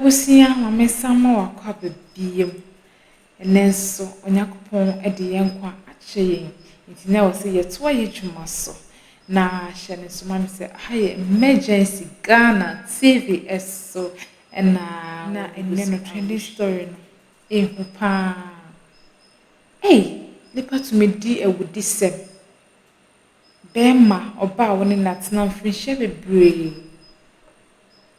Abusua ma me nsa mma w'akɔ aba biom. Ɛnnɛ nso Onyankopɔn de yɛn nkwa akyɛ yɛn nti na ɛwɔ sɛ yɛtoa yɛn adwuma so. Na hyɛ no nso ma me sɛ aha yɛ Emergency Ghana TV so ɛna na ɛnnɛ no trending story no ɛhu paa. Ei, nipa tumi di awudisɛm. Bɛrima, ɔbaa a wo ne no atena mfirinhyia bebree.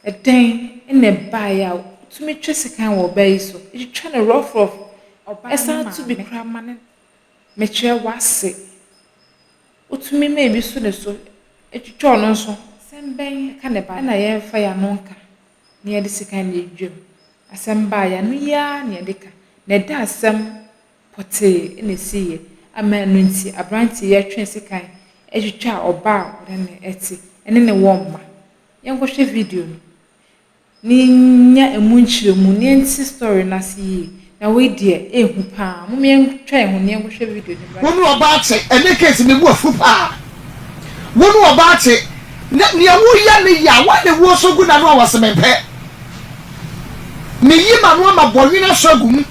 Ɛdɛn na ɛbaeɛ a wotumi twe sekan wɔ ɔbaa yi so, twitwa no rough rough, ɛsan to bi koraa ma no, mekyerɛ w'ase. Wotumi ma ebi so ne so, twitwa ɔno nso. Asɛm bɛn ka na ɛbaeɛ na yɛmfa yɛn ano nka na yɛde sekan na ɛdwam? Asɛm baa yɛn ano yi ara na yɛde ka, na ɛda asɛm pɔtee na ɛsiiɛ ama ɛno nti aberanteɛ yi atwe sekan atwitwa ɔbaa a ɔne no te ne ne wɔ mma. Yɛnkɔhwɛ video no na yɛnya ɛmu nkyerɛmu na yɛnte story no ase yie. Na wei deɛ ɛhu paa. Mom yɛntwa yɛn ho na yɛnkɔhwɛ video no mmra. Wo ne ɔbaa te ɛne case me bo afu paa wo ne ɔbaa te na nea wo yɛ ne ya wa ne wo so gu n'ano a wɔse me mpɛ me yi m'ano ama bɔnwene asɔ agu mu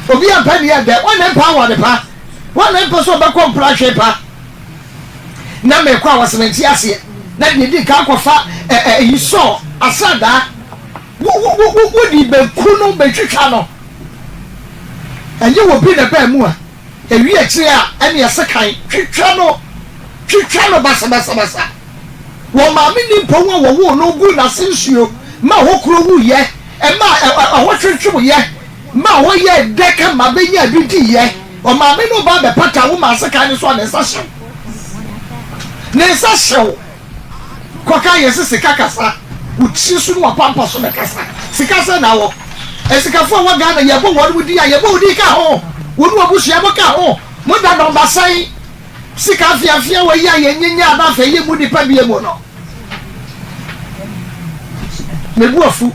obi ampɛ ne yɛ dɛ wɔn ne mpɛ awade pa wɔn ne mpɛ sɛ ɔbɛkɔ mpra hwe pa na mekɔ a wɔse mente aseɛ na deɛ di nka akɔfa ɛyi sɔɔ asradaa wo wo wo wo wode bɛku no bɛtwitwa no ɛnyɛ wɔ bi na ɛbaa mu a ɛwi akyire a ɛne ɛsekan twitwa no twitwa no basabasabasa wɔ maame ni mpɔn a wɔwoo no gu n'ase nsuo ma hɔ kuro wuyɛ ɛma ɛhɔ twetweweyɛ ma hɔ yɛ dɛ kama bɛnya bi diiɛ ɔmaame no ba bɛpata wo ma asekan no so a ne nsa hyew ne nsa hyew Kɔka yɛ se sika kasa wo tiri so ne wapampa so na kasa sika sɛn na wɔ asikafo a wɔ Ghana yɛbɔ wɔn mo din a yɛbɔ wo din ka ho wo ne wabusua mo ka ho mo da nɔmba sɛn sika afiafia wɔ yi a yɛnyinya na afei yɛ mu nipa bie mu no mebu afu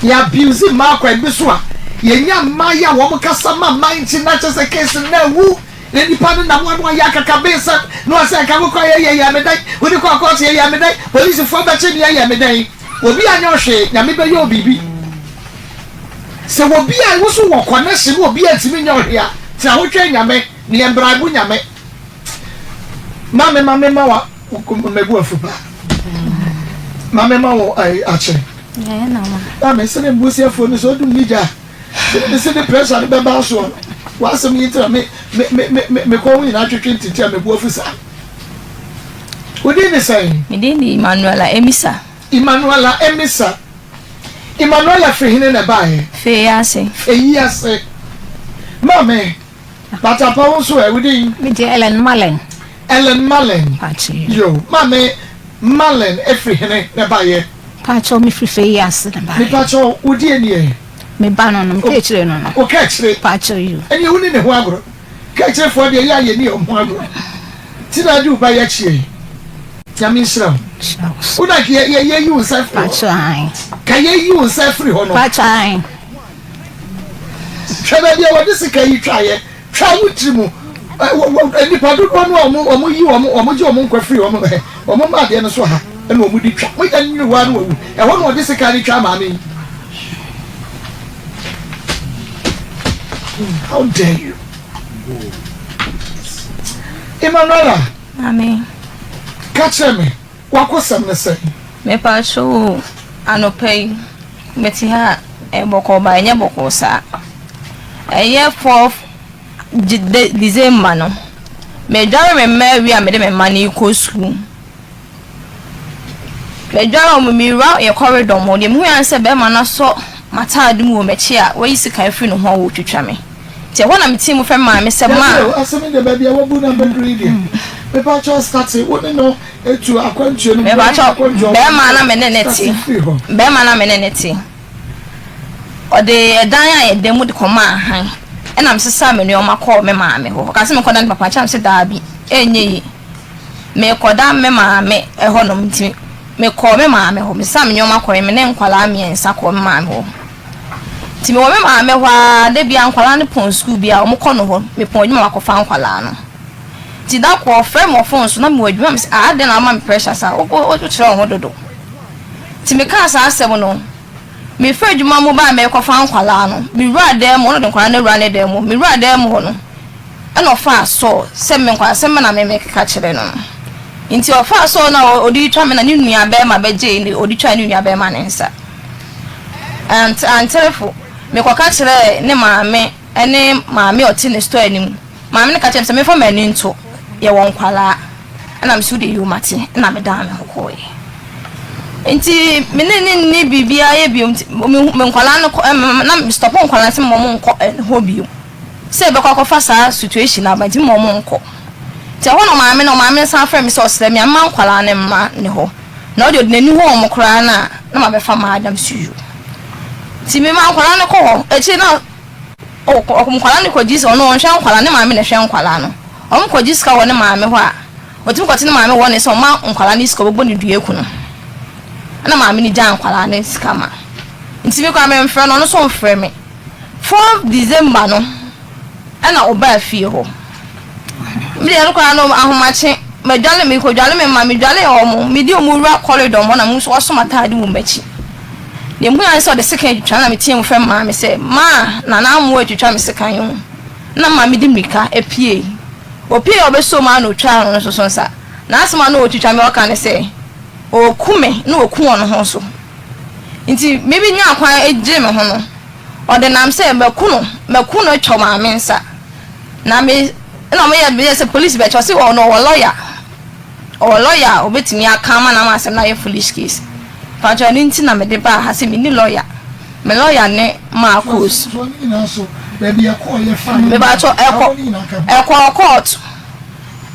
yɛ abuse mmaa kwan bi so a yɛnya mmaa yi a wɔn kasa ma mmaa nti na kyɛ sɛ case na awu. Na nipa no nam ano ayɛ akakabensɛm na ɔsɛ anka wokɔ ayɛ yɛ yɛ me dɛn, wode kɔ akɔɔto yɛ yɛ me dɛn, polisifoɔ bɛkye me yɛ me dɛn. Obi anyɛ wo hwee, Nyame bɛyɛ wo biribi. Sɛ obi a wo so wɔ connection ne obi antumi nyɛ wo hwee a, tena ho twɛn Nyame, na yɛn bribe Nyame. Ma me ma me ma wa mɛbu afu paa. Ma me ma wo akyɛ. Ma me sene mbusiafoɔ no sɛ odum ne gya. Sɛ me se de pressure no bɛba soɔ no, w'asɛm yi nti na me me me me me me kɔn ho nyinaa twetwe ntete a mebu afu saa. Wo din ne sɛn? Me din de Emmanuela Emisa. Emmanuela Emisa. Emmanuela firi hene na ɛbaeɛ? Fei ase. Fei ase. Maame, Batapa wo nso ɛ, wo din? Me deɛ Ellen Mallen. Ellen Mallen. Pakyɛ. Yo, maame Mallen efiri hene na ɛbaeɛ? Pakyɛ me firi fei ase na baeɛ. Mepakyɛ wo deɛ nie? Me ba no no, me ka akyire no no. Wo ka akyire? Pakyɛ yo. Ɛneɛ wo ni ne ho agorɔ. Ka akyirefoɔ deɛ yɛ a yɛ ni wɔn ho agorɔ. Ti na adi wo ba yɛ akyire yi. Nyame nhyira wo. Wo na yɛ yɛ yi wo nsa firi hɔ. Pakyɛ ae. Ka yɛ yi wo nsa firi hɔ no. Pakyɛ ae. Hwɛ baabi a wɔde sika yi twaeɛ. Twa wo tiri mu. Nnipa dodoɔ no a wɔn yi wɔn wɔn gye wɔn nkwa firi wɔn wɔn mma adeɛ no so ha ɛna wɔn de twa. Mogya no nyini hɔ ara na wɔwu. Ɛhɔ na wɔde sika no twa maame yi. How dare you? Emanuela. Maame. Ka kyerɛ me. W'akosɛm ne sɛn? Mepakyɛw o, anɔpa yi mete ha a, ɛyɛ bɔkɔɔ but ɛnyɛ bɔkɔɔ saa. Ɛyɛ fourth December no, medware me mma awie a mede me mma no rekɔ sukuu. Medware wɔn, mewura yɛn corridor mu hɔ, deɛ mehui ara ne sɛ bɛrima no asɔ m'ataade mu wɔ m'akyi a wayi sekan afiri ne ho a ɔretwitwa me. Nti ɛhɔ na metii mu frɛ me maame sɛ, Ma. Dabi o, asɛm yi deɛ baabi a wabu no abɛduru yi deɛ, mepakyɛw starte wo ne no Etu akwantuo no Mepakyɛw, bɛɛma na me ne ne te, bɛɛma na me ne ne te. Ɔde ɛdan a yɛda mu de kɔmaa han, ɛna mesesaa me nneɛma kɔɔ me maame hɔ. Ɔka sɛ menkɔda ne papa nkyɛn, mese daabi, ɛnyɛ yie. Mekɔda me maame hɔnom nti mekɔɔ me maame hɔ. Mesesaa me nneɛma kɔe, me ne nkwadaa mmiɛnsa kɔɔ me maame hɔ. Nti mewɔ me maame hɔ ara, da biara nkwadaa no pɔn sukuu bi a, wɔkɔ no hɔ. Mepɔn adwuma makɔfa nkwadaa no. Nti da kor ɔfrɛ me wɔ phone so na mowɔ edwuma mese ah adɛn na wama me pressure saa wo wo kyerɛ wo ho dodo. Nti mekaa saa asɛm no, mefiri adwuma mu baa merekɔfa nkwadaa no, mewuraa dan mu, ɔno de nkwadaa no awura ne dan mu, mewuraa dan mu hɔ no, ɛna ɔfaa sɔɔ sɛ me nkwadaa asɛm na me mekeka kyerɛ no no. Nti ɔfaa sɔɔ no a ɔde retwa me na ne nua bɛrima bɛgyee ne ɔde twaa ne nua bɛrima ne nsa. Ant anterefo, mekɔka kyerɛɛ ne maame ne maame a ɔte ne store anim. Maame no ka kyerɛɛ me sɛ memfa m'ani nto, yɛwɔ nkwadaa. Ɛna me so de yoo mate, ɛna medan me ho kɔeɛ. Nti me ne ne nni biribiara yɛ bio nti me nkwadaa no kɔ na me stop nkwadaa no sɛ wɔn nkɔ hɔ bio. Sɛ ɛbɛkɔ akɔfa saa situation no aba nti mema wɔn nkɔ. Nti ɛhɔ na ɔmaame no ɔmaame no san frɛ me sɛ ɔsrɛ me a mma nkwadaa no mma ne hɔ. Na ɔde ɔde n'ani hu wɔn koraa no a na mabɛfa m'adam so yoo. Nti mema nkwadaa no kɔ hɔ. Akyire na ɔkɔ nkwadaa no kɔgye sika, ɔno ɔnhwɛ nkwadaa, ne maame na ɛhwɛ nkwadaa no. Wɔn kɔgye sika wɔ ne maame hɔ a, ɔtumi kɔte ne maame wɔ ne sɛ ɔma nkwadaa no sika ɔbɛbɔ ne dua aku no. Ɛna maame no gyaa nkwadaa no sika ma. Nti me koraa memfrɛ no, ɔno nso mfrɛ me. Fourth December no ɛna ɔbaa fie hɔ. Me deɛ no koraa no ahomakye madwale mekɔdwale me mma medwale wɔn mede wɔn wura corridor hɔ na mo nso wɔaso m'ataade wɔ m'akyi. Deɛ mehu ara ne sɛ ɔde sekan atwitwa na meteɛ mu frɛ maame sɛ maa Nana Amoah atwitwa me sekan o na maame de mmirika apue. Ɔpue a ɔbɛsoo mu ara na ɔtwaa no nso so nsa. N'asɛm a na ɔretwitwa me ɔka ne sɛ ɔreku me na waku ɔno ho nso. Nti me bi nyaa kwan gyee me ho no, ɔde nam sɛ mɛku no, mɛku no atwa maame nsa. Na me na ɔmo yɛ meyɛ sɛ polisi bɛkyɛ ɔse ɔno ɔwɔ lɔya, ɔwɔ lɔya a ɔbɛtumi aka ama no ama asɛm no ayɛ foolish case. Mpakyɛw ɛno nti na mede baa ha sɛ menni lɔya, me lɔya ne Marcos. Mepakyɛw ɛkɔ ɛkɔɔ kɔɔto,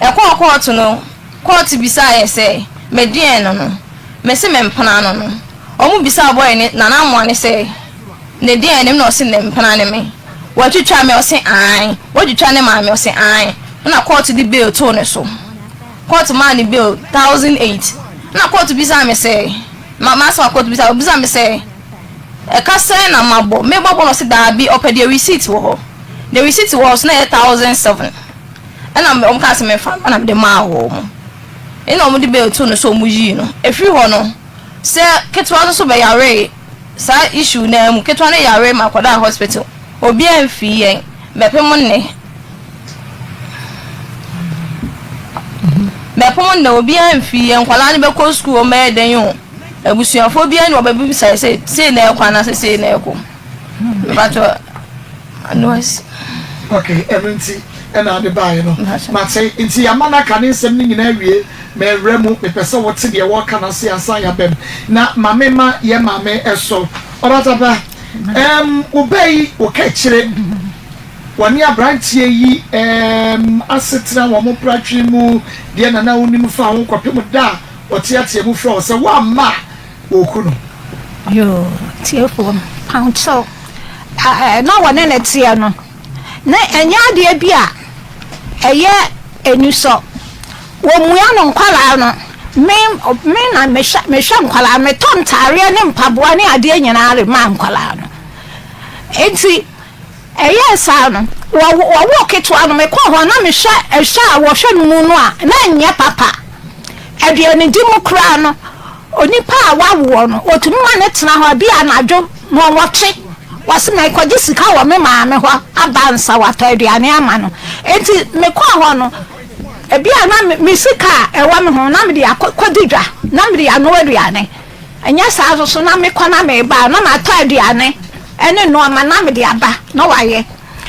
ɛkɔɔ kɔɔto no, kɔɔto bisaa yɛ sɛ medeɛn no no. Mese me mpena no no. Ɔmo bisaa boy no Nana Amoah no sɛ ne deɛn ne me na ɔse ne mpena ne me. Watwitwa me ɔse aane. Watwitwa ne maame ɔse aane. Ɛna court de bail too ne so. Court maa no bail 1008. Ɛna court bisaa me sɛ ma m'asɛm a court bisaa obisaa me sɛ ɛka sɛn na mabɔ. Mebɔ bɔ no ɔse daabi ɔpɛ deɛ receipt wɔ hɔ. Deɛ receipt wɔ hɔ so na ɛyɛ 1007. Ɛna ɔmo kaa sɛ memfa mma na mede maa wɔn. Nna wɔde bail too no so wɔyii no. Ɛfiri hɔ no, sɛ ketewa no nso bɛyaree saa issue no ara mu, ketewa no yaree ma kɔdaa hospital. Obiara mfii yɛn bɛpem nnɛ. Bɛpem nnɛ obiara mfii yɛn. Nkwadaa no bɛkɔ sukuu wɔn bɛyɛ dɛn o. Abusuafoɔ biara ni wɔbɛbisa yɛ sɛ sei na ɛkɔ anaasɛ sei na ɛkɔ. Mpakyɛ ano asi. Okay, ɛno nti ɛna ade baeɛ no. Mate, nti yɛama no aka ne nsɛm no nyinaa awie. Mɛwerɛ mu, mepɛ sɛ wote deɛ wɔreka no ase ansa yɛaba mu. Na ma me ma yɛ maame so. Ɔbatapa, ɛɛm, wo ba yi, wo ka akyire, wɔne aberanteɛ yi, ɛɛm, asetena, wɔn mpratwe mu, deɛ na na wonim fa ho kɔpem da a ɔteatea mu frɛ wo sɛ woamma a, wɔku no. Yoo, tiefoɔ, pawnkyɛw, na wɔne no teɛ no, na ɛnyɛ adeɛ bi a ɛyɛ anisɔ. Wɔmmua no nkwadaa no, me, me na mehwɛ, mehwɛ nkwadaa no, metɔ ntaareɛ ne mpaboa ne adeɛ nyinaa de ma nkwadaa no. Enti, Ɛyɛɛ saa no, wɔwoo ketewa no, mekɔɔ hɔ na mehwɛ ɛhwɛ a wɔhwɛ no mu no a, na ɛnyɛ papa. Aduanedi mu koraa no, onipa a wawoɔ no, wɔtumi ma no tena hɔ bi anadwo nnɔnwɔtwe. Wɔse mekɔgye sika wɔ me maame hɔ aba ansa watɔ aduane ama no. Enti mekɔɔ hɔ no, ebi a na me sika a ɛwɔ me ho na mede akɔdi dwa, na mede anoa aduane. Ɛnyɛ saa nso so na mekɔ na meba a, na matɔ aduane ne nnoɔma na mede aba na wayɛ.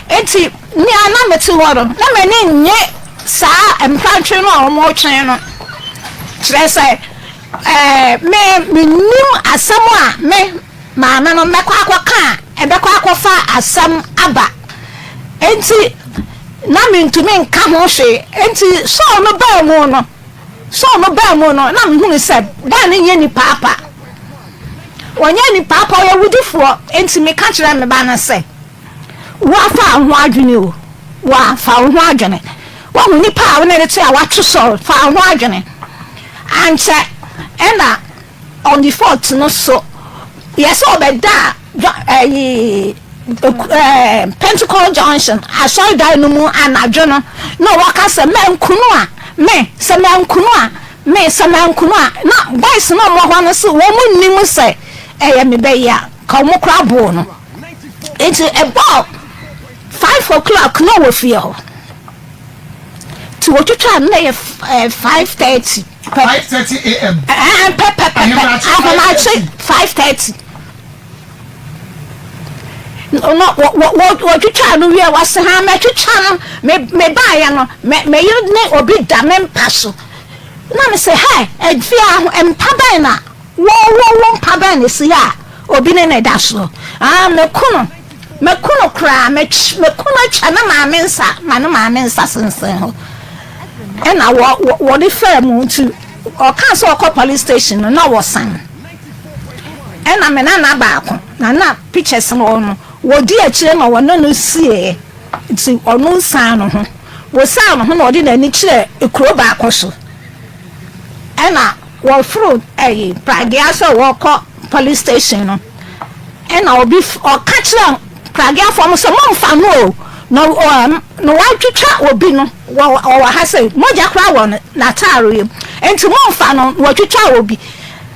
Enti me a na mete hɔ no, na m'ani nnye saa mprantwe no a wɔretwe no. Kyerɛ sɛ, ɛɛ, me mennim asɛm a me maame no mɛkɔ akɔka a ɛbɛkɔ akɔfa asɛm aba. Enti na mentumi nka ho hwee. Enti Saul no baa mu no, Saul no baa mu no, na mehunu sɛ Dan nyɛ nipa apa. Ɔnyɛ nipa apa, ɔyɛ wudifoɔ. Enti meka kyerɛɛ me ba no sɛ, Woafa wo ho adwene o, woafa wo ho adwene. Woahu nipa a wo ne no te a woato Saul, fa wo ho adwene. Ankyɛ ɛna on the fourth no so, yɛ sɛ ɔbɛdaa ɛyi ɛɛ Pentecost Junction asɔredan no mu anadwo no, na ɔka sɛ mankunu a, me sɛ mankunu a. Me sɛ manku no a, na boys no a wɔwɔ hɔ no se wɔn nnim sɛ ɛyɛ me bɛ yi a, nka wɔn koraa boo no. Nti ɛbɔɔ 5 o'clock na ɔwɔ fie hɔ. Nti wɔtwitwaa no na ɛyɛ 5:30. 5:30 a.m. Pɛpɛpɛpɛ, ahomakye 5:30. No wɔtwitwaa no wie, wɔse ha mɛtwitwa no, me mebaeɛ no, me me yere ne obi da me mpa so. Na me sɛ, hɛ, afie a mpa bɛn na wo wo wo mpa bɛn na esi ha a obi ne ne da so? Ah, mɛku no, mɛku no koraa, mɛku no atwa ne maame nsa, ma ne maame nsa sensɛn hɔ. Ɛna wɔ wɔde faa mu nti ɔkaa sɛ ɔkɔ police station no na wɔsan. Ɛna me nana baako, nana pictures no wɔ no, wɔdi akyire na wɔne no sieɛ. Nti ɔno nsan no ho. Wɔsan no ho na ɔde n'ani kyerɛ kuro baako so. Ɛna wɔforo ɛyi pragea sɛ wɔkɔ police station no. Ɛna obi ɔka kyerɛ prageafoɔ no sɛ momfa no o, na ɔ na wɔatwitwa obi no wɔ ɔwɔ ha sɛ mogya koraa wɔ n'ataare mu. Nti momfa no, wɔatwitwa obi.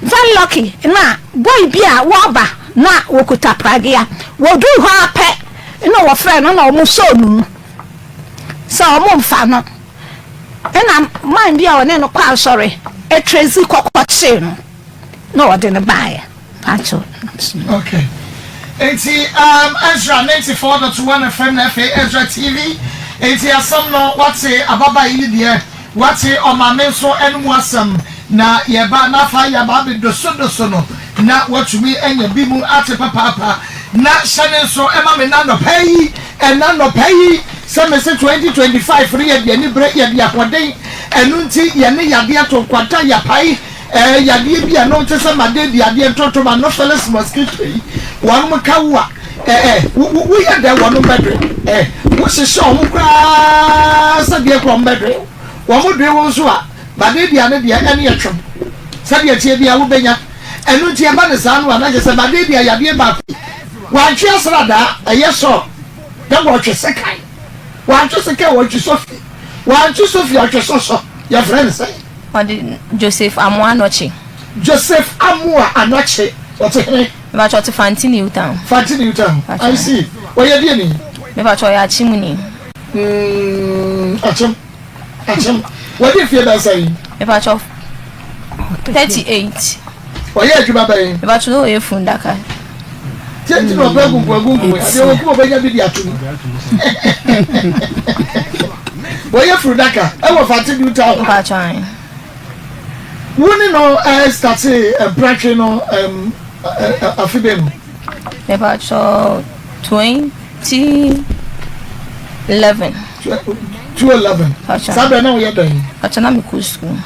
Very lucky na boy bi a wɔaba na wɔkuta pragea. Wɔduu hɔ ara pɛ na wɔfrɛ no na wɔn sɔɔ no mu sɛ wɔn mfa no. Ɛna man bi a ɔne no kɔ asɔre Tracy kɔkɔkyee no na ɔde no baeɛ. Pacho. Okay. Enti Ezra 94.1 FM na afei Ezra TV. Enti asɛm no wate ababaa yi deɛ, wate ɔmaame nso ɛno mu asɛm na yɛba na afa yɛaba abɛdosodoso no na watumi anya bi mu ate papaapa. Na hyɛ ne nso ɛma me na nɔpɛ yi, ɛna nɔpɛ yi sɛ mese 2025 no yɛde anibere, yɛde ahoɔden, ɛno nti yɛne yadeɛ to nkwanta yɛpae. Ɛɛ yadeɛ bi a ɛno te sɛ malaria adeɛ ntontom anopheles mosquito yi wɔnom ka wo a ɛɛ wo wo woyɛ dɛn wɔnom bɛdwe ɛɛ wohyehyɛ wɔn koraa sɛdeɛ kora wɔn bɛdwe wɔn dwe wo nso a malaria no deɛ ɛne ɛtwam sɛdeɛ teɛ biara wobɛnya ɛno nti ɛba ne saa no a na kyerɛ sɛ malaria yadeɛ baako yi wantwe asradaa ɛyɛ sɔ na wɔtwe sekan wantwe sekan wɔtwe sofi wantwe sofi ɔtwe sɔsɔ yɛfrɛ no sɛn. Ɔde Joseph Amoah Anokye. Joseph Amoah Anokye, ɔte he? Mepakyɛ ɔte Fanti New Town. Fanti New Town, I see. Ɔyɛ deɛ ni? Mepakyɛ ɔyɛ Akyem ni. Mm, Akyem, Akyem. Wadi mfie bɛn sɛn? Mepakyɛ 38. Ɔyɛ adwuma bɛn? Mepakyɛ na ɔyɛ fundaka. Tiɛ nti na ɔpɛ agungun agungun adeɛ wɔ kuma ɔbɛnya bi de ato mu. Wɔyɛ furudaka ɛwɔ Fante New Town. Mepakyɛ ae. Wo ne no ɛɛ starte mpratwe no ɛm afe bɛn mu? Mepakyɛ 2011. 2011. Saa berɛ na woyɛ dɛn? Mepakyɛ na mekɔ sukuu.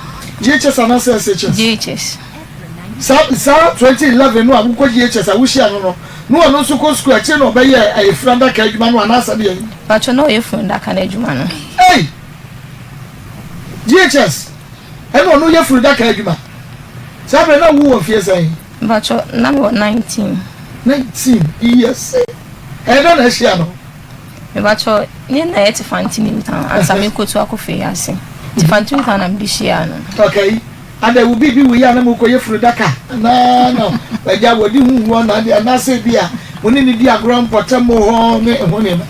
JHS anaasɛ SHS? JHS. Saa saa 2011 no a wokɔ JHS a wohyia no no, na ɔno nso kɔ sukuu akyire na ɔbɛyɛɛ ayefunu adaka adwuma no anaasɛ deɛn? Pakyɛ na ɔyɛ funu daka no adwuma no. Ei! JHS ɛna ɔno yɛ funu daka adwuma? Saa berɛ na wowɔ mfeɛ sɛn? Mpakyɛ na mewɔ 19. 19 years. Ɛyɛ dɛn na ahyia no? Mepakyɛ ne na yɛ te Fante New Town ansa mekɔtu akɔ Fei ase. Te Fante New Town na mede hyiaa no. Okay. Ada wo biribi wei a na mokɔyɛ funu daka anaa na agya wɔde hu hɔ na adeɛ anaasɛ bi a mo ne ne di agorɔ mpɔtam hɔ ne ɛho nneɛma.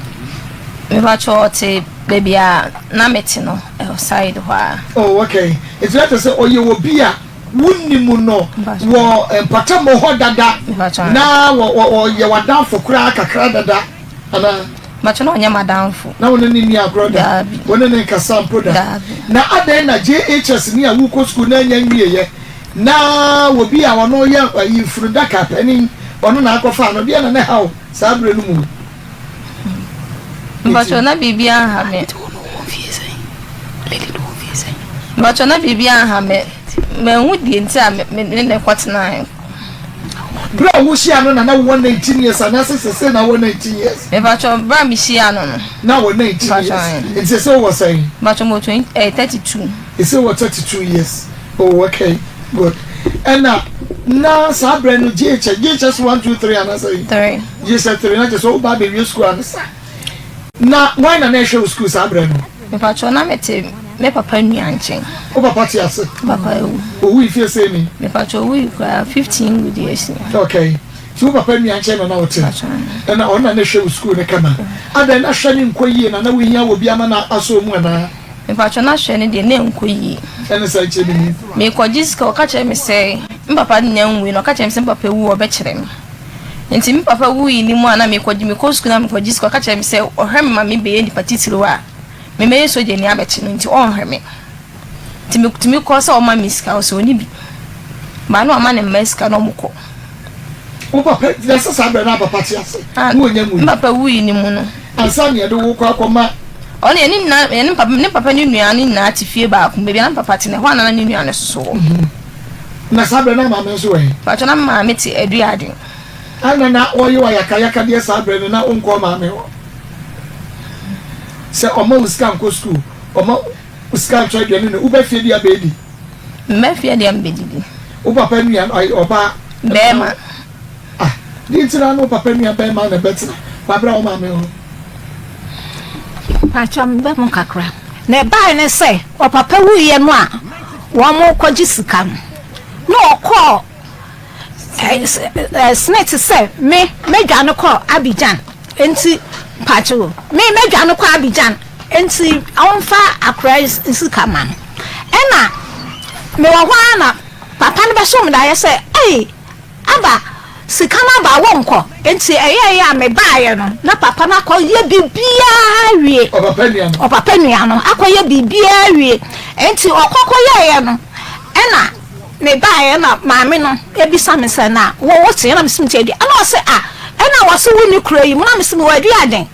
Mepakyɛ ɔte baabi a na mete no ɛwɔ side hɔ a. Oh okay, nti na kyerɛ sɛ ɔyɛ obi a wonim no wɔ mpɔtam hɔ dada na ɔyɛ w'adamfo koraa kakra dada anaa? Mepakyɛ na ɔnyɛ m'adamfo. Na wo ne no nni agorɔ da? Daabi. Wo ne no nkasa mpo da? Daabi. Na adɛn na JHS ni a wokɔ sukuu na annya nwieɛ na obi a ɔno yɛ ayi funudaka panin ɔno na akɔfaa no deɛ na ne haw saa berɛ no mu? Mepakyɛ na biribi anha me. Mepakyɛ na biribi anha me. Manhu deɛ nti a me ne no kɔtenaeɛ. Berɛ a wohyia no na na wowɔ 19 years anaasɛ sɛsɛ na wowɔ 19 years? Mepakyɛ berɛ a mehyia no no. Na wɔ 19 years. Nti sɛ wowɔ sɛn? Mepakyɛ mewɔ 20 32. Ɛsɛ wɔ 32 years. Oh okay, good. Ɛna na saa berɛ no JHS, JHS 1, 2, 3 anaasɛ? 3. JHS 3 na kyerɛ sɛ woba abɛwie sukuu ansa. Na wan na na ɛhwɛ wo sukuu saa berɛ no? Mepakyɛ na mete Me papa nua nkyɛn. Wo papa te ase? Me papa awu. Owui mfie sɛn ni? Me pakyɛ owui koraa 15 good years ni. Okay. Nti wo papa nua nkyɛn na na wote? Ɛna ɔno na na ɛhwɛ wo sukuu no kama. Adɛn na hwɛ no nkɔ yie na na wohia wɔ bi ama no asɔ mu anaa? Me pakyɛ na hwɛ no deɛ na ɛnkɔ yie. Ɛne sɛ nkyɛ menim. Mekɔgye sika ɔka kyerɛ me sɛ me papa nnya nwui na ɔka kyerɛ me sɛ me papa wu ɔbɛkyerɛ me. Nti me papa wui no mu a na mekɔgye mekɔ sukuu na mekɔgye sika ɔka kyerɛ me sɛ ɔhwɛ me ma mebɛyɛ nipa titiriw a me mɛyɛ sogyani abɛkye no nti ɔnhwɛ me. Nti metumi kɔ sɛ ɔma me sika ɔsɛ ɔni bi. Baa na wama ne mma sika na ɔmo kɔ. Wo papa na sɛ saa berɛ na papa te ase na ɔnya nwui. Me papa wui ne mu no. Ansa na yɛde wo kɔ akɔma. Ɔno yɛne nyinaa yɛne papa ne papa ne nua no nyinaa te fie baako baabi a na me papa te no ɛhɔ a na ne nua no soso wɔ. Na saa berɛ na maame nso wɔ he? Paatwa na maame te Aduaden. Ana na wɔyɛ wo ayakayakadeɛ saa berɛ no na wonkɔɔ maame hɔ? Sɛ ɔma wo sika nkɔ sukuu, ɔma wo sika ntɔ aduane no, woba fie deɛ abɛɛdi? Mba fie deɛ mebɛdidi. Wo papa nua no ɔyɛ ɔbaa? Bɛɛma. Ah, deɛ nti na ne wo papa nua bɛɛma na ɛbɛtena wabra wo maame hɔ? Paatwa meba mu kakra. Na ɛbae ne sɛ ɔpapa wuiɛ no a wɔrekɔgye sika no, na ɔkɔɔ Smith sɛ me mɛdwane kɔ Abidjan nti mpakyɛw me mɛdwane kɔ Abidjan nti ɔmfa akora yi sika ma no. Ɛna mewɔ hɔ ara na papa no bɛso me daeɛ sɛ ei Aba, sika no aba a wonkɔ. Enti ɛyɛeɛ a mebaeɛ no, na papa no akɔyɛ biribiara awie. Ɔpapa nua no akɔyɛ biribiara awie. Enti ɔkɔ kɔyɛeɛ no, ɛna mebaeɛ na maame no bisa me sɛ, na wo wote? Ɛna mese mete Adua. Ɛna ɔse ah, ɛna wɔse wonni kuro yi mu? Na mese mewɔ Aduaden.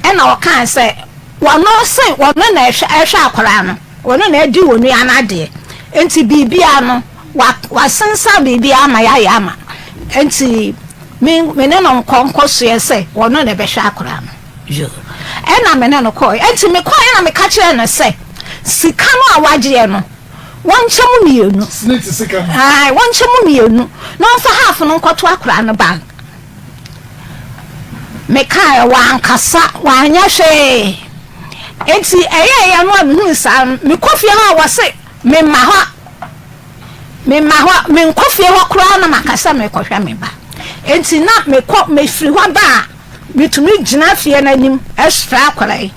Ɛna ɔkaa sɛ wɔno se wɔno na ɛhwɛ akwadaa no, wɔno na adi wɔn nua no adeɛ. Enti biribiara no, Wa wasensan biribiara ama yɛayɛ ama no nti me me ne no nkɔ nkɔsoɛ sɛ ɔno na ɛbɛhwɛ akwadaa no. Yoo. Ɛna me ne no kɔɔɛ. Nti mekɔɔɛ na meka kyerɛɛ no sɛ sika no a wagyeɛ no wɔnkyɛ mu mmienu. Snit sika no. Ae, wɔnkyɛ mu mmienu na ɔmfa half no nkɔto akwadaa no bank. Mekaeɛ, wankasa, wanyɛ hwee. Nti ɛyɛɛyɛ no a mehuu saa no, mekɔ fie hɔ a wɔse Memma hɔ. Memma hɔ. Menkɔ fie hɔ koraa na maka sɛ merekɔhwɛ me ba. Enti na mekɔ, mefiri hɔ ba a, metumi gyina fie no anim frɛ akwadaa yi.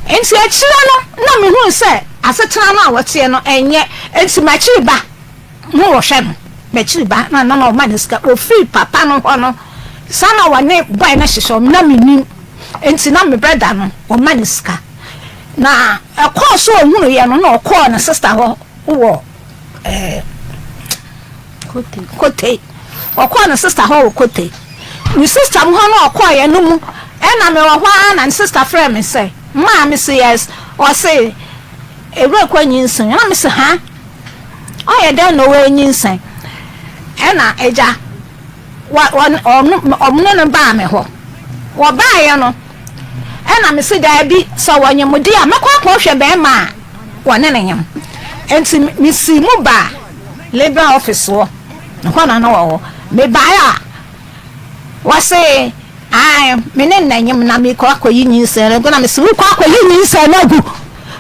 Enti akyire no, na mehunu sɛ asetena no a wɔteɛ no, ɛnyɛ. Enti m'akyiri ba na wɔhwɛ no. M'akyiri ba na na ɔma no sika. Ɔfiri papa no hɔ no, saa na wɔne boy no hyehyɛ wɔn, na mennim. Enti na me brɛda no, ɔma no sika. Na ɛkɔɔ so ɔhunuiɛ no na ɔkɔɔ ne sista hɔ wɔ ɛɛ Kote. Ɔkɔɔ ne sista hɔ wɔ Kote. Ne sista mu hɔ no ɔkɔɔeɛ no mu ɛna mewɔ hɔ ara na ne sista frɛɛ me sɛ maa me se yes ɔse Ewurakua nyinsɛn ɛna me se ha ɔyɛ dɛn na ɔwɔ nyinsɛn ɛna agya Wɔ, wɔ, ɔno, wɔn ne no baa me hɔ. Wɔbaeɛ no, ɛna mese, Daabi, sɛ wɔnyem deɛ a, mɛkɔ akɔhwɛ barima a wɔne no nyem. Enti mesii mu baa Labour office hɔ, ɛhɔ na na wɔwɔ. Mebaeɛ a, wɔse, Ae, me ne no na nyem, na merekɔ akɔyi nyinsɛn no agu. Na mese, Worekɔ akɔyi nyinsɛn no agu?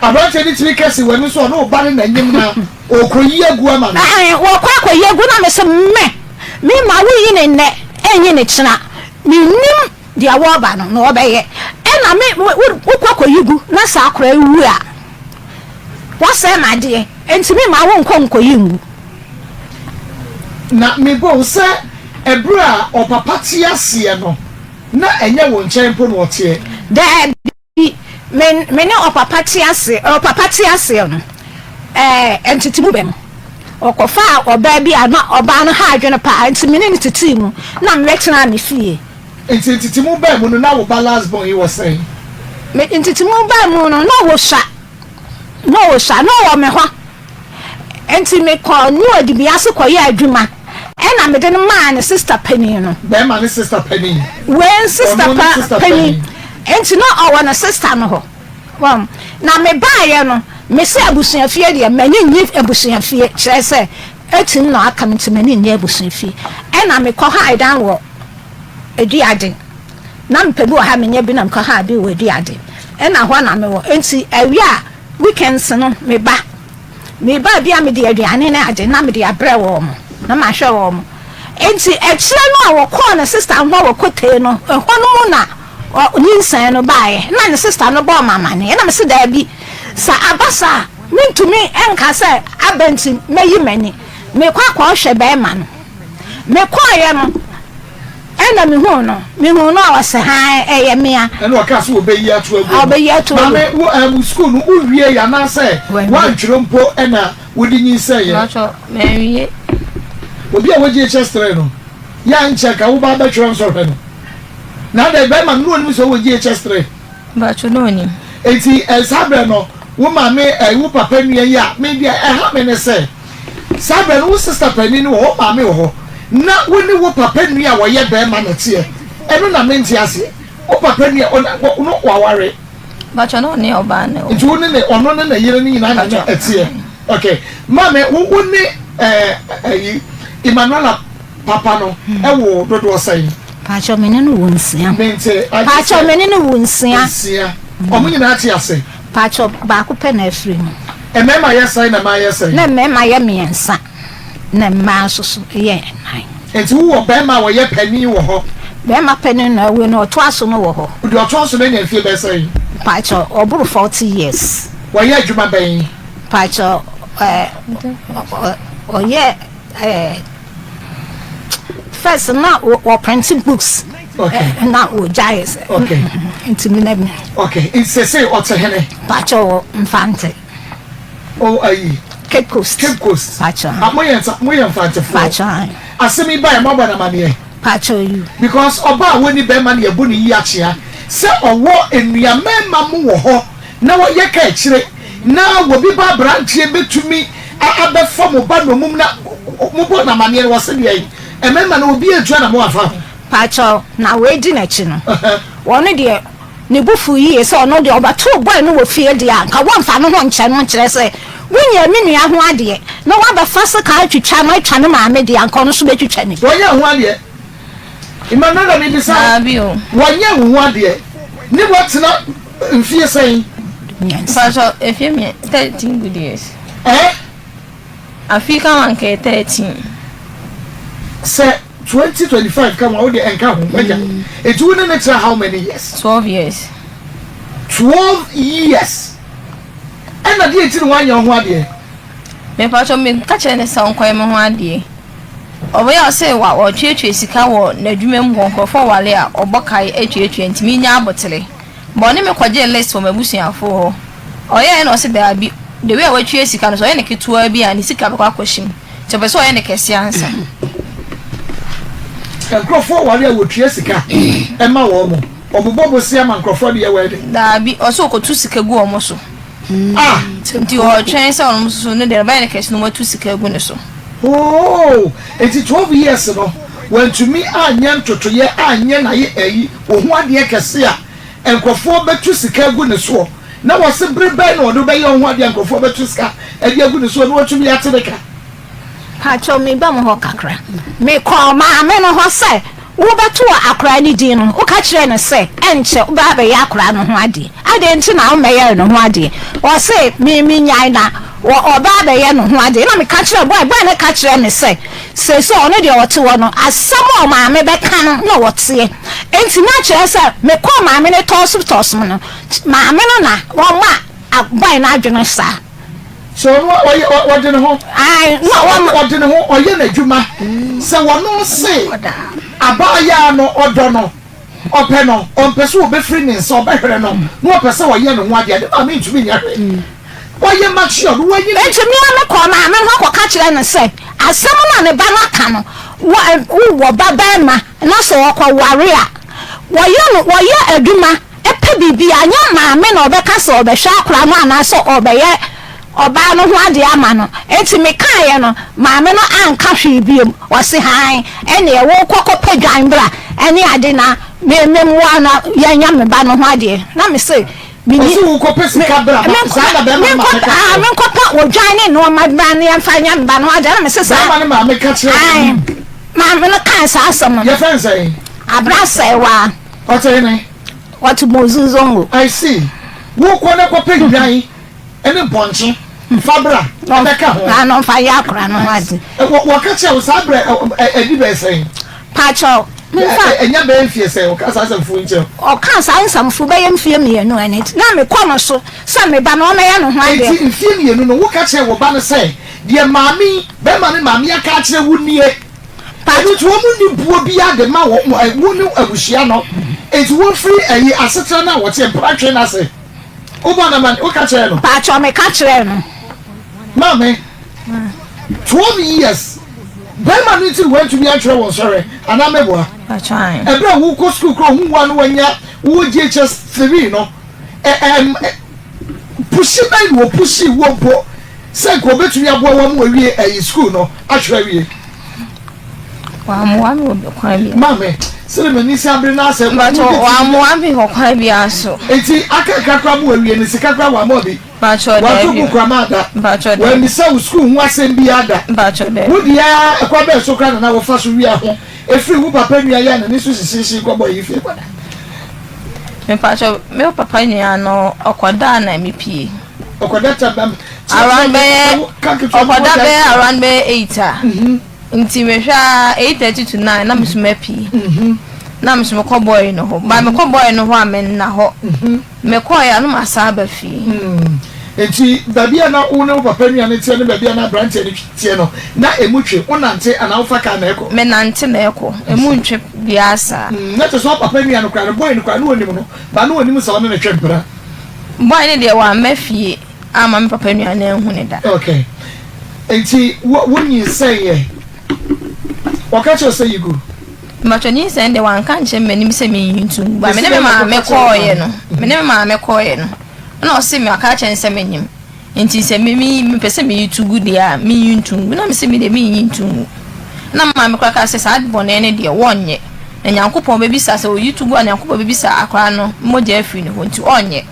Aberanteɛ no tumi ka si w'ani so, ɔne wo ba no na nyem na ɔrekɔyi agu ama no. Ae, wɔrekɔ akɔyi agu. Na mese, Me! Me ma wo yi ne nnɛ ɛnyi ne kyena me nim deɛ wɔba no na ɔbɛyɛ ɛna me wo kɔ kɔ yi gu na saa akora yi wu a wasɛe m'adeɛ nti me ma wo nkɔ nkɔ yi ngu. Na me bɔ wo sɛ ɛberɛ a ɔpapa te aseɛ no na ɛnyɛ wo nkyɛn mpo na ɔteɛ. Daabi. Bi, me me ne ɔpapa te ase, ɔpapa te aseɛ no, ɛɛ ntetemu bɛ mu. Ɔkɔfaa ɔbaa bi a na ɔbaa no ha adwene paa, nti me ne no tetee mu, na mebɛtenaa ne fie. Nti ntetemu baa mu no, na wo ba last born yi wɔ sɛn? Me ntetemu baa mu no, na ɔsua, na ɔsua, na ɔwɔ me hɔ. Enti mekɔɔ Noa dibea ase kɔyɛɛ adwuma, ɛnna mede no maa ne sista panin no. Bɛrima ne sista panin. Wei sista pa panin. Enti na ɔwɔ ne sista no hɔ. Wɔn. Na mebaeɛ no, mese abusuafie deɛ, m'ani nnye abusuafie, kyerɛ sɛ, etim na aka me nti m'ani nnye abusuafie. Ɛnna mekɔhae dan wɔ Aduaden. Na mepɛ bi wɔ ha, menya bi na mekɔhae bi wɔ Aduaden. Ɛnna hɔ na mewɔ. Enti awia a. Weekends no meba. Meba a bi a mede aduane ne ade na mede abrɛ wɔn na mahwɛ wɔn. Enti akyire no a wɔkɔɔ ne sista ho a wɔkɔtee no, ɛhɔ no mu na nyinsɛn no baeɛ. Na ne sista no bɔɔ me amaneɛ na mese daabi, sɛ aba saa a mentumi nka sɛ aba nti mɛyi m'ani. Mekɔ akɔhwɛ barima no. Mekɔeɛ no, Ɛna mehuu no, mehuu no a ɔse haa ɛyɛ mea. Ɛna ɔkaa sɛ wɔbɛyi ato agu no. Ɔbɛyi ato agu. Maame, wo ɛɛ sukuu no wo wie yɛ anaasɛ woantwerɛ mpo ɛna wode nyinsɛn yɛ? Mpakyɛ manwie. Obi a wɔ JHS 3 no yɛ a nkyɛ nka wo ba bɛtwerɛ nsɔhwɛ no. Na adɛn bɛrima no na ɔnim sɛ wowɔ JHS 3? Mpakyɛ na ɔnim. Enti ɛɛ saa berɛ no wo maame ɛɛ wo papa nua yi a me deɛ ɛha me ne sɛ. Saa berɛ no, wo sista panin no wɔ hɔ, wo maame wɔ hɔ, na wo ne wo papa nua a ɔyɛ barima na ɛteɛ. Ɛno na mente aseɛ. Wo papa nua, ɔno no waware? Mpakyɛ na ɔne ɔbaa no wɔ. Nti wo ne ne, ɔno ne ne yere no nyinaa na na ɛteɛ. Okay. Maame, wo wo ne ɛɛ ɛyi Emmanuela papa no ɛwɔ dodoɔ sɛn? Mpakyɛ me ne no wɔ nsia. Mente. Mpakyɛ me ne no wɔ nsia. Nsia. Wɔn nyinaa te ase? Mpakyɛ baako pɛ na afiri mu. Mmarima yɛ sɛn na mmaa yɛ sɛn? Na mmarima yɛ mmiɛnsa, na mmaa nso so yɛ nnan. Enti wowɔ barima a ɔyɛ panin wɔ hɔ? Barima panin no awu no, ɔtoa so no wɔ hɔ. Deɛ ɔtoa so no anya mfeɛ bɛyɛ sɛn? Mpakyɛ, ɔboro 40 years. Ɔyɛ adwuma bɛn? Mpakyɛ, ɛɛ, ɔyɛ ɛɛ, first na ɔprinte books. Okay. Na ɔgyae sɛ. Okay. Nti mi na mi. Okay, nti sese ɔte hene? Mpakyɛ wɔ Mfante. Oh, ayi. Cape Coast. Cape Coast. Mpakyɛ. Ah, mo yɛ nsa, mo yɛ Mfantefoɔ. Mpakyɛ ayi. Asɛm yi ba yɛ mo abɔ n'amaneɛ. Mpakyɛ yi. Because ɔbaa a wɔnni bɛrima na yɛbɔ ne yi akyea sɛ ɔwɔ nnua mmarima mo wɔ hɔ na wɔyɛ ka akyire na wɔbi ba aberanteɛ bɛtumi abɛfa mo ba nnommum na mo bɔ n'amaneɛ no wɔse deɛ mmarima no obi antua na mo afa ho. Mpakyɛw, na wei di n'akyi no, ɔno deɛ ne bo fuw yiye sɛ ɔno deɛ ɔbɛtoo boy no wɔ fie deɛ a, nka wɔmfa ne ho nkyɛ no, nkyerɛ sɛ wonyɛɛ me nua ho adeɛ na woabɛfa sekan atwitwa no atwa ne maame deɛ a, nka ɔno nso bɛtwitwa ne bi. Wɔnyɛɛ ho adeɛ. Emmanuela mebisa wo, wɔnyɛɛ wo ho adeɛ ne woatena mfie sɛn? Mpakyɛw, mfie mmiɛ, 13 good years. Eh? Afe ka ho a nka ɛyɛ 13. Sɛ 2025 ka ho a wo deɛ ɛnka ho wagya. Eti wo ne no tra how many years? 12 years. 12 years. Ɛna deɛ nti na wanyɛ wo ho adeɛ? Mepakyɛ me ka kyerɛ ne sɛ ɔnkɔyɛ me ho adeɛ. Ɔbɛyɛ a ɔsɛ wa ɔtuatua sika wɔ n'adwuma mu hɔ nkurɔfoɔ wale a ɔbɔ kae atuatua nti menya abotere. But ɔne me kɔgyee list wɔ m'abusuafoɔ hɔ. Ɔyɛɛ na ɔse daabi, the way a watua sika no sɛ ɔyɛ no ketewa bi a ne sika bɛkɔ akɔhyɛ mu. Nti ɔpɛ sɛ ɔyɛ no kɛseɛ ansa. Nkurɔfoɔ ware a wɔtua sika ma wɔn, wɔbobɔ bosea ma nkurɔfoɔ de yɛ wedding. Daabi, ɔse ɔkɔtu sika gu wɔn so. Ah! Nti ɔretwɛn sɛ ɔno nso ne deɛ ɔbɛyɛ no kɛse na wɔatu sika agu ne so. Oh! Nti 12 years no wantumi anyɛ ntotoeɛ anyɛ n'aye ayi wo ho adeɛ kɛse a nkurɔfoɔ bɛtu sika agu ne soɔ na wɔse bere bɛn na ɔde bɛyɛ wo ho adeɛ a nkurɔfoɔ bɛtu sika de agu ne soɔ na watumi ate ne ka. Pakyɛw me ba mu hɔ kakra. Me kɔɔ maame no hɔ sɛ wo bɛto akoraa no din no, wo ka kyerɛɛ no sɛ ɛnkyɛ wo bɛ abɛyɛ akoraa no ho adeɛ. Adɛn nti na wo mmɛyɛɛ no ho adeɛ? Ɔse me me nyae na wɔ ɔbɛ abɛyɛ no ho adeɛ. Na me ka kyerɛɛ boy, boy no ka kyerɛɛ me sɛ seesei ɔno deɛ ɔte hɔ no asɛm a ɔmaame bɛka no na ɔteɛ. Enti na kyerɛ sɛ me kɔɔ maame no tɔɔso tɔɔso no, maame no na ɔma boy no adwene saa. Sɛ ɔno a ɔyɛ ɔde ne ho. Ae, na Sɛ wɔma. ɔde ne ho ɔyɛ n'adwuma. Sɛ ɔno se abaayaa no ɔdɔ no, ɔpɛ no, ɔmpɛ sɛ ɔbɛfiri ne nsa, ɔbɛhwere no, na ɔpɛ sɛ ɔyɛ ne ho adeɛ a, ne maame ntumi nyɛ hwee. Wayɛ matured, wanyi ne. Enti me ara mekɔɔ maame no hɔ kɔka kyerɛɛ no sɛ, asɛm no a ne ba no aka no, wɔ, wowɔ babarima na sɛ ɔkɔware a, wɔyɛ no, wɔyɛ adwuma pɛ biribi a, nyɛ maame na ɔbɛka sɛ ɔbɛhwɛ akwadaa no anaasɛ ɔbɛyɛ ɔbaa no ho adeɛ ama no. Enti mekaeɛ no, maame no anka hwee bio. Ɔse, Hann, ɛnneɛ wokɔ kɔpɛ dwan bra ne ade na me memmoa na yɛnyɛ me ba no ho adeɛ. Na mese, Menni. Ɔse wokɔpɛ sika bra ma, saa na bɛrima no maame ka kyerɛ wo. Menkɔpɛ odwan ne nnoɔma bra na yɛmfa nyɛ me ba no ho adeɛ. Na mese saa. Bɛrima no maame ka kyerɛɛ w'anim. Maame no kaa saa asɛm no. Yɛfrɛ no sɛn? Abrasɛewaa. Ɔte hene? Ɔte Mozu Zongo. I see. Wokɔ na kɔpɛ nnwan ne mpɔnkye fa bra bɛka ho. Na ɔmfa yɛ akora no ho ade. Wɔka kyerɛ wo saa berɛ ɛdi bɛyɛ sɛn? Pakyɛw, memfa. Ɛnya bɛyɛ mfeɛ sɛn ɔka saa nsɛmfo yi nkyerɛ wo? Ɔkaa saa nsɛmfo bɛyɛ mfeɛ mmienu ɛno nti na mekɔ no so sɛ me ba no ɔmmɛyɛ ne ho adeɛ. Enti mfeɛ mmienu no woka kyerɛɛ wo ba no sɛ deɛ maame yi, bɛrima no maame aka akyerɛ wo nie? Ɛno nti wɔn nni buo biara de ma wɔn, wo ne abusua no, enti wɔmfiri ɛyi asetena no a wɔteɛ mpratwe no ase. Wobɔ no amane, woka kyerɛɛ no? Paatwɔ, meka kyerɛɛ no. Maame, 12 years, bɛrima no nti na wantumi antwerɛ wo nsɔhwɛ anaa meboa? Ɛberɛ a wokɔ sukuu koraa ɔhu wo a na wanya wowɔ JHS 3 no, ɛ ɛm pushi bɛn na ɔpushii wo mpo sɛ nka ɔbɛtumi aboa wo ama wawie ɛyi sukuu no atwerɛ awie? Wammoa me wɔ kwan bi. Maame, sɛdeɛ m'ani si abere na asɛ. Mpatsɔ wammoa me wɔ kwan biara so. Eti aka kakra mu awie no sika koraa wamma bi. Mpatsɔ daabi. Wanto book koraa ma ada. Mpatsɔ daabi. Wammisa wo sukuu ho asɛm biara da. Mpatsɔ daabi. Wo deɛ ara ɛkwan bɛn so koraa na na wofa so wia ho efiri wo papa nua yi a n'ani so hyehyeehye kɔbɔ yi fie kɔda? Mpatsɔ me papa nua no ɔkɔdaa na mepie. Ɔkɔda ta bɛm. Around bɛyɛ ɔkɔda bɛyɛ around bɛyɛ 8 a. Nti mehwɛ a 8:30 to 9 na me so mapie. Na me so mekɔ boy no hɔ. Ba mekɔ boy no hɔ a menna hɔ. Mekɔɛ a na masan aba fie. Nti baabi a na wo ne wo papa nua no teɛ ne baabi a na aberanteɛ no teɛ no, na emu twe? Wonante anaa wofa kaa na ɛkɔ? Menante na ɛkɔ. Emu ntwe biara saa. Na kyerɛ sɛ wo papa nua no koraa no, boy no koraa na ɔnim no, but na ɔnim sɛ ɔne no twe mpena. Boy no deɛ wamma fie amma me papa nua no anhu no da. Okay. Nti wo wo nyinsɛn yɛ? Wɔka kyerɛ wo sɛ yi gu? Mpakyɛ nyinsɛn deɛ wanka ankyerɛ me m'anim sɛ menyi nto ngu but me ne me maame kɔɔeɛ no me ne me maame kɔɔeɛ no ɛna ɔse me aka akyerɛ no sɛ menyim nti sɛ me me mepɛ sɛ meyi to gu deɛ a menyi nto ngu na mese me deɛ menyi nto ngu na me maame koraa kaa sɛ saa bɔne no deɛ wɔnyɛ na Nyankopɔn bɛbisa sɛ oyi to gu a Nyankopɔn bɛbisa akwadaa no mogya afiri ne hɔ nti ɔnyɛ.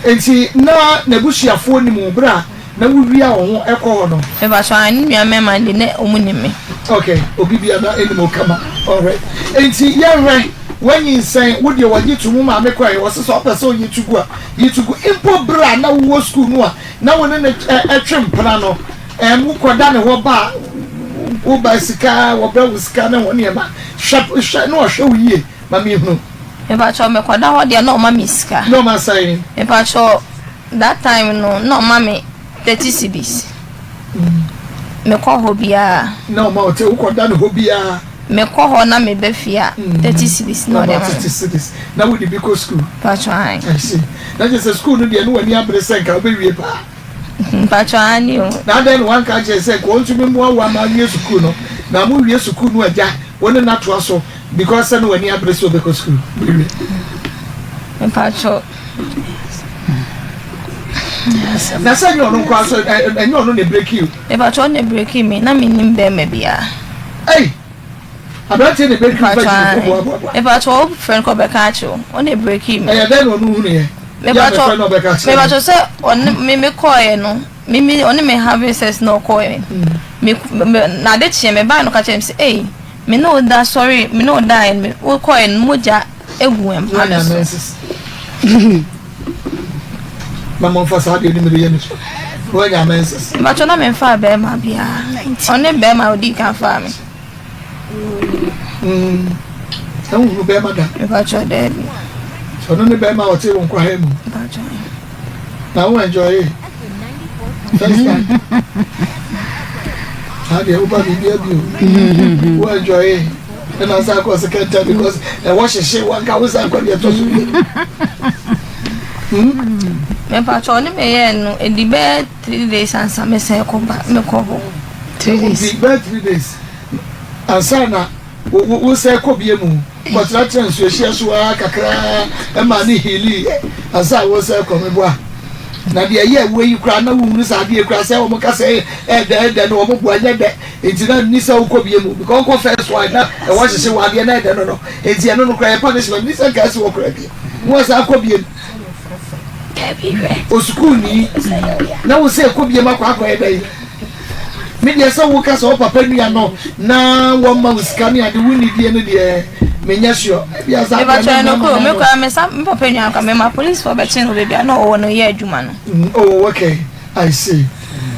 Nti na n'abusuafoɔ nim wo berɛ a na wowia wo ho kɔ hɔ no? Mepakyɛw aane ne nua mmarima no deɛ na wɔn nim me. Ok obi bia na ɛnim wo kama alright nti yɛnhwɛ wanyinsɛn wo deɛ wagye to mu maame kɔɛ ɔse sɛ ɔpɛ sɛ ɔyi to gu a yi to gu mpo berɛ a na wowɔ school no a na wo ne no twe mpena no ɛm wokɔda ne hɔ ba a woba sika wɔbrɛ wo sika ne ho nneɛma hwɛ hwɛ na ɔhwɛ wo yie ma mehunu. Mepakyɛw mekɔda hɔ deɛ na ɔma me sika. Na ɔma sɛn? Mepakyɛw That time no na ɔma me 30 cedis. Mekɔ hɔ biara. Na ɔma wo te wokɔ da ne hɔ biara. Mekɔ hɔ na meba fie a 30 cedis na ɔde ma me. 30 cedis na wode bi kɔ school. Mpatsɔ ae. I see. Na kyerɛ sɛ school no deɛ ne w'ani abere sɛ nka wobɛwie paa. Mpatsɔ aane o. Na adɛn na wanka ankyerɛ sɛ nka ɔntumi mmoa wo ama awie sukuu no na mowie sukuu no agya wo ne no atoa so because sɛ na w'ani abere sɛ wobɛkɔ sukuu bɛwie. Mpatsɔ. Na sɛ ɛnyɛ ɔno nkoa nso ɛnyɛ ɔno na ebreki o. Mepakyɛ ɔno na ebreki mi na mi nim bɛrima biara. Ɛyi aberanteɛ na ebreki fa gyina fo boaboaboa. Mepakyɛ o fɛ no kɔ bɛka akyerɛ o ɔno na ebreki mi. Ɛyɛ dɛn na ɔno hunu yɛ? Mepakyɛ mepakyɛ sɛ ɔne mi mi kɔɔɛ no mi mi ɔne mi having sex na ɔkɔɔɛ mi mi na ade kyeɛ mi baa no ka kyerɛ mi sɛ ɛyi mi ne o da sɔre mi ne o da yɛ mi o kɔɔɛ no mogya. egu mpa no so. Na mo nfa saa deɛ no mede yɛ ne so. Wanya menses. Mbakyɛ na memfaa bɛrima biara. Ɔne bɛrima a odi kan faa me. Na wohunu bɛrima da? Mbakyɛ daabi. Ɔno ne bɛrima a ɔte wo nkwaha mu. Mbakyɛ. Na wo enjoy first time. Saa deɛ woba biribi abi o. Wo enjoy. Ɛna san kɔ second time because ɛwɔ hyehye wanka wo san kɔ deɛ ɛtɔ so bio. Mepatwa ɔne me yɛɛ no ɛdi bɛyɛ 3 days ansa mesan kɔ ba mekɔ hɔ. 3 days. Ɛdi bɛyɛ 3 days ansa na wo sɛ kɔ bie mu kɔtenatena nsuo hyia so ara kakraa ɛma ne healii ansa wo sɛ kɔ meboa. Na deɛ ɛyɛ ɛwɔ yi koraa na wohunu sɛ adeɛ koraa sɛ wɔn ka sɛ ɛdɛ ɛdɛ no wɔn boa nyɛ dɛ. Nti na nni sɛ wokɔ bie mu because wokɔ first one na ɛwɔ hyehye wɔ adeɛ na ɛdɛ no no nti ɛno no koraa yɛ punishment nni sɛ nka ɛsi wɔ koraa bie mu wɔ saa kɔ bie mu osukuuni na wo sɛ ɛkɔ bie mu akɔ akɔ yɛ dɛ me deɛ sɛ woka sɛ wo papa nua no na wɔma wo sika ne ade wo nidie no deɛ. Menyɛ sure. Ebia saa deɛ Mepakyɛw mɛma ɛno koro mama me no. koraa me sa me papa nua koraa mema policefoɔ bɛkye no baabi a na ɔwɔ no yɛ adwuma no. Mm, oh okay, I see.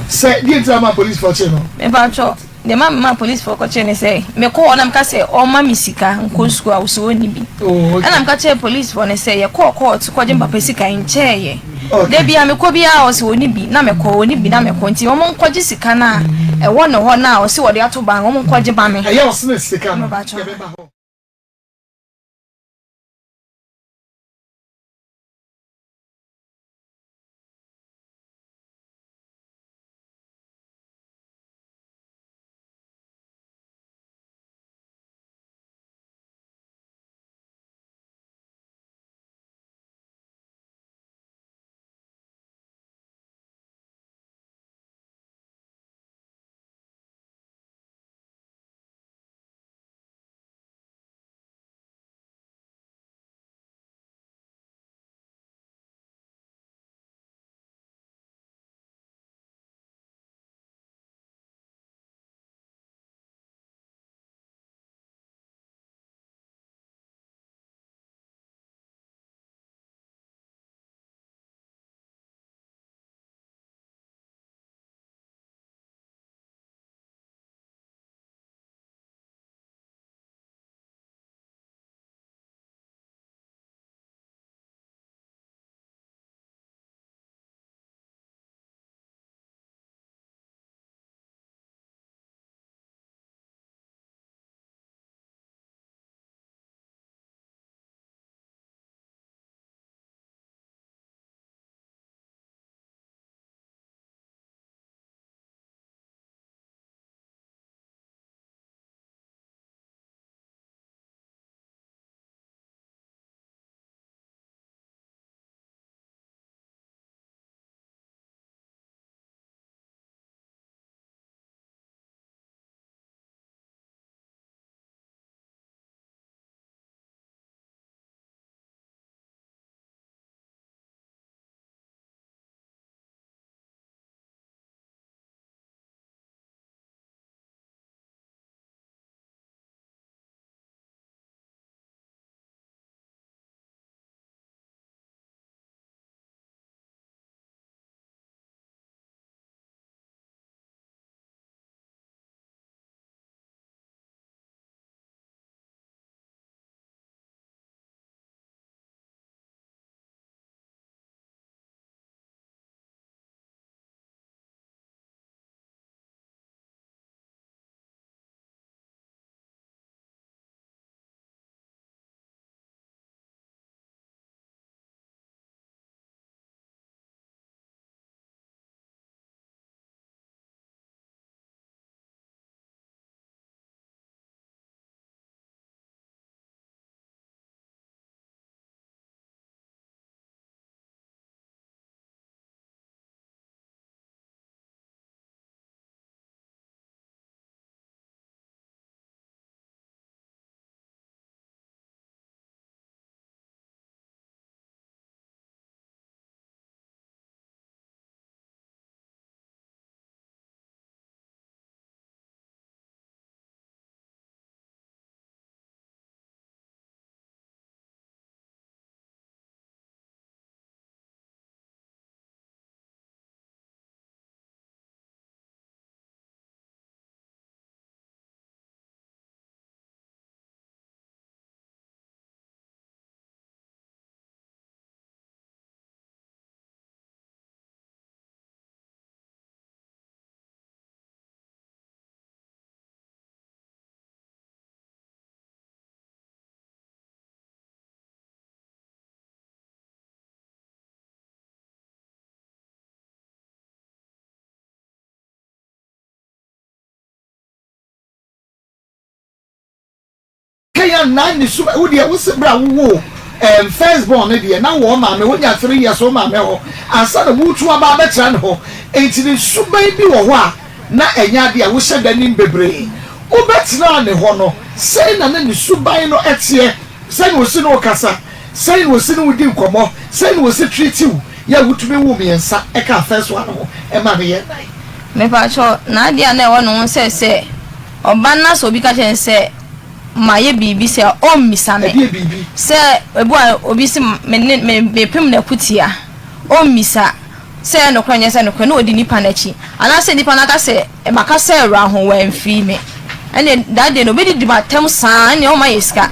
Sɛ deɛ nti na ama policefoɔ kye no? Mepakyɛw deɛ ma mema policefoɔ kɔkye ne sɛ mekɔ hɔ na meka sɛ ɔmma me sika nkɔ sukuu a ɔsɛ ɔnni bi. Oh okay. Ɛna meka kyerɛɛ policefoɔ no sɛ yɛkɔɔ court kɔgye me papa sika nkyɛɛyɛ. Okay. Da biara mekɔ biara ɔsɛ ɔnni bi na mekɔ ɔnni bi na mekɔ nti wɔn nkɔgye sika no a ɛwɔ ne hɔ no a ɔsɛ ɔde ato bank wɔn nkɔgye ma me. Ɛyɛ ɔsene sika no Mepakyɛw. yɛbɛba hɔ. Kenya na ne su wo deɛ wo se bra wo wo um, first born ne deɛ na wɔ maame wo nya 3 years wo maame hɔ ansa na wotu aba abɛkyerɛ ne hɔ enti ne suban bi wɔ hɔ a na ɛnyɛ adeɛ a wohyɛ da nim bebree wobɛtenaa ne hɔ no sɛn na na ne suban no ɛteɛ sɛn na osi ne wo kasa sɛn na osi ne wo di nkɔmmɔ sɛn na osi treat wo yɛ wotumi wo mmiɛnsa ɛka first one ho ɛma ne yɛ nan. Mepakyɛw, n'adeɛ a na ɛwɔ ne ho sɛ sɛ ɔba no na sɛ obi ka kyerɛ no sɛ. mayɛ biribi sɛ ɔmmisa me. Ɛdeɛ biribi? Sɛ ebi a obi se me ne me mepem no akutia, ɔmmisa sɛ ɛyɛ nokorɛ nyɛ sɛ nokorɛ na ɔdi nipa no akyi. Anaasɛ nipa no aka sɛ makasa awura ho wamfii me. Ɛnneɛ that day no ɔbɛdidi m'atɛm saa ɛnneɛ ɔmma yɛ sika.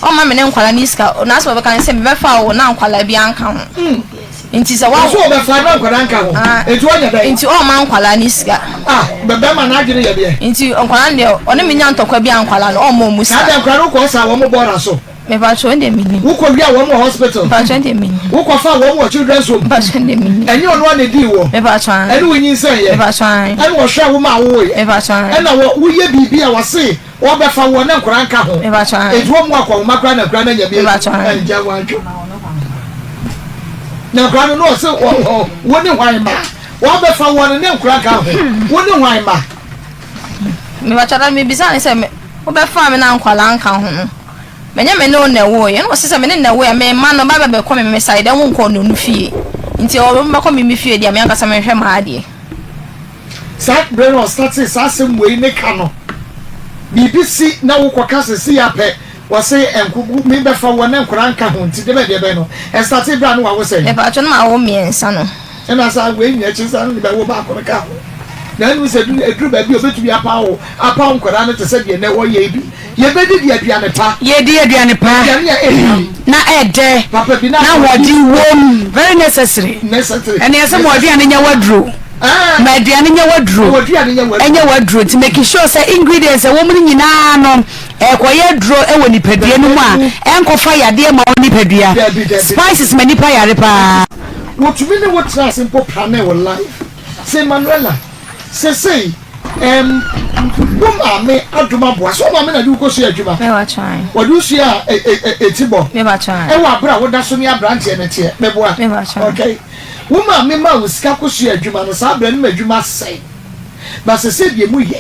Ɔmma me ne nkwadaa no sika. N'asɛm a ɔbɛka ne sɛ mebɛfa wo na nkwadaa biara nka ho. Nti sɛ wa. Ɔsɛ ɔbɛfa na nkwadaa nka ho. Ah. Nti ɔnyɛ dɛn? Nti ɔmma nkwadaa no sika. Ah, bɛbɛma n'adwene yɛ deɛ. Nti nkwadaa no deɛ ɔne me nya ntɔkwa bi a nkwadaa no ɔmma ɔmo sika. Saa deɛ nkwadaa no wokɔ saa wɔn bɔɔla so. Mepakyɛw ɛndeɛ mennim. Wokɔ wia wɔn wɔ hospital. Mepakyɛw ɛndeɛ mennim. Wokɔ fa wɔn wɔ children's home. Mepakyɛw ɛndeɛ mennim. Ɛnyɛ ɔno ara na edii wɔ. Mepakyɛw ae. Ɛne wo nyinsɛn yɛ. Mepakyɛw ae. Ɛna ɔhwɛɛ wo maa wo woeɛ. Mepakyɛw ae. Ɛna wɔ woyɛ biribi a wɔse wɔbɛfa woɔ na nkwadaa nka ho. Mepakyɛw ae. Enti wɔn mu akɔnhoma koraa na nkwadaa no anya bi adi. Mepakyɛw ae. Ɛngya wɔadwo. Na nkwadaa no na ɔse wɔ wɔ wo ne hwan mma? Wɔbɛfa woɔ no ne nkwadaa nka ho. Wo ne hwan mma? Mepakyɛw na mebisa no sɛ me wobɛfaa me na nkwadaa nka ho no menyɛ me ne wo na ɛwoeɛ ɛna ɔse sɛ me ne no na ɛwoeɛ a me mma no ba bɛbɛkɔ me me side ɛwo nkɔ ɔno no fie nti ɔmo bɛkɔ me me fie deɛ me ankasa mehwɛ m'adeɛ. Saa berɛ no ɔstartee saa asɛm wei ne ka no biribi si na wokɔ ka sɛ sei apɛ wɔse nko me bɛfa woɔ na nkwadaa nka ho nti deɛ bɛn deɛ bɛn no ɛstartee berɛ a na wawo sɛn? Mepakyɛw na mawo mmiɛnsa no. Ɛna saa wei nyina akyi saa no ne bɛwo baako no ka ho. Na ɛnom sɛ ɛduru baabi a ɔbɛtumi apaw wo, apaw nkwadaa no te sɛ deɛ nnɛ wɔyɛ yi bi. Yɛbɛdidi aduane pa. Yɛdi aduane pa. Aduane a ɛham. Na ɛdɛ. Papa bi na Na ahoɔden wom. Very necessary. Necessary. Ɛne ɛsɛ ma aduane nyɛ waduro. Ah. Ma aduane nyɛ waduro. Ma aduane nyɛ waduro. Ɛnyɛ waduro. Nti make sure sɛ ingredients ɛwɔ mu no nyinaa no ɛkɔyɛ aduro ɛwɔ nipadua no mu a ɛnkɔfa yadeɛ ma wo nipadua. Dabi, dabi. Spices ma nipa yare paa. Wɔtumi ne wo tena ase mpo planee wo life. Sɛ Manuela, sesei ɛɛm wo maame adom aboa, sɛ wo maame na de wo kɔsua adwuma? Wɔde wo sua eti bɔ ɛwɔ abere a woda so ne aberanteɛ no teɛ, meboa? Okay. Wo maame maa wo sika kɔsua adwuma no, saa berɛ no ma adwuma sɛe, but sesei deɛ mu yɛ.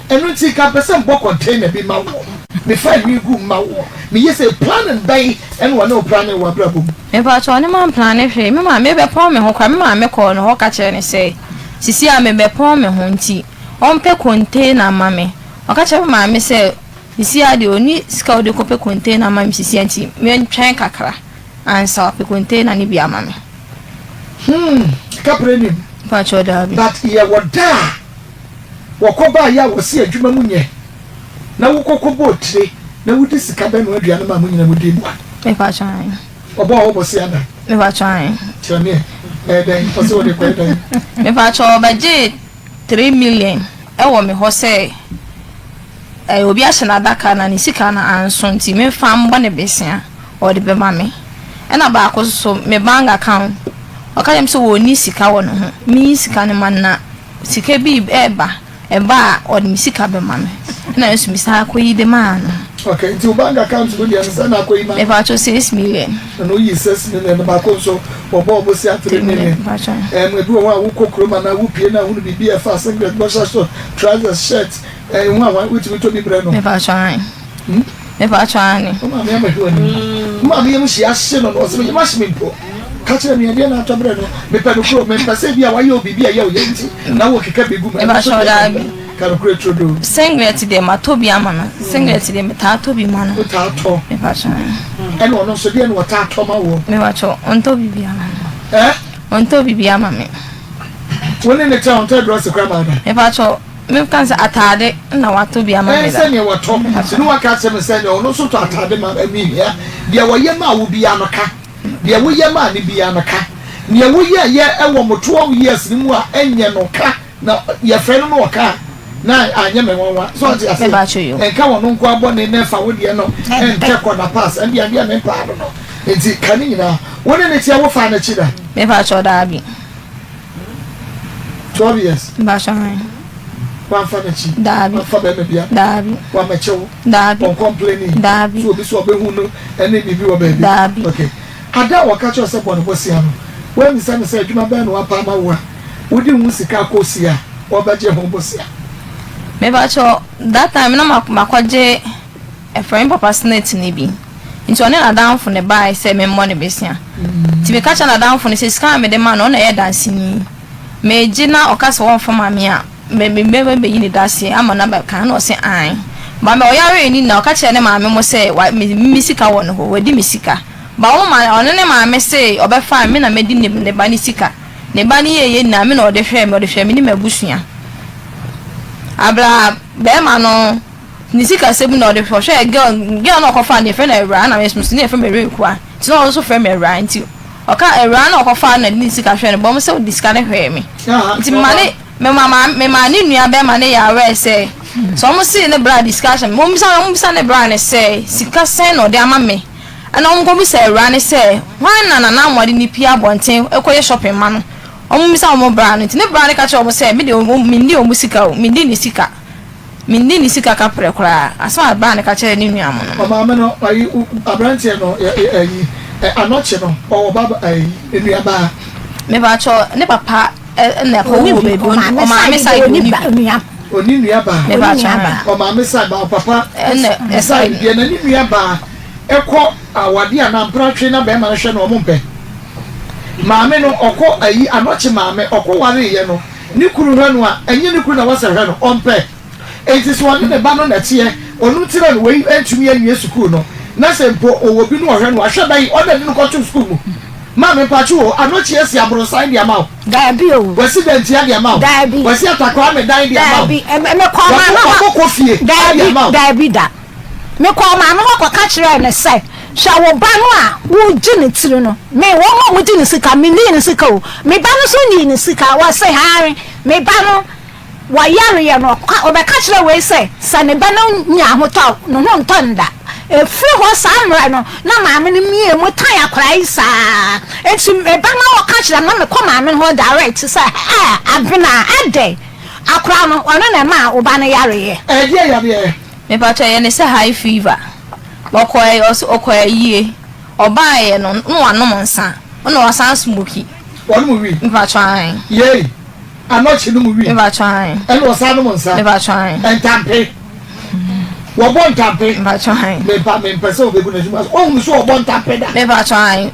Ɛno nti nka mpɛ sɛ mbɔ container bi ma woɔ, mefa nwi gu mu ma woɔ, meyɛ sei, planning bɛn ɛna wɔne wo planning wɔ abrabɔ mu? Mepakyɛw ɔne mamplane hwee, me maame bɛpɔn me ho koraa, me maame kɔɔ ne hɔ ka kyerɛɛ no sɛ sisi a mebɛpɔn me ho nti ɔmpɛ container ma me, ɔka kyerɛɛ me maame sɛ sisi a deɛ ɔnni sika a ɔde kɔpɛ container ma me sisi a nti mentwɛn kakra ansa wapɛ container no bi ama me. Hmm, kaprɛ nim. Mepakyɛw daabi. But yɛwɔ da a Wɔkɔ baeɛ a wɔse adwuma mu nyɛ na wokɔ kɔ bɔɔ tire na wodi sika bɛnoa aduane maa mo nyina mo dii mmoa. Mepakyɛ ae. Ɔbɔɔ wo bosea da. Mepakyɛ ae. Kyerɛ me ɛ, ɛyɛ dɛn? Ɔse wode kɔyɛ dɛn? Mepakyɛ ɔbɛgyee 3 million ɛwɔ me hɔ sɛ ɛɛ obi ahyɛ no adaka na ne sika no anso nti menfa mbɔ no besea ɔde bɛma me. Ɛna baako nso me bank account ɔka kyerɛ me sɛ ɔnni sika wɔ ne ho menyi sika no ma no na Sika bi reba, ɛba a ɔde me sika bɛma me. Ɛna me nso mesan akɔyi de maa no. Okay, nti wo bank account mu deɛ no sɛ na akɔyi ma no? Mepakyɛw 6 million. Ɛna woyi 6 million no baako nso wɔbɔɔ bosea 3 million. Mepakyɛw. Ɛm ebi wɔ hɔ a wokɔ kurom anaa wopie na ahunu biribi a ɛfa singlet, boxer short, trousers, shirt, ɛho a wotumi tɔ bi brɛ no. Mepakyɛw ae. Mepakyɛw aane. Wo maame ama hwɛ w'anim. Wo maame yam hyia ahye no na ɔsɛ me yam ahye me mpo. Ka kyerɛ me ɛdeɛ na atɔ berɛ no. Mepɛ nokorɛ o, mempɛ sɛ ebia wayɛ wo biribi a ɛyɛ wo ya nti na wokeka bi gu mu. Ɛno nso Mepakyɛw deɛ daabi. mempɛ. Ka nokorɛ turodoo. Singlet deɛ matɔ bi ama no. Singlet deɛ metaa tɔ bi ma no. Wotaa tɔ? Mepakyɛw aane. Ɛna ɔno nso deɛ na ɔtaa tɔ ma woɔ? Mepakyɛw, ɔntɔ biribiara ma me. Ɛ? Ɔntɔ biribiara ma me. Wo ne ne tra ɔntɔ drɔs koraa ma wo da? Mepakyɛw, Menka sɛ ataade na watɔ bi ama me da. Ɛɛ sɛdeɛ wɔtɔ ne waka akyerɛ me sɛ deɛ ɔno nso tɔ ataade ma me hia deɛ wɔyɛ maa wo biara no ka deɛ woyɛ maa no biara no ka deɛ woyɛɛyɛ wɔ mo 12 years no mu a ɛnyɛ no ka na yɛfrɛ no na ɔka a na anyɛ me nwanwa so ɔte ase nka wɔn nko abɔne na ɛfa wo deɛ no ɛntɛ kɔ na pass ɛndeɛ adeɛ me mpaa no no nti ka ne nyinaa wo ne ne teɛ wofaa n'akyi da. Mepa kyɛw daabi. 12 years. Mpatsɔ hɛn. Wamfa n'akyi. Daabi. Wamfa bɛrima bi aba. Daabi. Wamɛkyɛ wo. Daabi. Ɔnkɔmpleni. Daabi. So obi so ɔbɛhu no ɛne biribi wɔ baabi. Daabi. Okay. Ada a wɔka kyerɛ sɛ bɔ ne bosea no, woammisa no sɛ adwuma bɛn na wapa ama wo a wode ho sika akɔsi a wɔbɛgye ho bosea? Mepakyɛw, that time na makɔgye ɛfrɛ me papa senate no bi. Nti ɔne n'adamfo no bae sɛ memmɔ no bosea. Nti meka kyerɛɛ n'adamfo no sɛ sika a mede ma no, ɔno na ɛyɛ danseni. Megye na ɔka sɛ ɔmfa ma me a, mɛbɛyi ne daseɛ ama no abɛka. Ɛna ɔse ae. Ba me ɔyaree no nyinaa ɔka kyerɛɛ ne maame mo sɛ wa me me sika wɔ ne hɔ, wadi me sika. Ba wɔn ma ɔno ne maame se ɔbɛfa me na madi ne ne ba no sika. Ne ba no yɛɛyɛ nyinaa me na ɔde hwɛɛ me, ɔde hwɛɛ me ne m'abusua. Abla bɛɛma no ne sikasɛm mu na ɔde hwɛ ɔhwɛɛ girl girl no a ɔkɔfaa no yɛfrɛ no Awuraa na me nso ne yɛfrɛ me Awurakua nti na ɔno nso frɛ me Awuraa nti ɔka Awuraa no a ɔkɔfaa no na de ne sika hwɛɛ no bɔ mo sɛ ɔde sika no hwɛɛ me nti mema ne mema maa mema ne nua bɛrima no yɛ aware sɛ sɛ wɔn see ne bra de sika ahyɛ me wɔn bisa wɔn bisa ne bra no sɛ sika sɛn na ɔde ama me ɛna wɔn kɔ bisa Awuraa no sɛ hwan na Nana Amoah de ne pie abɔnten kɔyɛ shopping ma no wɔn bisa wɔn bra no nti ne bra no ka kyerɛ wɔn sɛ me deɛ menni wɔn sika o menni ne sika. Menni ne sika kaprɛ koraa. Asɛm a baa no ka kyerɛɛ ne nua mo no. Ɔmaame no, ayi, aberanteɛ no, ayi, anɔkye no, ɔwɔ ba, ayi, nua baa. Mepakyɛw, ne papa na ɛkɔ woo baabi, ɔmaame side ɔnni bi. Ɔnni nua baa. Mepakyɛw. Ɔmaame side, ba ɔpapa side deɛ, na ne nua baa ɛkɔ awadeɛ anaa mpratwe na bɛrima no hwɛ no, ɔmo mpɛ. Maame no, ɔkɔ ayi, anɔkye maame, ɔkɔ wareeɛ no. Ne kunu hwɛ no a, ɛnyɛ ne kunu na wɔsɛ hwɛ no, ɔmpɛ. Enti sɛ ɔne ne ba no na ɛteɛ, ɔno nti na wei antumi anwie sukuu no, na sɛ mpo ɔwɔ bi na ɔhwɛ no a, hwɛ bɛn, ɔno na ɛde no kɔtoo sukuu mu. Maame mpaakye o, Anokye asi aborosan de ama wo? Daabi o. Wasi Dantia de ama wo? Daabi. Wasi Atakwame dan de ama wo? Daabi. Mekɔɔ maame hɔ. Wabɔ kɔ fie de ama wo? Daabi, daabi da. Mekɔɔ maame hɔ kɔka kyerɛɛ no sɛ, Hwɛ wo ba no a woregye ne tiri no, me, wɔn a wɔgye ne sika, mennii ne sika o, me ba no nso nnii ne sika. Wɔse, Aane, me ba no, wɔyareɛ no, ɔbɛka kyerɛɛ wei sɛ, sɛ ne ba no nya ahotɔ a, ne ho ntɔ no da. Ɛfiri hɔ saa mmerɛ no, na maame no mie mu tan akwadaa yi saa. Enti me ba no ɔka kyerɛ me, na mekɔ maame no hɔ direct sɛ, Ɛɛ, Abena, adɛn? Akwadaa no, ɔno na ɛmaa wo ba no yareɛ. Ɛdeɛn yareɛ? Mepakyɛw ɛyɛ ne sɛ high fever ɔkɔɛ ɔse ɔkɔ ayie ɔbaayɛ no na wanom nsa ɛna wasan smoki. Wɔnom wii. Mepakyɛw ae. Yei anɔkye nom wii. Mepakyɛw ae. Ɛna ɔsan nom nsa. Mepakyɛw ae. Ntampe wɔbɔ ntampe. Mepakyɛw ae. Mepa mempɛ sɛ wobɛgu n'anim ase woahunu sɛ ɔbɔ ntampe da. Mepakyɛw ae.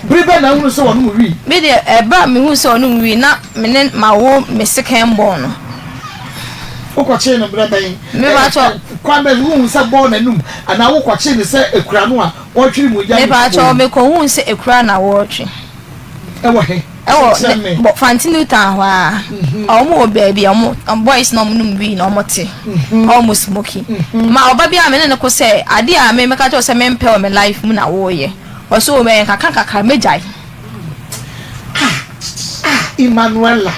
Bere bɛn na wohunu sɛ wɔnom wii? Me deɛ, ɛberɛ a mehuu sɛ ɔnom wii na me ne mawo me second born no. Wokɔkyee no berɛ bɛn? Me pakyɛ. Kwan bɛn so wohuu sɛ bɔɔ n'anum anaa wokɔkyee no sɛ ekura no a wɔretwere mu gya ne Me pakyɛ, mekɔhuu sɛ ekura na wɔretwe. Ɛwɔ he? Ɛwɔ ne bɔ Fante New Town hɔ ara. Wɔn wɔ baabi a wɔn boys na wɔn nom wii na wɔn te. Wɔn smoki. Ma ɔba bi a me ne no ko sɛ adeɛ a me meka kyerɛ wo sɛ mempɛ wɔ me life mu na woreyɛ. Ɔse o mɛyɛ nkakra nkakra mɛgyae. Ah ah Emmanuella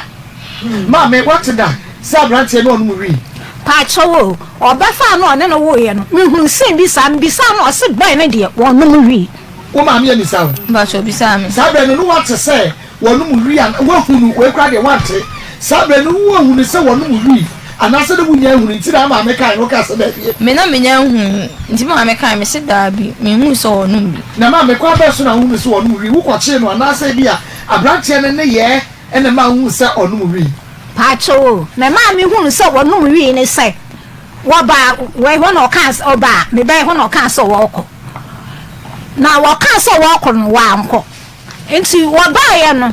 maame wate da sɛ abranteɛ ne ɔnom wii. Paakyɛw o, ɔbɛfaa no a ɔne no woeɛ no, mehuu scene bi saa, mebisaa no ɔse boy no deɛ wɔnom wii. Wo maame anisa wo? Mpakyɛw obisaa me. Saa berɛ no na wate sɛ Wɔnom wii anaa woahunu, wei koraa deɛ woante, saa berɛ no woahunu sɛ wɔnom wii anaasɛ na wonnya nhunu nti na maame kae no wokaa sɛ daabi. Me na mennya nhunuu nti me maame kae, mese daabi, menhuu sɛ wɔnom bi. Na maame kwan bɛn so na wohunu sɛ wɔnom wii, wokɔkyee no anaasɛ ebia aberanteɛ no nneyɛɛ na ɛmaa wohuu sɛ ɔnom wii? Paakyɛw o, na ɛmaa mehunuu sɛ wɔnom wii ne sɛ wɔbaa wei hɔ na ɔkaa sɛ ɔbaa me bɛn hɔ na ɔkaa sɛ wɔrekɔ, na wɔkaa sɛ wɔrekɔ no wankɔ. Nti wɔbaeɛ no,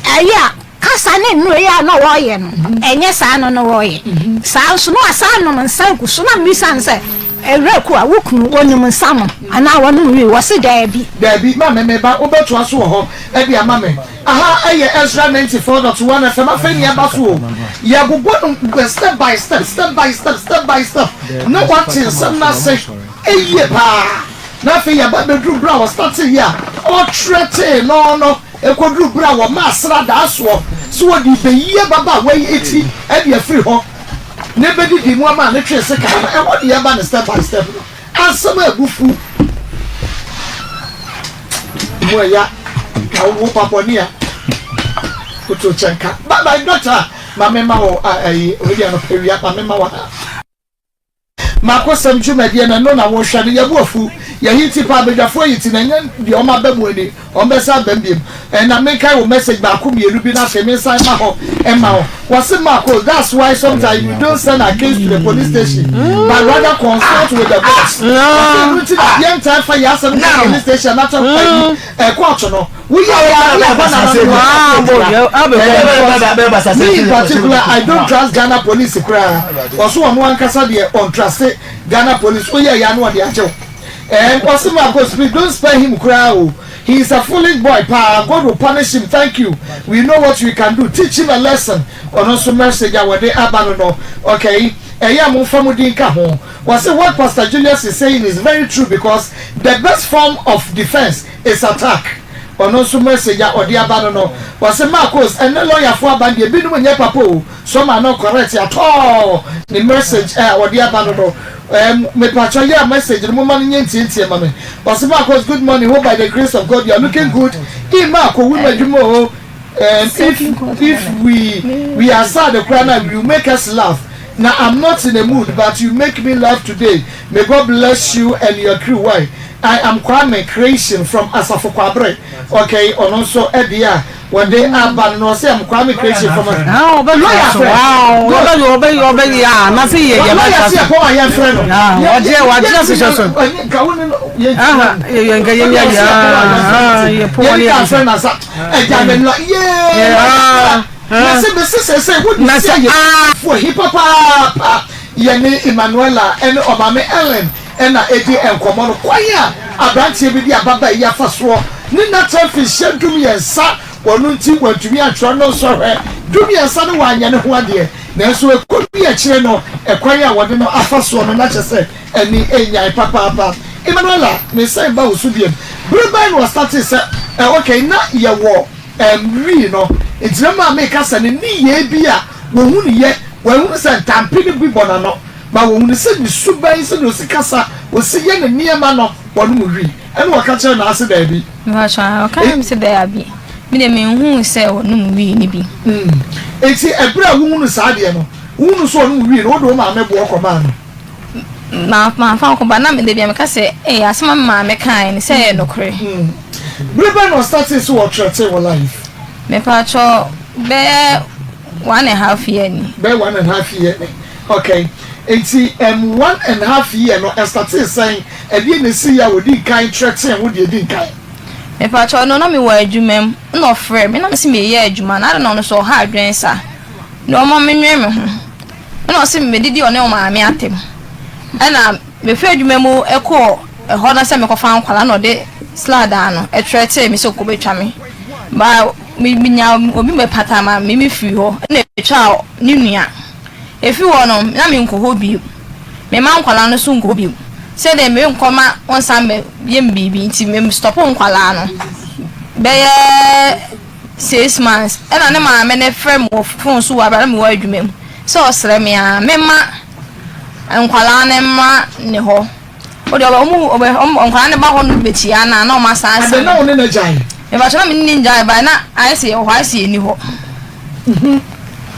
ɛyɛ a kasa ne nnuro yi a na wɔreyɛ no, ɛnyɛ saa no na wɔreyɛ. Saa nso na wɔasan nom nsa gu so. Na mebisa no sɛ, Awuraku a wo kunu ɔnim nsa nom anaa ɔnom wii? Wɔse daabi. Daabi, ma me me ba, wobɛtoa so wɔ hɔ de ama me. Aha yɛ Ezra 94.1 FM, afei nea ɛba so o, yɛbobɔ no step by step, step by step, step by step, na woate nsɛm no ase yie paa. Na afei yɛba bɛduru berɛ a wɔstarteeɛ a ɔtreatee no no kɔduru berɛ a wɔmaa sradaa soɔ sɛ wɔde rebɛyi ababaawa yi ti de afiri hɔ na ɛbɛdidi mu ama no twee sekan no, ɛhɔ ne yɛba no step by step no. Asɛm a ɛbu fu mu ɛya na wo ba bɔne a woto kyɛnka. Bye bye doctor, ma mema wo ayi, wei deɛ anɔpa wia, ma mema wo ha. Makosɛm dwumadie no ɛno na wohwɛ no yɛbo afu yɛhiti paa badwafoɔ yi ti na ɛnyɛ deɛ ɔma aba mu ani ɔmbɛsa aba mu biom ɛna menkae wo message baako mmienu bi na afei mensan ma hɔ ɛma wo wɔse Marcos that's why sometimes we don't send our case to the police station but rather consult with the boss wɔse ɛno nti na yɛntaa fa yɛ asɛm kɔ police station na kyɛ ɛkɔɔto no Woyɛ yɛ a na ɛhɔ na na me in particular I don't trust Ghana police koraa ɔso ɔno ankasa deɛ ɔntraste Ghana police woyɛ yɛ a na ɔde agye wo and ɔse Marcos please don't spare him koraa o he is a foolish boy paa God will punish him thank you we know what we can do teach him a lesson ɔno nso message a wɔde aba no no okay ɛyɛ a momfa mo din ka ho wɔse what Pastor Julius is saying is very true because the best form of defense It's attack ɔno nso message a ɔde aba no no ɔse Marcos ɛnɛ lawyer foɔ aba no deɛ binom nyɛ papa o some are not correct at all ne message a ɔde aba no no ɛɛm mepakyɛw yɛ a message no moma no nyɛ ntiantia ma me ɔse Marcos good morning hope by the grace of God you are looking good ee Marco wo madwuma o ɛɛm if if we we are sad koraa na you make us laugh na I'm not in a mood but you make me laugh today may God bless you and your crew why I am Kwame Creation from Asafo Kwabre okay ɔno nso ɛdeɛ a wɔde aba no na ɔsɛ am Kwame Creation from lawyer frɛ lawyer sɛ ɛkɔm a yɛmfrɛ no nka wo ne no yɛne ka frɛ no asa ɛgya me lɔ yee mese mese sɛ sɛ wode sɛ yɛ fo hi papaapa yɛne Emmanuela ɛne ɔmaame Ellen na edi nkɔmmɔ no, kwan a aberanteɛ bi de ababaa yi afa soɔ ne n'atra mfinhyia dumiɛnsa, ɔno nti wantumi antwerɛ no nsɔhwɛ dumiɛnsa no wanyɛ ne ho adeɛ, nanso ɛkɔdii akyire no, ɛkwan a wɔde no afa soɔ no na kyerɛ sɛ ani nnyae papaapa. Emmanuella, mesan ba wo so biom, bere bɛn na wɔstartee sɛ, eh, okay, na yɛwɔ um, wii no, nti na maa meka sɛ ne nneyɛɛ bi a wɔhunuyɛ, wɔahunu sɛ ntampe no bi bɔ n'ano. ma wɔhunu sɛ ne suban, sɛdeɛ ɔsi kasa, ɔsi yɛ ne nneɛma no, wɔnom wii. Ɛna ɔka kyerɛɛ n'ase daabi. Mpakyɛ, ɔka kyerɛɛ me sɛ daabi. Me deɛ menhuu sɛ wɔnom wii no bi. Enti ɛberɛ a wohunu saa adeɛ no, wohunu sɛ ɔnom wii no, wode wo maame boɔ kɔmaa no? Ma, mamfa ankɔ, but na me da biara meka sɛ, ee, asɛm a me maame kaeɛ no, sɛ ɛyɛ nokorɛ. Berɛ bɛn na ɔstartee sɛ ɔtrɛtee wo life? Mepakyɛ, bɛyɛ one and half year ni. Bɛyɛ one and half year ni. Okay nti ɛm one and half year no ɛstartee sɛn? Ɛdeɛn na ɛsiiɛ a wɔdii kan threaten wo deɛ ɛdi nkan? Mepakyɛw no na mewɔ adwuma mu na ɔfrɛɛ me na mese meyɛ adwuma na adɛn na ɔno nso ɔha adwene saa na ɔma menwene me ho ɛna ɔse medidi ɔne ɔmaame atɛm ɛna mefiri adwuma mu kɔɔ ɛhɔ no sɛ mekɔfa nkwadaa na ɔde sladaa no ɛtrɛtee me sɛ ɔkɔbɛtwa me ba menya obi mɛpata ma me mefiri hɔ ɛna ɛtwaa ne nua Efi hɔ no, na menkɔ hɔ bio. Memma nkwadaa no nso nkɔ hɔ bio. Sɛdeɛ merenkɔ ma wɔnsan mmɛyɛ me biribi nti, me stɔpo nkwadaa no bɛyɛ 6 months. Ɛna ne maame no frɛ me wɔ phone so wɔ abere a na mewɔ adwuma mu sɛ ɔsrɛ me ara memma nkwadaa no mmra ne hɔ. Wo deɛ ɔbɛ ɔmo ɔbɛ ɔmo nkwadaa no ba hɔ no bɛkyia no a na ɔmo asan asan. Adɛn na wo ne no agyae? Mepakyɛ na me ne no ngyae but na ayɛ sɛ yɛwɔ hɔ ayɛ sɛ yɛnni hɔ.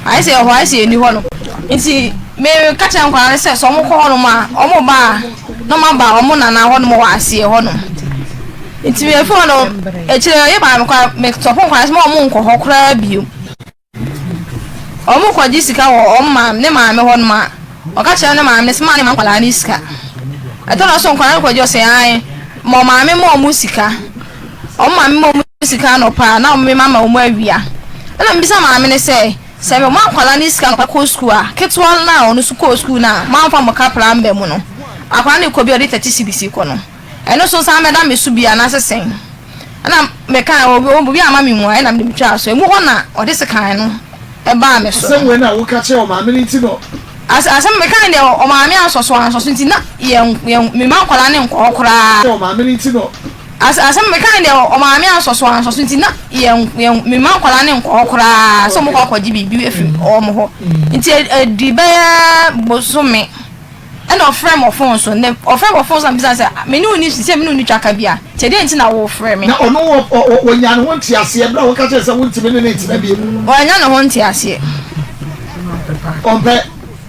Ayɛ sɛ yɛwɔ hɔ ayɛ sɛ yɛnni hɔ no nti me ka kyerɛ nkwadaa no sɛ sɛ ɔmo kɔ hɔ nom a ɔmo ba a na ɔmo aba ɔmo nana hɔ nom wɔ aseɛ hɔ nom. Nti me fi hɔ no akyire no yɛ baa me kɔ me tɔpo nkwadaa no sɛ ma ɔmo nkɔ hɔ koraa bio. Wɔkɔgye sika wɔ wɔn maame ne maame hɔnom a, ɔka kyerɛ ne maame sɛ ma ne ma nkwadaa no sika. Ɛtɔ da so nkwadaa no kɔgye ɔsɛ ae ma ɔmaame ma wɔn sika. Wɔn maame ma wɔn sika anɔpa a na wɔn ma ma wɔn awia. Ɛna mbisa maame no sɛ sɛ mema nkwadaa no sika anɔpa kɔ sukuu a ketewa no a ɔno nso kɔɔ sukuu no a moamfa mo kapra amba mu no akwadaa no kɔ bi a ɔde 30 cedis kɔ no ɛno nso san bɛda me so bi anaasɛ sɛn? Ɛna mekae, obi obi amma me mmuae na mede metwaa so. Emu hɔ na ɔde sekan no baa me so. Asɛm wei na woka kyerɛɛ ɔmaame no nti na. As asɛm mekae deɛ ɔmaame ansɔ so ansɔ so nti na yɛn yɛn mema nkwadaa no nkɔ hɔ koraa. Kyerɛɛ ɔmaame no nti na. As asɛm mekae deɛ ɔmaame ansɔ so ansɔ so nti na yɛn yɛn mema nkwadaa no nkɔ hɔ koraa sɛ wɔkɔ akɔgye biribi afiri wɔn hɔ. Nti ɛdi bɛyɛ bosome. Ɛna ɔfrɛɛ me wɔ fon so. Na ɔfrɛɛ me wɔ fon so na mebisa no sɛ, Me ne wo nni sɛ me ne wo nni twaka bi a, nti ɛdeɛn nti na worefrɛ me? Na ɔno ɔ ɔ ɔnyaa ne ho nteaseɛ berɛ a woka kyerɛɛ no sɛ wontumi ne no ntena bio no? Wannya ne ho nteaseɛ. Ɔmpɛ.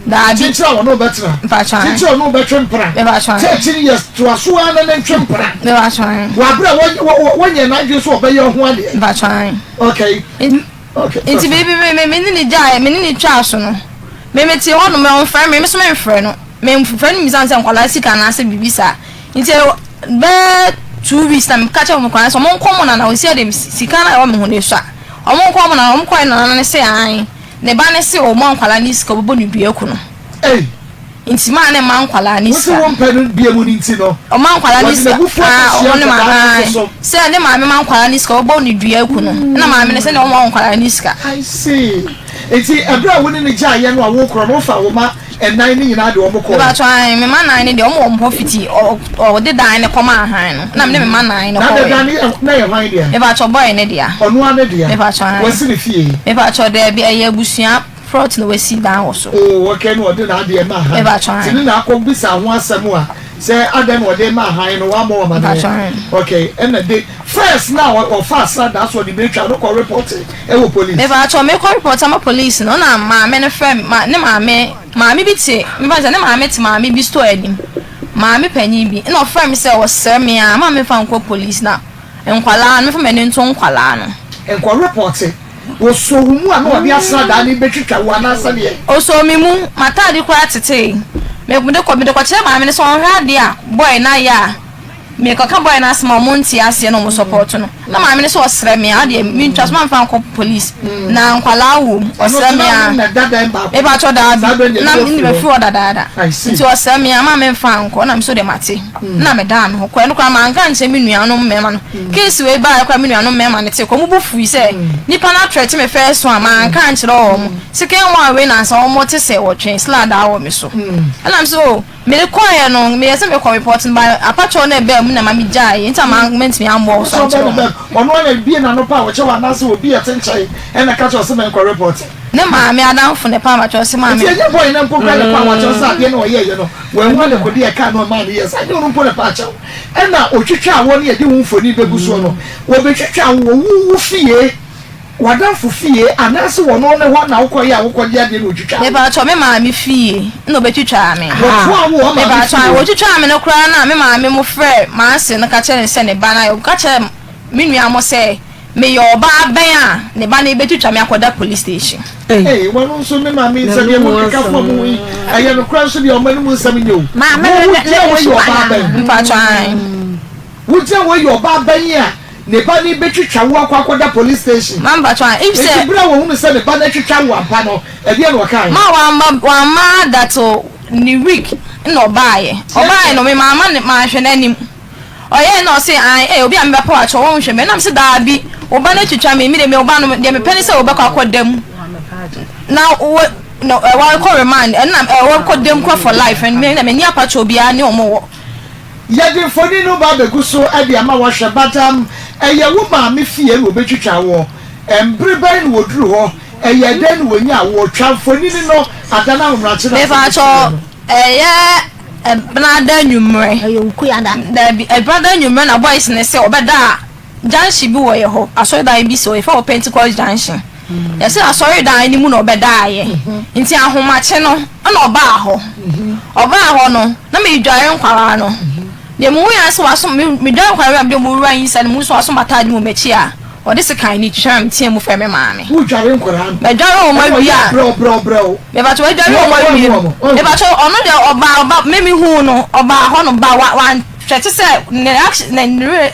Daabi. Kyekyere a wɔne wo bɛtena. Mpakyɛ ae. Kyekyere a ɔne wo bɛtwe mpena. Mepakyɛ ae. 13 years toa so ara na ne ntwe mpena. Mepakyɛ ae. Wɔ abere a wɔnyɛ n'adwene sɛ ɔbɛyɛ ho adeɛ. Mpakyɛ ae. Okay. Okay. Nti me me me me ne ne gyae me ne ne twaa so no me me te hɔ nom ɔmfrɛ me me so memfrɛ no memfrɛ no mmisa no sɛ nkwadaa sika anaasɛ biribi saa nti bɛɛ 2 weeks na meka kyerɛ wɔn nkwadaa sɛ wɔn nkɔ mo nana wɔsi ɛde sika na ɛwɔ me ho no esua wɔn nkɔ mo nana wɔn kɔɛ nana no sɛ ae. Ne ba no se ɔmma nkwadaa no sika ɔbɛbɔ no dua aku no. Ei! Nti maa ne mma nkwadaa no Wose sika. wompɛ no bia mu no nti no, Ɔma nkwadaa no wɔde sika. n'abufuo Ah, akɔhyia ɔne ma nkwadaa no ah, nso so. sɛ ne maame ma nkwadaa no sika ɔbɛbɔ no dua aku no. Ɛna maame no sɛ ne ɔmma nkwadaa no sika. I see. Nti ɛberɛ a wo ne no gyaeɛ no a wokorɔ no, wofaa wo mma nnan no nyinaa de wɔn kɔɔ? Mepakyɛw ae, me mma nnan no deɛ wɔn wɔ me hɔ fiti ɔ ɔ ɔde dan no kɔmaa han no, ɛna me ne me mma nnan no Na kɔɔɛ. dan no yɛ na ɛyɛ hwan dea? Mepakyɛw boy no dea. Ɔno ara ne dea? Mepakyɛw ae. Wasi ne fie? Mepakyɛw daabi, ɛyɛ abusua plot na wasi dan wɔ so. Oh okay, na ɔde n'adeɛ maa han. Mepakyɛw ae. Nti ne na akɔ bisa ho asɛm a sɛ adɛn na ɔde maa han no wammɔ wo amaneɛ? Mepakyɛw ae. Okay, ɛna de first na ɔfaa sradaa so ɔde betwa no kɔ report ɛwɔ police. Mepakyɛw mekɔ report ama police no na maame no frɛ me ma ne maame maame bi te mefa no sɛ ne maame te maame bi store anim maame panyin bi ɛna ɔfrɛ me sɛ ɔsrɛ me a ma mefa nkɔ police na nkwalaa no mefa m'ani nto nkwalaa no. Nkɔ report Wɔsoo wo mu a na wɔde asradaa no rebɛtwitwa wo anaa sɛdeɛ? Ɔsoo me mu, m'ataade koraa tetee. Me mede kɔ mede kɔkyerɛ maame no sɛ ɔnhwɛ adeɛ a boy no ayɛ a mekɔka boy no asɛm a ɔmo nte aseɛ na ɔmo support no. Na maame no sɛ ɔsrɛ me a adeɛ mentwa so mamfa nkɔ police na nkwalaa wɔ mu ɔsrɛ me a mepakyɛw daabi na me mefiri hɔ dadaada nti ɔsrɛ me a ma memfa nkɔ na me so deɛ mate na medaa me ho kɔ ɛno koraa manka ankyerɛ me nuanom mmarima no case wei baeɛ koraa me nuanom mmarima no tee kɔ ɔmo bo fui sɛ nipa no atrɛte me first one manka ankyerɛ wɔn second one wei nansa wɔn te sɛ wɔtwe sladaa wɔ me so ɛna me so oh mede kɔɛ no meyɛ sɛ mekɔ report no ba apakyɛw no ɛbaa mu na ma megyae nti ama mantumi ammɔ so ankyerɛ wɔn. Ɔno ara na ebie n'ano pa a ɔkyɛ wɔ anaasɛ obi a ɛte nkyɛn ɛna ɛka kyerɛ ɔsɛ mɛnkɔ report. Ne maame adamfo na ɛpam akyɛw sɛ maame. Nti ɛnyɛ boy no mpo koraa na ɛpam akyɛw sɛ adeɛ no ɔyɛɛyɛ no wanhu adekodeɛ a ɛkaa no ɛmaa no yɛɛ saa ɛnyɛ ɔno mpo na ɛpaa akyɛw ɛna ɔtwitwaa wɔ ne yɛde wo mfoni bɛgu soɔ no wɔbɛtwitwaa wo wɔ wo wo fie w'adamfo fie anaasɛ wɔ ɔno ne hɔ na wokɔyɛ a wokɔgye adeɛ na ɔtwitwaa wo. Mepakyɛw me maame fie na ɔbɛtwitwaa me. Wɔtoaa wo wɔ maame Mepakyɛw fie. wɔtwitwaa me no koraa na me maame mo frɛɛ m'ase no ka kyerɛɛ no sɛ ne ba no ayɛ ɔka kyerɛɛ me nua mo sɛ meyɛ ɔbaa bɛn a ne ba no rebɛtwitwa me akɔda police station. Ei, wɔn nso ne maame yi sɛ deɛ mokeka fa mu yi ɛyɛ nokorɛ nso deɛ ɔma no mu nsɛm nyɛ o. Maame Wo no ne wogyina ne wei yɛ suban ɔbaa ano. bɛn? Mpakyɛw ae. Wogyina wei yɛ ɔbaa bɛn a ne ba no rebɛtwitwa wo akɔ akɔda police station? Ma mpakyɛw ae. If Enti sɛ. berɛ a wɔhunu sɛ ne ba no atwitwa wo ampa no, ɛdeɛn na wɔkaeɛ? Ma wamma wamma da till ne week na ɔbaeɛ. Ɔbaeɛ no me mamma no manhwɛ n'anim. Ɔyɛɛ na ɔse ae eh obi a mebɛpɛ wo akyɛ wo wonhwɛ me na mese daabi wo ba no atwitwa me me deɛ me wo ba no deɛ mepɛ ne sɛ wobɛkɔ akɔda mu na wo na eh, wakɔ remand ɛna eh, wakɔ dam kora for life ɛno me na m'ani apakyɛ obiara ne ɔmo wɔ. Yɛde mfoni no ba abɛgu so de ama woahwɛ but um ɛyɛ wo maame fie na wɔbɛtwitwa woɔ? Mbere bɛn na wɔduru hɔ? Ɛyɛɛ dɛn na wɔnyaa woɔ? Twa mfonini no ada no ahomerakye no asɛm Mepakyɛ bɛsi no. ɛyɛ Ɛbenada anwummerɛ. Ɛyɛ Wukuada. Dabi, Ɛbenada anwummerɛ na boys no se wɔbɛda a junction bi wɔ yɛ hɔ, asɔredan bi si hɔ, yɛfrɛ hɔ Pentecost junction. Yɛse asɔredan no mu na ɔbɛdaeɛ. Nti ahomakye no na ɔbaa hɔ. Ɔbaa hɔ no, na medware nkwadaa no. Deɛ mehuiɛ ara ne sɛ waso, medware nkwadaa no wie a mede wɔn wura inside no, mehu sɛ waso m'ataade mu wɔ m'akyi a. Ɔde sekan no twitwaa me teaa mu frɛɛ me maame. Wodware nkwadaa no? Madware wɔn awie a. Brɛw brɛw brɛw. Mepakyɛw madware wɔn awie. Mepakyɛw ɔno deɛ ɔbaa ɔba me me huu no ɔbaa hɔ no ba wa wanhwɛ te sɛ ne action ne ne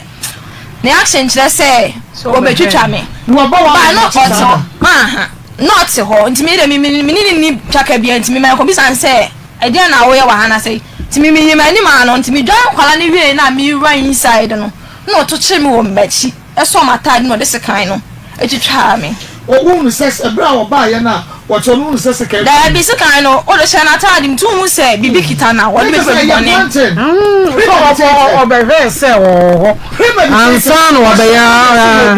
ne action kyerɛ sɛ ɔbɛtwitwa me. Na waba wa Ba no ɔte hɔ aha na ɔte hɔ nti me deɛ me me ne ne ni twaka bia nti me ma ɛkɔbisa no sɛ ɛdeɛn na woyɛ wɔ ha na sɛ nti me meyi m'ani maa no nti medware nkwadaa no wie na me wura inside no na ɔto kyeree me wɔ m'akyi. Ɛsɔɔ m'ataade na ɔde sekan no twitwaa me. Wohunu sɛ ɛberɛ a ɔbaeɛ no a wɔkyerɛ no, wohunu sɛ sekan kura Daabi, sekan no, wode hyɛ n'ataade mu nti wohu sɛ biribi kita no a, wɔde Kyerɛ bɛfiri sɛ ɛyɛ bɔne. plantain. Sɛ ɔbɛhwɛɛ sɛ ɔwɔ hɔ ansa na wabɛyɛ a,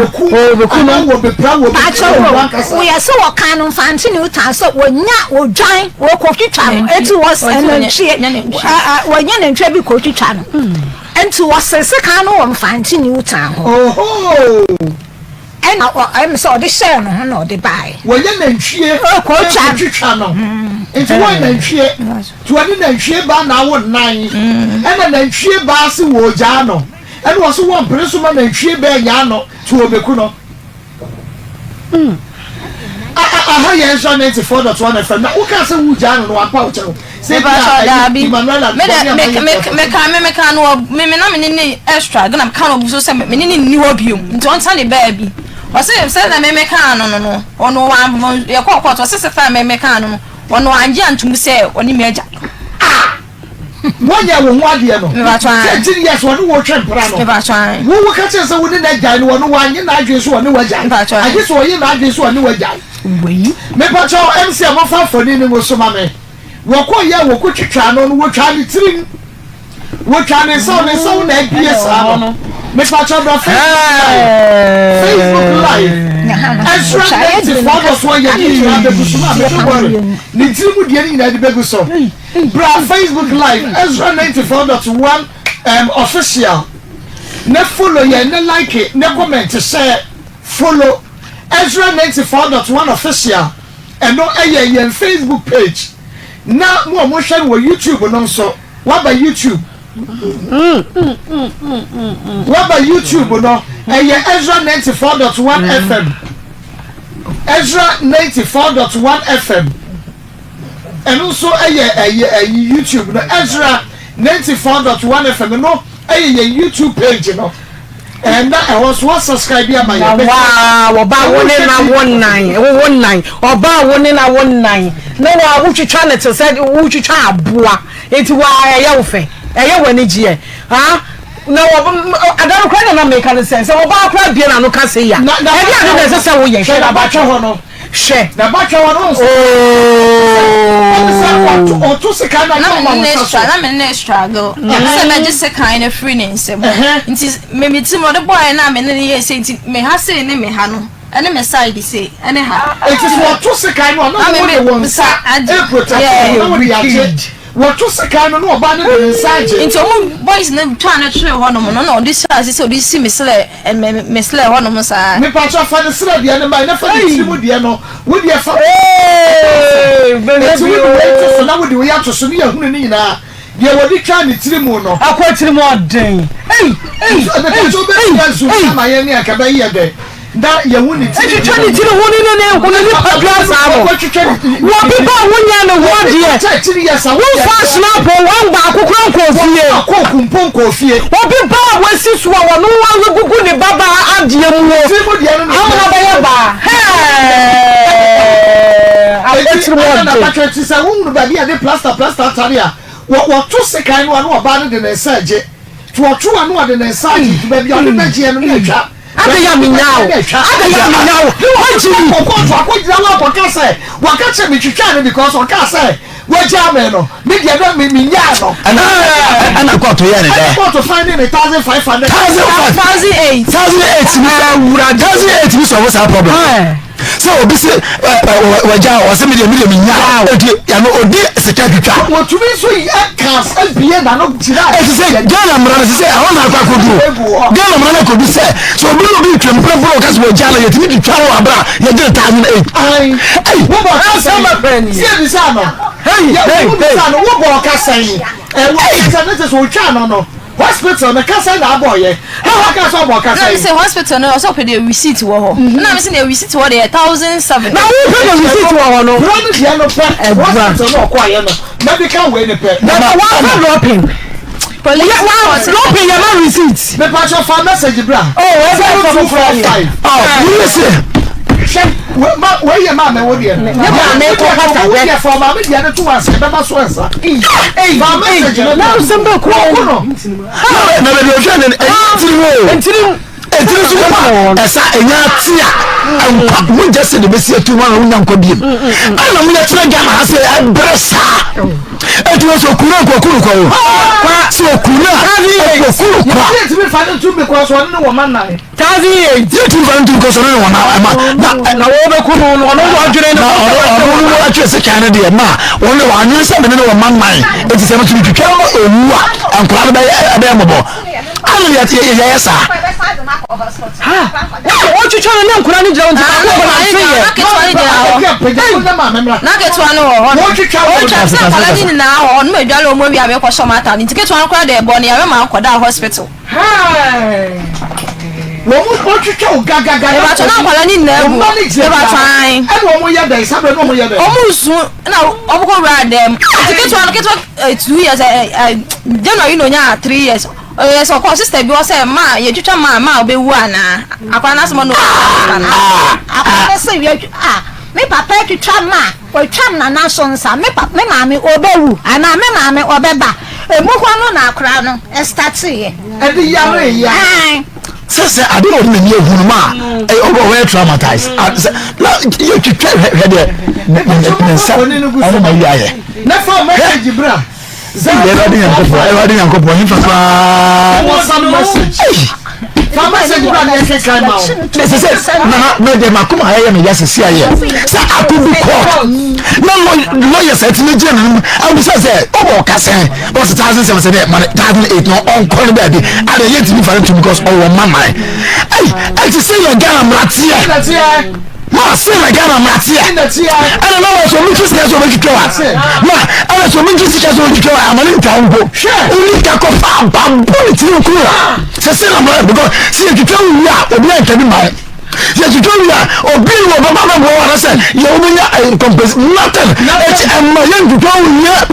ɔbɛku no. Pakyɛ wo woyɛ sɛ wɔkan no mfante ne wotan sɛ wɔnya odwan wɔkɔtwitwa no eti wɔ nantwie wɔnya nantwie bi kɔtwitwa no. Nti wɔsee sekan no wɔ Mfantse New Town hɔ. Ohoo! Ɛna ɔ ɛm sɛ ɔde hyɛɛ ne ho na ɔde baeɛ. Wɔyɛ nantwie Ɔkɔtwa no. ɛkɔtwitwa no. Nti wɔn nantwie nti wɔne nantwie baa na awo nnan ɛna nantwie baa se wɔgyaa no ɛna wɔso wɔn mpere so ma nantwie baa nyaa no nti wɔbɛku no. Aha yɛ Ezra 94.1 FM na wokaa sɛ wogyaa no no wampa wo kyɛw sɛ bi a ɛyi Emmanuela bɔne a mayɛ me meka me meka no wɔ me me na me ne ne extra gana meka no so sɛ me ne ne nni hɔ biom nti ɔnsa ne baabi ɔse sɛ na me meka no no no ɔno wa yɛkɔɔ court ɔse sɛ fa me meka no no ɔno angye antom sɛ ɔne me agya. Ah! Wɔnyɛ wo ho adeɛ no. 13 years wɔne wo retwe mpena no. Wo wo ka kyerɛ sɛ wo ne no agyae no wɔno wanye n'adwene so wɔne wo agyae. Agye sɛ ɔye n'adwene so ɔne wo agyae. Mepakyɛw MC a mofa mfoni no ngu so ma me. Wɔkɔ yɛ wɔkɔ twitwa no no wɔtwaa ne tirim. Wɔtwaa ne nsa ne nsa wo na abie saa no. Mepakyɛw bra Facebook live. Facebook live. Ezra 94 dot 1 yɛ ne nyinaa bɛgu so ma me don't worry. Ne tiri mu deɛ ne nyinaa de bɛgu so. Bra Facebook live Ezra 94.1 um, official ne follow yɛn ne like ne comment hyɛ follow Ezra 94.1 official ɛno ɛyɛ yɛn Facebook page na mo a mohwɛ no wɔ YouTube no nso waba YouTube waba YouTube no ɛyɛ Ezra 94.1 FM Ezra 94.1 FM Ɛno nso yɛ ɛyɛ ɛyi YouTube no Ezra 94.1 FM no ɛyɛ yɛn YouTube page no ɛna ɛhɔ nso wɔ subscribe ama yɛn. Waa wɔba wo ne na wo nan wo nan ɔbaa wo ne na wo nan na wa wotwitwa ne te sɛ wotwitwa aboa nti wa ɛyɛ wo fɛ ɛyɛ wɔ anigyeɛ ha na wɔ adaro kora na na meka ne sɛ sɛ ɔbaa kora bie na no ka se ya ɛde ade na ɛsɛ sɛ woyɛ hwɛ na batwɛ hɔ no Hwɛ. Na batwa wɔn ho sɛ. Ɛne sɛ ɔto sekan na ɔma wɔn nsa so. Na me ne struggle. Sɛ mɛgye sekan no afiri ne nsam. Nti me me ti mu ɔde bɔɔɛ na me ne ne yɛ sei nti me ha sei ne me ha no ɛne me side sei ɛne ha. Nti sɛ ɔto sekan no a na wɔn de wɔn nsa protect na wɔde agye. Wɔto sekan no na ɔbaa no de ne nsa agye. Nti ɔmo boys no twaa no twee hɔ nom no na ɔde hyɛɛ ase sɛ ɔde si me serɛ me me serɛ hɔ nom saa. Mepakyɛw fa ne serɛ deɛ no mae na fa ne tiri mu deɛ no wo deɛ fa Enti wode wei to so na wode wei ato so ne yɛhunu ne nyinaa deɛ wɔde twaa ne tiri mu no. Akɔ tiri mu ɔden ei ei ei Mepakyɛw wobɛtumi ei azoom ei. ama yɛn ne anka bɛyɛ dɛn. Na yɛhu ne tiri. Etwitwa ne tiri ho ne ne ne ho ne nipadua saa no. Wɔ bi ba a wonyɛ ne ho adeɛ. Womfa snap wɔn baako kora nkɔɔ fie. Obi ba a wasi so a wɔno agugu ne babaa adeɛ mu o. Amena bɛyɛ baa. Hɛɛ. Akɔkyiri mu ɔde. Ti sɛ wohunu baabi a de plaster plaster atare a wɔto sekan no a na ɔbaa no de ne nsa agye. To ɔto a na ɔde ne nsa agye. Baabi a ɔde bɛgyeɛ no na atwa. Adɛn a menyaa wo? Adɛn a menyaa wo? Woagye me. Kɔ kɔɔto akɔgyina hɔ akɔka sɛ waka kyerɛ me twitwaa no because ɔkaa sɛ wagyaa me no me deɛ na me menyaa no. Ɛna ɛna kɔɔto yɛ ne dɛ. Ɛna kɔɔto fine ne 1500. 1500. 1008. 1008 bi 1008 bi sɔrɔ saa problem. Sɛ obi se wagya ɔsɛ mi deɛ mi deɛ mi nya eti yano odi sika twitwa. Wɔtumi nso yɛ kas ebie n'ano gyina. Eti sɛ Ghana mmara no sɛ ɛhɔ na akɔ akodu Ghana mmara no akodu sɛ sɛ obi ne obi twɛ mprempren ɔka sɛ wagya no yɛtumi twitwa no wɔ abira yɛgye ne 1008. Ayi wobɔ ɔka sɛn si ebisa no yɛ wobisa no wobɔ ɔka sɛn ɛwɔ kasa ne sɛ sɛ otwa no no. Hospital no kasa na abɔ yɛ. Na waka sɛ ɔbɔ kasa yi. Na mi sɛ hospital no ɔsɛ ɔpɛ deɛ receipt wɔ hɔ. Mhm. Na mi sɛ deɛ receipt wɔ deɛ 1007. Na wo pɛ deɛ receipt wɔ hɔ no. Bro no deɛ no pɛ. Hospital no ɔkɔ ayɛ no medical wei no pɛ. Na wa fa dropping. Police wa dropping yɛ ma receipt. Me pa fa message bra. Oh, ɛsɛ 0245. Oh, you see. Hwɛ, wei yɛ maame wo deɛ. Ne maame kɔ kasa dɛ. Wo deɛ fa maame deɛ no to ase ɛbɛba so ɛnsa. Fa message no bra. Na nsɛm bɛ kura wo no. Na baabi ɔhwɛ no ɛyɛ ntiri wo. Ntiri. Ntiri so wɔ ɛsa ɛnya ate a nkwa mogya sɛ de bɛsi atu wɔn a wonya nkwa biem. Ɛna mo yɛtena Ghana ha sɛ ɛbrɛ saa. Ɛti wɔ sɛ okuru nkwa okuru kwa o. Sɛ okuru a okuru kwa. Yɛntumi fa ne ntum because ɔne ne wɔ ma nan. 1008. Yɛntumi fa no ntum kɔ so ɔne ne wɔ ma ɛma na. Na wɔbɛku no no ɔno wadwene no. Na ɔno ɔno no atwerɛ sɛ kan no deɛ ma wɔn de wɔanwene sɛ mene ne wɔ ma nan eti sɛ metumi twitwa no owu a nkwadaa no bɛyɛ ɛbɛyɛ mmɔbɔ ana yɛ yɛyɛ saa. Wotwitwa no ne nkora no gyina wo nti baako kɔ nante yɛ. Na ketewa no wɔ hɔ no. Wotwitwa sɛ nkwadaa no nyinaa wɔ hɔ no ma adwale wɔn awie a mekɔhyɛ wɔn ataade nti ketewa no koraa deɛ ɛbɔɔ no yare ma ɔkɔdaa hospital. Wɔn wɔtwitwa wo gagaga. Mebatɔ na nkwadaa no nyinaa gu. Wɔn mma no gyina Mebatɔ an. Ɛna wɔn yɛ dɛn sábɛ na wɔn yɛ dɛn. Wɔn nsu na wɔn kɔ wura dɛm. Nti ketewa no ketewa 2 years January na onyaa 3 years. Ɔyɛ sɛ ɔkɔɔ sister bi hɔ sɛ ma yɛtwitwa ma ma ɔbɛwu anaa akwadaa no asɛm ɔno sister no. Akwadaa no sɛ yɛtwi a me papa atwitwa ma ɔtwa me nana so nsa me pa me maame ɔbɛwu anaa me maame ɔbɛba emu hɔ no na akwadaa no ɛstateeɛ. Ɛde yare ya. Sɛ sɛ ade na ɔde n'ani ehunu mu a ɔbɛ ɔbɛyɛ traumatized sɛ na yɛtwitwa hwɛ hwɛ deɛ ne nsa ɔno ma yi ayɛ. Ne fa message bra. Awurade Nyankopɔn, Awurade Nyankopɔn, hefa paa. Ɛsɛ sɛ nana mɛdɛ makoma ayɛ me ya sisi ayɛ sɛ akodu court na lawyers ɛtumi gyina ne mu awusa sɛ ɔbɔ ɔka sɛn ɔsɛ 1007 sɛ dɛ mane 1008 na ɔnkɔ no baabi ada yɛntumi fa no to because ɔwɔ ma man ɛyi ɛte sɛ yɛ Ghana mmarateɛ Ma se na Ghana mmara teɛ. Ɛna na wɔsɛ omi twi sika sɛ obetwitwa wa. Ma ɛna sɛ omi twi sika sɛ obetwitwa wa ama ne ntwa mpo. Oni sika kɔ fa aba bɔ ne tiri nko wa. Sɛ se na mmara because sɛ yɛtwitwa wo wie a obi antwa bi ma wo. Sɛ yɛtwitwa wie a obi ne wɔ bɛba bɛboa wo anasɛ yɛ wobɛnya compensation nothing. Eti ɛma yɛntwitwa wo wie.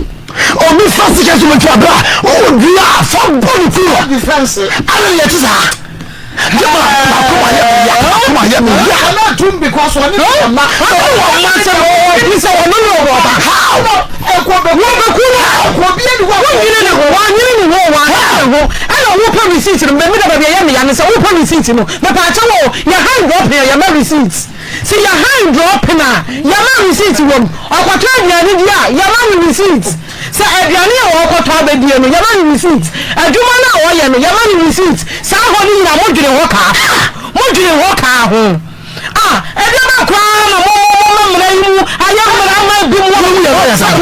Obi fa sika sɛ obetwa bra wowɔ dua a fa bɔ ne tiri wa. Ɛna yɛte saa. Yɛ ma makoma yɛ me ya makoma yɛ me ya. Ɔna tum because ɔne ne mma. Ɔwɔ mma sɛ ɔwɔ sɛ ɔno ne ɔwɔ ɔba. How? Ɛkɔ bɛ Wọ́n bɛ kú náà. Ɛkɔ bi ɛni wɔ. Wọ́n nyere ne ho wọ́n nyere ne ho wọ́n anyere ne ho ɛna wọ́n pɛ receipt no mbɛmi dɛ baabi ɛyɛ me ya ne sɛ wọ́n pɛ receipt no mɛpɛ akyɛ wɔ yɛ hand dropping a yɛma receipt sɛ yɛ hand dropping a yɛma receipt wɔ mu ɔkɔtɔ aduane di a yɛma no receipt. Sɛ aduane a ɔrekɔtɔ abɛdie no, yɛma no receipt. Adwuma no a ɔyɛ no, yɛma no receipt. Saa hɔ no nyinaa, modwene hɔ kaa ho. Modwene hɔ kaa ho. Ah, ɛdeɛ bɛn koraa na mo mo moma mmara yi mu ayɛ mmara ama ebi mu a. Wɔn yɛ lɔya saa.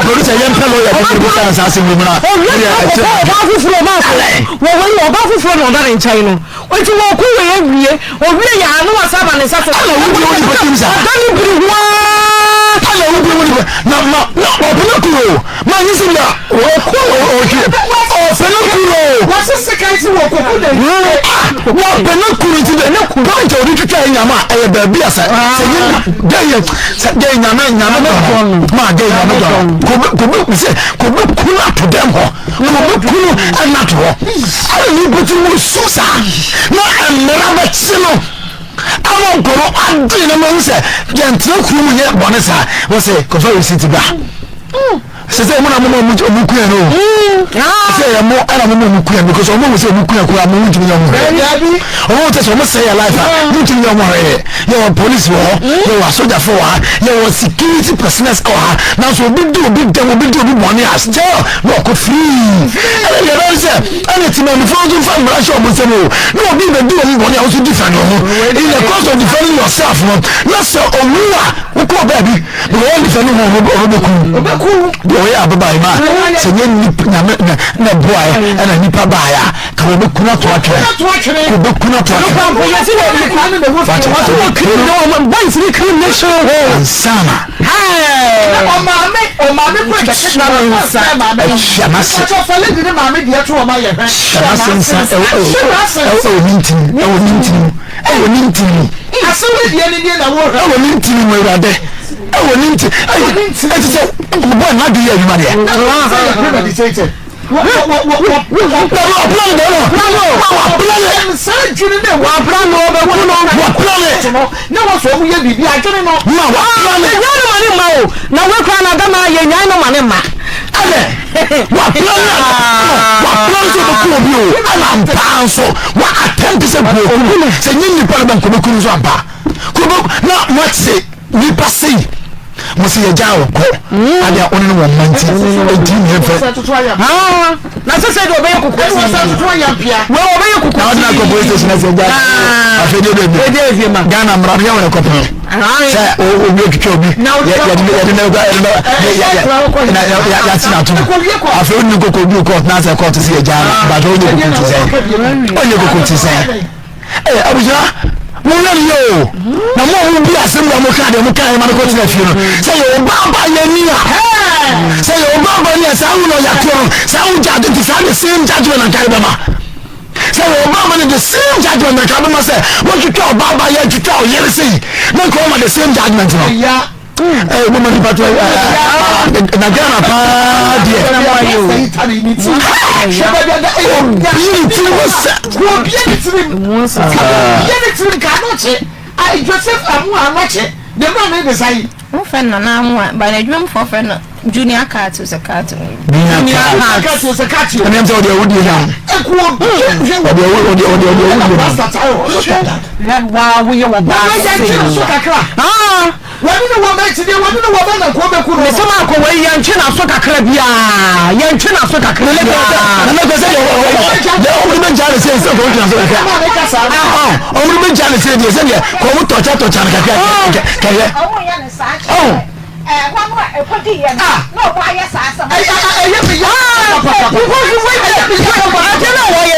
Producer yɛn pɛ lɔya bi bi sa na saa asɛm yi mu na. Owia na ɔkɔkɔ ɔbaa foforɔ ɔbaa so. Wɔ wɔ yi ɔbaa foforɔ na ɔda ne nkyɛn no. Nti wɔ ko wɔ awie. Owie yɛ a na wasa aba ne nsa so. Ɛna wo di wo nipa tirim saa. Ɔda ne biri ho aa. Ɛna wo di wo nipa na ma na ɔpene kuro ma nyi si bia ɔtwe ɔpene kuro. Wɔsi sekan si wɔ koko na eyi. Wɔpene kuro nti de point a ɔde twitwa yɛ nyama a ɛyɛ baabi a sɛ sɛ yɛ dɛ yɛ sɛ dɛ nyame nyame dɔ no ma dɛ nyame dɔ no kobe kobe sɛ kobe kunu ato dɛm hɔ. Wɔbɛku no ɛna to hɔ. Ɛna nipa ti mu su saa na mmara bɛkye no ama nkɔmɔ adi na mahu sɛ yɛntena kuro mu nyɛ bɔne saa wɔ sɛ kɔfa receipt bra sɛ sɛ ɔmo na mo ma ɔmo kua no sɛ yɛ mo ɛna mo ma ɔmo kua because ɔmo hu sɛ ɔmo kua kura mo ntumi nyɛ ɔmo hwɛ ɔmo hu sɛ ɔmo sɛ yɛ life a mo ntumi nyɛ ɔmo hwɛ yɛ wɔ police wɔ hɔ yɛ wɔ asogyafoɔ wɔ ha yɛ wɔ security personnel wɔ ha nanso obi di obi dɛm obi di obi bɔne a still na ɔkɔ free ɛna deɛ ɛbɛyɛ sɛ ɛna tìmɛnifoɔ nso nfa mmara hyɛ ɔmo nsam o na obi bɛ di obi bɔne a ɔso defend ho in the course of defending yourself no na sɛ owu a wokɔ baabi because wɔn defend ho ɔmo bɛ ku deɛ ɔyɛ ababaayi ma sɛ nye nipa nyame na na boa yɛ ɛna nipa baayɛ a Ka wɔbɛku no ato atwene. Wɔbɛku no ato atwene. Ansana. Ɛhyɛ n'ase. Hyɛ n'ase nsa ɛwɔ ne ntini ɛwɔ ne ntini mu ɛwɔ ne ntini mu. Ɛwɔ ne ntini mu awurade ɛwɔ ne ntini ɛti sɛ bɔ n'ade yɛ adwuma deɛ. Na wekura na dama yɛ nyan no ma ne ma. Waplan sɛ ɔbɛku obi o ɛna ampaa nso wa attempt sɛ kuoku sɛ nye nnipa no bɛnkɔ bɛku nso ampa kuro na moate Nipa sei mo se yɛgyaa wo kɔ adeɛ a wo ne no wɔ mma nti ɛnti ne yɛmfɛ na sɛ sɛ deɛ ɔbɛyɛ koko wei ɔbɛyɛ koko na ɔde akɔ police station ɛsɛ gya afei deɛ deɛ bi Ghana mmara no yɛ wɔn ɛkɔpɛ sɛ obi atwitwa obi yɛde yɛde na yɛde na yɛate na atom afei wone koko bi court na sɛ court sɛ yɛgyaa no but ɔnyɛ koko ti sɛn ɔnyɛ koko ti sɛn. Ee abusua mo yɛ ne yɛ o na mo a mo bi asɛm na mo ka deɛ mo ka yɛ ma no kɔ tena fie no sɛ yɛ ɔba aba yɛ ni a sɛ yɛ ɔba aba ni a saa wo na ɔyɛ atorɔ no saa wo gya adi saa the same judgement na nka yɛ bɛma sɛ yɛ ɔba aba ni the same judgement na nka bɛma sɛ wɔtwitwa ɔba aba yɛ twitwa ɔyere sɛ yi na nka ɔma the same judgement no. Ɛɛ mo ma nipa to ɛɛ na Ghana paa deɛ. Obi ne tiri mu sɛ. Obi ne tiri mu. Obi ne tiri mu ka anɔkye. Joseph Amu anɔkye. Ne mma ne de sa yi. Wọ́n fẹ́ Nana Amoah ba na adwuma mu fọ́ fẹ́ no Junior Cat sɛ cat. Junior Cat sɛ cat. Ɛnna sɛ ɔde ɛwudi na. Ɛkú obi hwɛ ɔde ɛwudi ɔde ɔde ɔde ɛwudi na. Waa woyɛ wɔ baa se. Wɔne ne wɔ mɛkyi deɛ wɔne ne wɔ bɛ na nkoa bɛku no. Mesɛ ma akɔ wei yɛntwe n'aso kakra biara yɛntwe n'aso kakra biara. Nana kɛ sɛ deɛ ɔmo bɛ gya ne sɛ sɛ kɔn twe n'aso kakra. Ɔmo bɛ gya ne sɛ deɛ sɛ deɛ kɔn mo tɔkya tɔkya no kakra kɛyɛ. Ɔmo yɛ ne saa kyerɛ ɛhɔ no a ɛkɔdi yɛ no na ɔmo ayɛ saa asɛm. Ɛyɛ me ya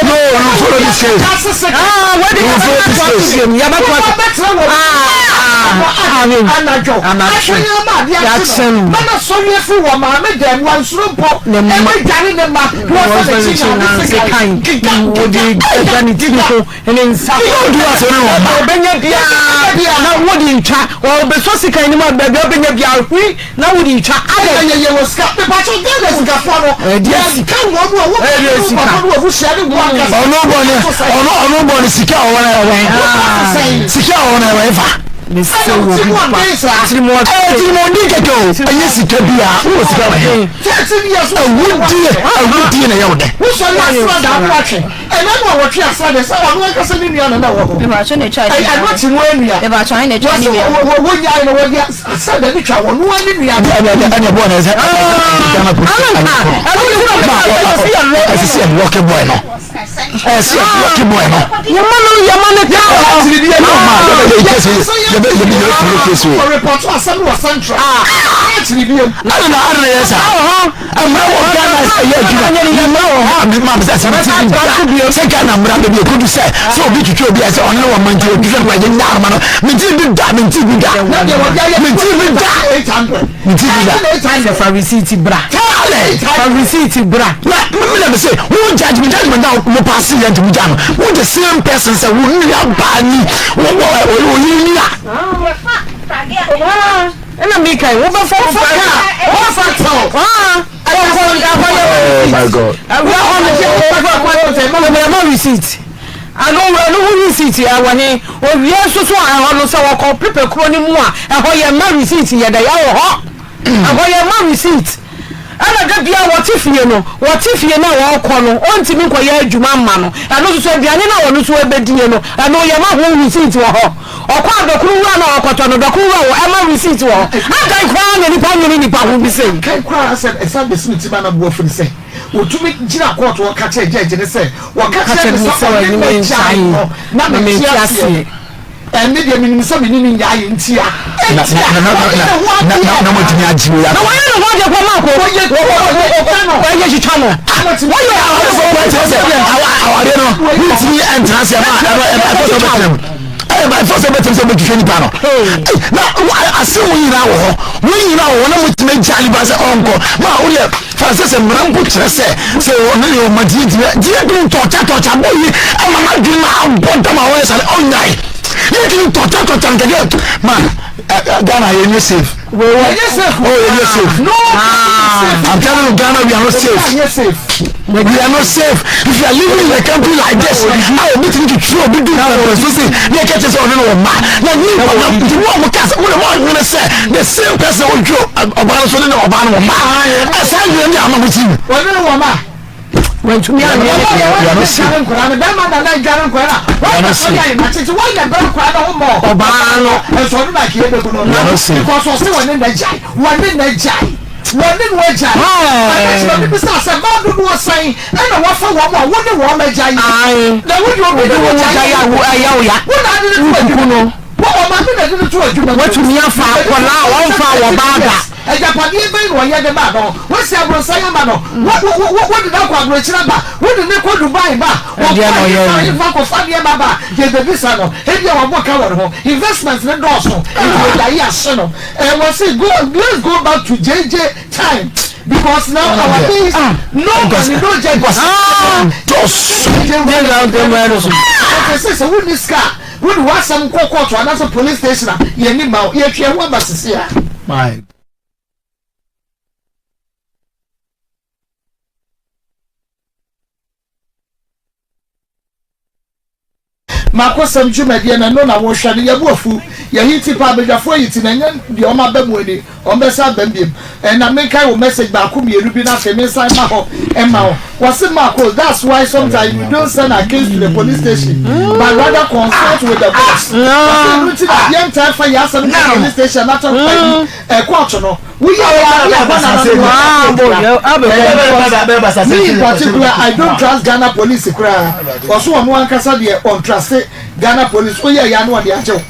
No, you follow this case. You follow this case. Anadwo ahwɛ ama adeɛ akye no mana sɔre afiri wɔ maame dɛm wansuro mpo ɛbɛdware ne ma na wɔfa n'akyi na ade sekan gega gega ne tiri ho ne nsa ɔbɛnya biara na wode ntwa ɔbɛsɔ sekan no mu a baabi a ɔbɛnya biara hwi na wode retwa adɛn. Ɛna yɛyɛ wɔ sika mepakyɛw Ghana sikafoɔ no yɛnka wɔn mu a wɔn mu papa no wɔ abusua ne wɔn ankasa. Ɔno bɔ ne ɔno ɔno bɔ ne sika a ɔwɔ na ɛwɔ he sika a ɔwɔ na ɛwɔ he fa. Mesɛ wɔ bi pa tirimɔden ɛyɛ tirimɔden kɛkɛ o ɛnyɛ sika bi a wowɔ sika wɔ he awudie awudie na ɛyɛ wo dɛ. Wosɔre asra da ano atwe ɛna no a wɔtwe asra deɛ sɛ ɔno ankasa ne nua na na ɛwɔ hɔ ɛno akyi no anua wɔsɛ wɔnyae no wɔde Sɛ dani twa wɔn noa ne nua. Ɛne ɛne ɛne ɛbɔ na ɛsɛ Ghana polisi ayɛ ɛsɛ sɛ lɔki boy no ɛsɛ lɔki boy no. Yɛma no yɛma no kaa hɔ. Tiri bi ɛna ɔma yɛbɛ yɛ kɛse yɛbɛ yɛbɛ yɛbɛ tiri kɛse o. Ɔrepɔtɔ asɛm wɔ central. Tiri bi ɛna na ɛna yɛ sa. Mmara wɔ Ghana ɛyɛ adwuma mmara wɔ hɔ a ma sɛ sɛ mete bi da sɛ Ghana mmara baabi ɛkɔdu sɛ sɛ obi twitwa obi a sɛ ɔne wɔ ma nti ɔtwitwa no ɛyɛ nya aroma no mente bi da mente bi da mente bi da mente bi da fa receipt bra fa receipt bra na me na me se wo judgment judgment na mo pass yɛ nti mo gya no wo the same person sɛ wo nua baa ni wo wo wo yiri ni a Ɛna meka yi, wobɛfa wo fa kaa, wɔfa tɛw. Oh my God. Ɛma receipt. Ano wura no ho receipt ɛwɔ he? Owie nso so a ɛhɔ no sɛ wɔkɔ pepe kuro no mu a ɛhɔ yɛ ma receipt yɛ dɛ ɛwɔ hɔ. Ɛhɔ yɛ ma receipt. Ɛna da biara wɔte fie no, wɔte fie no a wɔkɔ no, ɔntumi nkɔyɛ adwuma mma no. Ɛno nso so aduane no a ɔno nso ɛbɛdie no, ɛno yɛ ma ho receipt wɔ hɔ. Ɔkɔ a dɔkono wura no a ɔkɔtɔ no, dɔkono wura wɔ ɛma receipt wɔ hɔ. Adɛn koraa na nipa nwene nipa ho bi sei? Kan koraa sɛ ɛsan bɛsi ne tirim a na bo afu no sɛ ɔtumi gyina kɔɔto hɔ ka kyerɛ gyɛɛgye no sɛ wɔka kyerɛɛ me sɛ ɔne m'agyae no na mente aseɛ. Ɛnne deɛ menim sɛ me ne no nnyaeɛ nti a enti a wɔyɛ ne ho adeɛ. Na wɔatumi agye wei Na wɔyɛ ne ho adeɛ kɔ ma ko. Wɔyɛ wɔyɛ no. Wɔyɛ twitwa no. Wɔyɛ awadeɛ no wontumi ntena ase ɛma ɛfɔ sɛ wobɛtena mu ɛfɔ sɛ wobɛtena sɛ wobɛtwitwa nipa no na ase wo nyinaa wɔ hɔ wo nyinaa wɔ hɔ na motumi agya nipa sɛ ɔnkɔ ma wodeɛ fa sɛ sɛ mmara mpo kyerɛ sɛ sɛ ɔne ne ɔma diɛ diɛ diɛ dum tɔkya tɔkya bɔ yi ama no adwene ma abɔ dam a wɔyɛ sane ɔnyae yɛntumi tɔkya tɔkya nkɛkɛ ma Ghana yɛnyɛ safe Ɛnyɛ safe. Oh, yɛnyɛ safe. No. I'm telling you, Ghana, we are not safe. We are not safe. If you are living in a country like this, I will be to throw be do so say, they catch us on no ma. Na ni pa na nti wo mo ka wo mo nwene sɛ the same person wo dwo ɔba no so ne ɔba no ma. Ɛsa nwene ne ama mo ti. Wɔne ne wɔ ma. Wantumi anyɛ ne deɛ. Yano se. Nkwadaa no bɛrima na na dware nkwadaa na wɔn na sɔre ayɛ na tete wɔn na bɛrɛ nkwadaa no ho mɔ. Ɔbaa no. Ɛsɔ no na kee bɛgu no. Yano se. Because ɔse wɔne na gyae wɔne na gyae wɔne no agyae. Ɛna kyerɛ bi bisa sɛ mmaa dodoɔ sɛn ɛna wɔfa wɔn a wɔne wɔn agyae. Na wode obi ne wo gyae a ɛyɛ wo ya. Wo na ade no to adwuma. Wɔ ɔmaame na de no to adwuma. Watumi afa akwadaa a wɔmfa wɔ baa da. Agyapadeɛ bɛn na ɔyɛ de maa no? Woasi aborosan ama no? Wo, wo, wo, wode no akɔ aburokyire aba? Wode no kɔ Dubai ba? Wɔkɔ Ɛdeɛn na ɔyɛeɛ? hefa hefa kɔfa nneɛma ba a, yɛbɛbisa no. Ebia wabɔ ka wɔ ne ho. Investment no dɔɔso, nti wɔde ayi ahye no. Eh, wɔse go, let's go back to JJ time because now our days, no money, no judges. Dɔɔso. Wɔte sɛ sɛ wonni sika a, Wode w'asɛm kɔ kɔɔto anaasɛ police station a, yɛn ani mma wo. Yɛtwe yɛn ho aba sisi a. My. Makosɛm dwumadie no ɛno na wohwɛ no. Yɛbo afu, yɛyi ti paa, badwafoɔ yi ti na ɛnyɛ deɛ wɔn aba mu ani. Ɔmbɛsan aba mu biom. Na menkae wo message baako mienu bi na afei mensan mma hɔ mma wo. Wɔse Marcos, that's why sometimes we don't send our case to the police station but rather consult with the boss. Wɔse ɛno nti na yɛntaa fa yɛn asɛm kɔ police station anaasɛ kɔ ayi court no. Woyɛ yɛ ade a ɛhɔ na na no wɔ Me in particular, I don't trust Ghana police koraa. Ɔso ɔno ankasa deɛ ɔntruste Ghana police. Woyɛ yɛ a na ɔde akyɛ wo.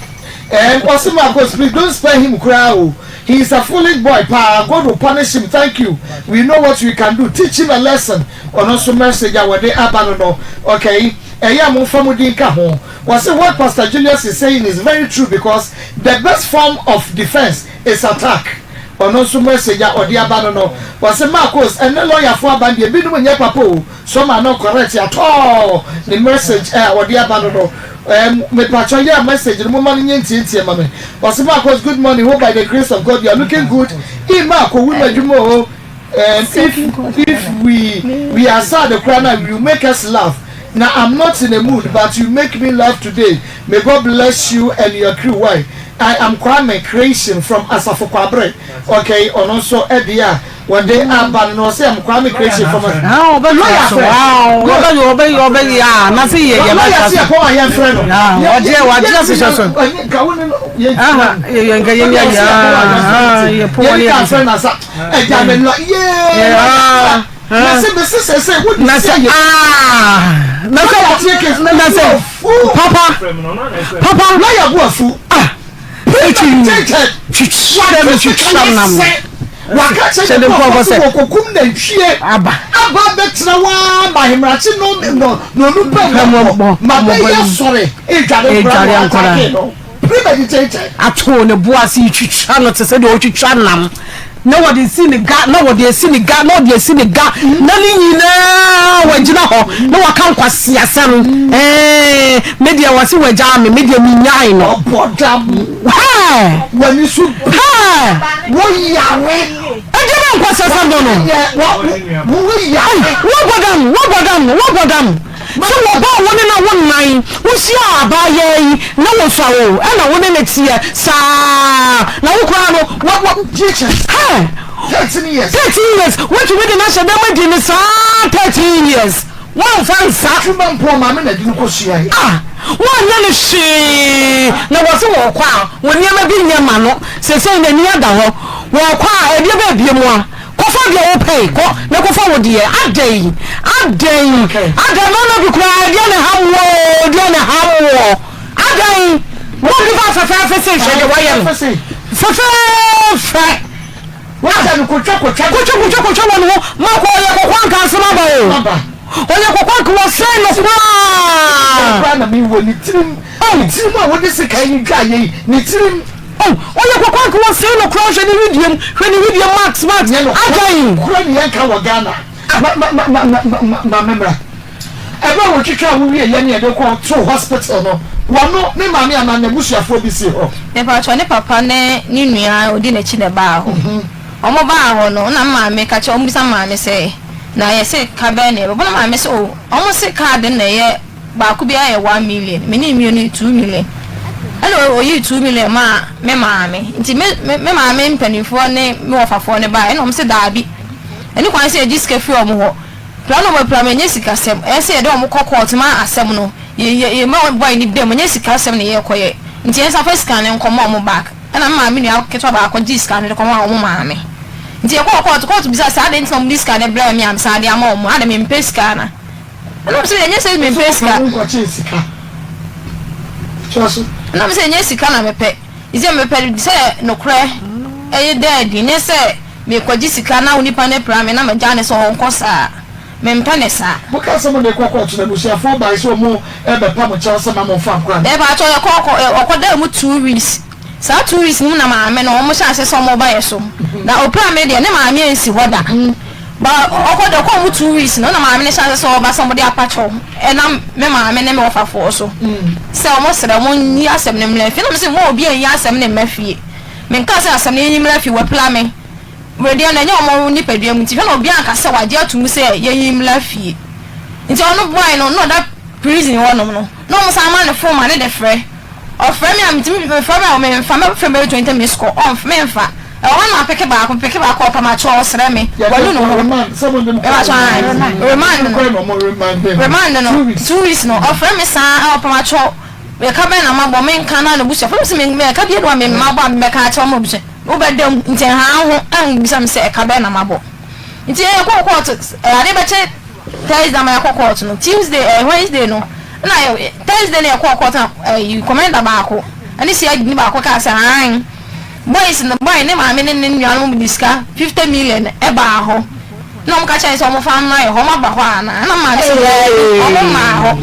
And ɔse Marcos please don't spare him koraa o he is a foolish boy paa God will punish him thank you we know what we can do teach him a lesson ɔno nso message a wɔde aba no no okay ɛyɛ a momfa mo din nka ho wɔse what Pastor Julius is saying is very true because the best form of defense is attack ɔno nso message a ɔde aba no no wɔse Marcos ɛnɛ lɔyafoɔ aba no deɛ binom nyɛ papa o Some are not correct at all ne message a ɔde aba no no um, mepakyɛ yɛ a message no moma no nyɛ ntiantia ma me. Ɔse Marcos good morning hope by the grace of God you are looking good Ima kɔwu ma adwuma o um, if if we we are sad koraa na you make us laugh na I'm not in a mood but you make me laugh today may God bless you and your crew why I am Kwame Creation from Asafo Kwabre okay ɔno nso ɛdeɛ a Wɔde aba no na ɔsɛ ɛm Kwame Creation fam. Ah, ɔbɛ Lawyer so. frɛ. Ah, ɔbɛ ɔbɛ ɔbɛ ya na se yɛ yɛ Lawyer se ɛkɔm a yɛn frɛ no. Ɔgye wagye ahyehyɛ so. Nka wo ne no yɛ. Aha, yɛ nka yɛ yɛ ya. Ah, yɛ po Yɛ ne ka yɛ. frɛ na sa. Ɛgya me lɔ yee. Ah. Na se me se sɛ sɛ wo Na de se se yɛ. ah. Na se Lawyer tie case. na se papa papa Lawyer bu afu. Ah. Twitwa me twitwa nam. Waka kyerɛ ne nkurɔfoɔ sɛ wɔkɔkum nantwie aba aba abɛtena hɔ ara ma ahemrakye nnɔnnu pɛ mu ma bɛyɛ sɔre redware nkwadaa na wɔataake no. Premeditated. Ato ne bo ase retwitwa no te sɛ deɛ ɔretwitwa nam na wɔde si ne ga na wɔde asi ne ga na wɔde asi ne ga na ne nyinaa wɔagyina hɔ na wɔaka nkwaseasɛm ɛɛ me deɛ wɔse wɔagyaa me me deɛ menyae no. Ɔbɔ dam. Hɛɛ. W'ani so bi. Hɛɛ. Wo yare. Ɛdeɛ bɛn nkwaseasɛm no no. Wo yare. Wɔbɔ dam wɔbɔ dam wɔbɔ dam. Sɛ wɔbɔɔ wo ne no a wo nnan, wohyiaa abaayaa yi na wosua wo ɛna wo ne no teɛ saa na wo koraa no wa wa hɛ 13 years 13 years wotumi de no ahyɛ dɛm adi no saa 13 years woamfa nsa Adwuma mpo ɔmaame na de no kɔsuae. Ah woanyɛ no hwee na wɔse wɔkɔ a wo nneɛma bi nyɛ ma no sesei n'ani ada hɔ wɔkɔ a ɛdeɛ bɛɛ bie mu a Kɔfa deɛ wopɛ kɔ na kɔfa wo deɛ adɛn adɛn adɛn mmarima bi koraa deɛ na ɛha woɔ oo deɛ na ɛha woɔ adɛn wɔn bi ba fɛfɛɛfɛ sɛ hwɛ deɛ wɔayɛ no fɛfɛɛfɛ Wagya no kotwa kotwa kotwa kotwa kotwa wɔn ho mako ɔyɛ kɔkɔ anka asɛm aba o ɔyɛ kɔkɔ anka wɔsɛn no koraa. Koraa na mi wɔ ne tirim ne tirim a wɔde sika yi dwa yɛ yi ne tirim. Oh ɔyɛ kɔkɔɔ anka wɔsɛe no koraa hwɛ ne wedeɛ mu hwɛ ne wedeɛ max max adɛn. Kura ne yɛnka wɔ Ghana ma ma ma ma ma ma ma me mmra ɛberɛ a wɔtwitwaa wo wie yɛ ne yɛde kɔ too hospital no wɔno ne maame anaa n'abusuafoɔ bi sii hɔ. Mepakyɛw ne papa ne ne nua a odi n'akyi na ɛbaa hɔ. Wɔn baa hɔ no na me maame ka kyerɛ wɔn bisa me maame sɛ na yɛse ka bɛn na yɛbɛbɔ na maame se oh wɔn se card no na ɛyɛ Baako biara yɛ 1 million, me ne mmienu yɛ 2 million. Ɛna oyii 2 million maa me maame. Nti me me me maame mpanimfoɔ ne me wɔfafoɔ no baeɛ ɛna wɔn se daabi. Ɛni kwan sɛ yɛgye sika firi wɔn hɔ. Pira na wɔapira me ɛnyɛ sikasɛm. Ɛyɛ sɛ yɛde wɔn kɔ court ma asɛm no yɛ yɛ yɛma boy no dam ɛnyɛ sikasɛm na yɛrekɔyɛ. Nti yɛnsan fa sika no nkɔma wɔn back. Ɛna me maame nua ketewa baako gyee sika no de kɔmaa wɔn maame. Nti yɛkɔɔ court, court bisaa sɛ adɛn nti na wɔde sika no brɛɛ me a mesan de ama wɔn, adɛn mempɛ sika anaa? Ɛna ɔmo sɛ ɛnyɛ sɛ mempɛ sika. Ɛna ɔmo sɛ ɛnyɛ sika na mepɛ. Sɛ mepɛ sɛ nokorɛ. ɛyɛ da adi, nyɛ sɛ merekɔgye sika na onipa no apira me na magyaa no sɛ ɔnkɔ saa. Mempɛ no saa. Mokaa sɛ mode rekɔ kɔɔto na abusuafoɔ bae sɛ wɔrebɛpa mo kyɛw sɛ mma momfa nkora no. Mepakyɛw yɛkɔɔ kɔ ɔkɔdaa mu 2 weeks. Saa 2 weeks no mu na maame no wɔn hyɛ aseɛ sɛ wɔn reba yɛ so. Na ɔpira me deɛ ne maame ansi hɔ da. Ba ɔkɔ deɛ ɔkɔɔ mu 2 weeks no na maame no hyɛ aseɛ sɛ ɔreba sɛ wɔde apakyɛw ɛnam me maame ne me wɔfafoɔ so sɛ wɔn srɛ wɔn nyi asɛm no mmra fie. Na me sɛ mo obi anyi asɛm no mma fie. Menkaa sɛ asɛm no yɛnyi mmra fie wɔapira me. Wedeɛ no ɛnyɛ wɔn nipadua mu nti hwɛ na obiara anka sɛ wagye ato mu sɛ yɛnyi mmra fie. Nti ɔno boy no na ɔda prison hɔ nom no na wɔn san ma no phone ma ne de frɛ. Ɔfrɛ me a metumi mefrɛ me a memfa mɛfrɛ bɛyɛ 20 minutes kɔ ɔmf memfa. Ɛwɔ hɔ na mapeke baako mepeke baako ɔpam akyɛ ɔsrɛ me wanu ne ho. Mepakyɛ remand no remand no 2 weeks no ɔfrɛ me saa ɔpam akyɛ ɛka bɛn na mabɔ menka na n'abusuafoɔ no sɛ me ɛka bi a me mabɔ a mebɛka akyerɛ wɔn abusua wobɛda mu nti ɛha ho ɛnbisa me sɛ ɛka bɛn na mabɔ nti yɛkɔ court ade bɛkyɛ Thursday ma yɛkɔ court no Tuesday Wednesday no na Thursday na yɛkɔ court na commander baako ɛne CID ni baako kaa sɛ an boys no boy ne maame ne ne nuanom de sika 50 million ɛbaa hɔ na wɔn ka kyerɛ sɛ wɔn fa mmra yɛ hɔ wɔn aba hɔ ana ɛna maame sɛ dɛɛbi wɔn mmaa hɔ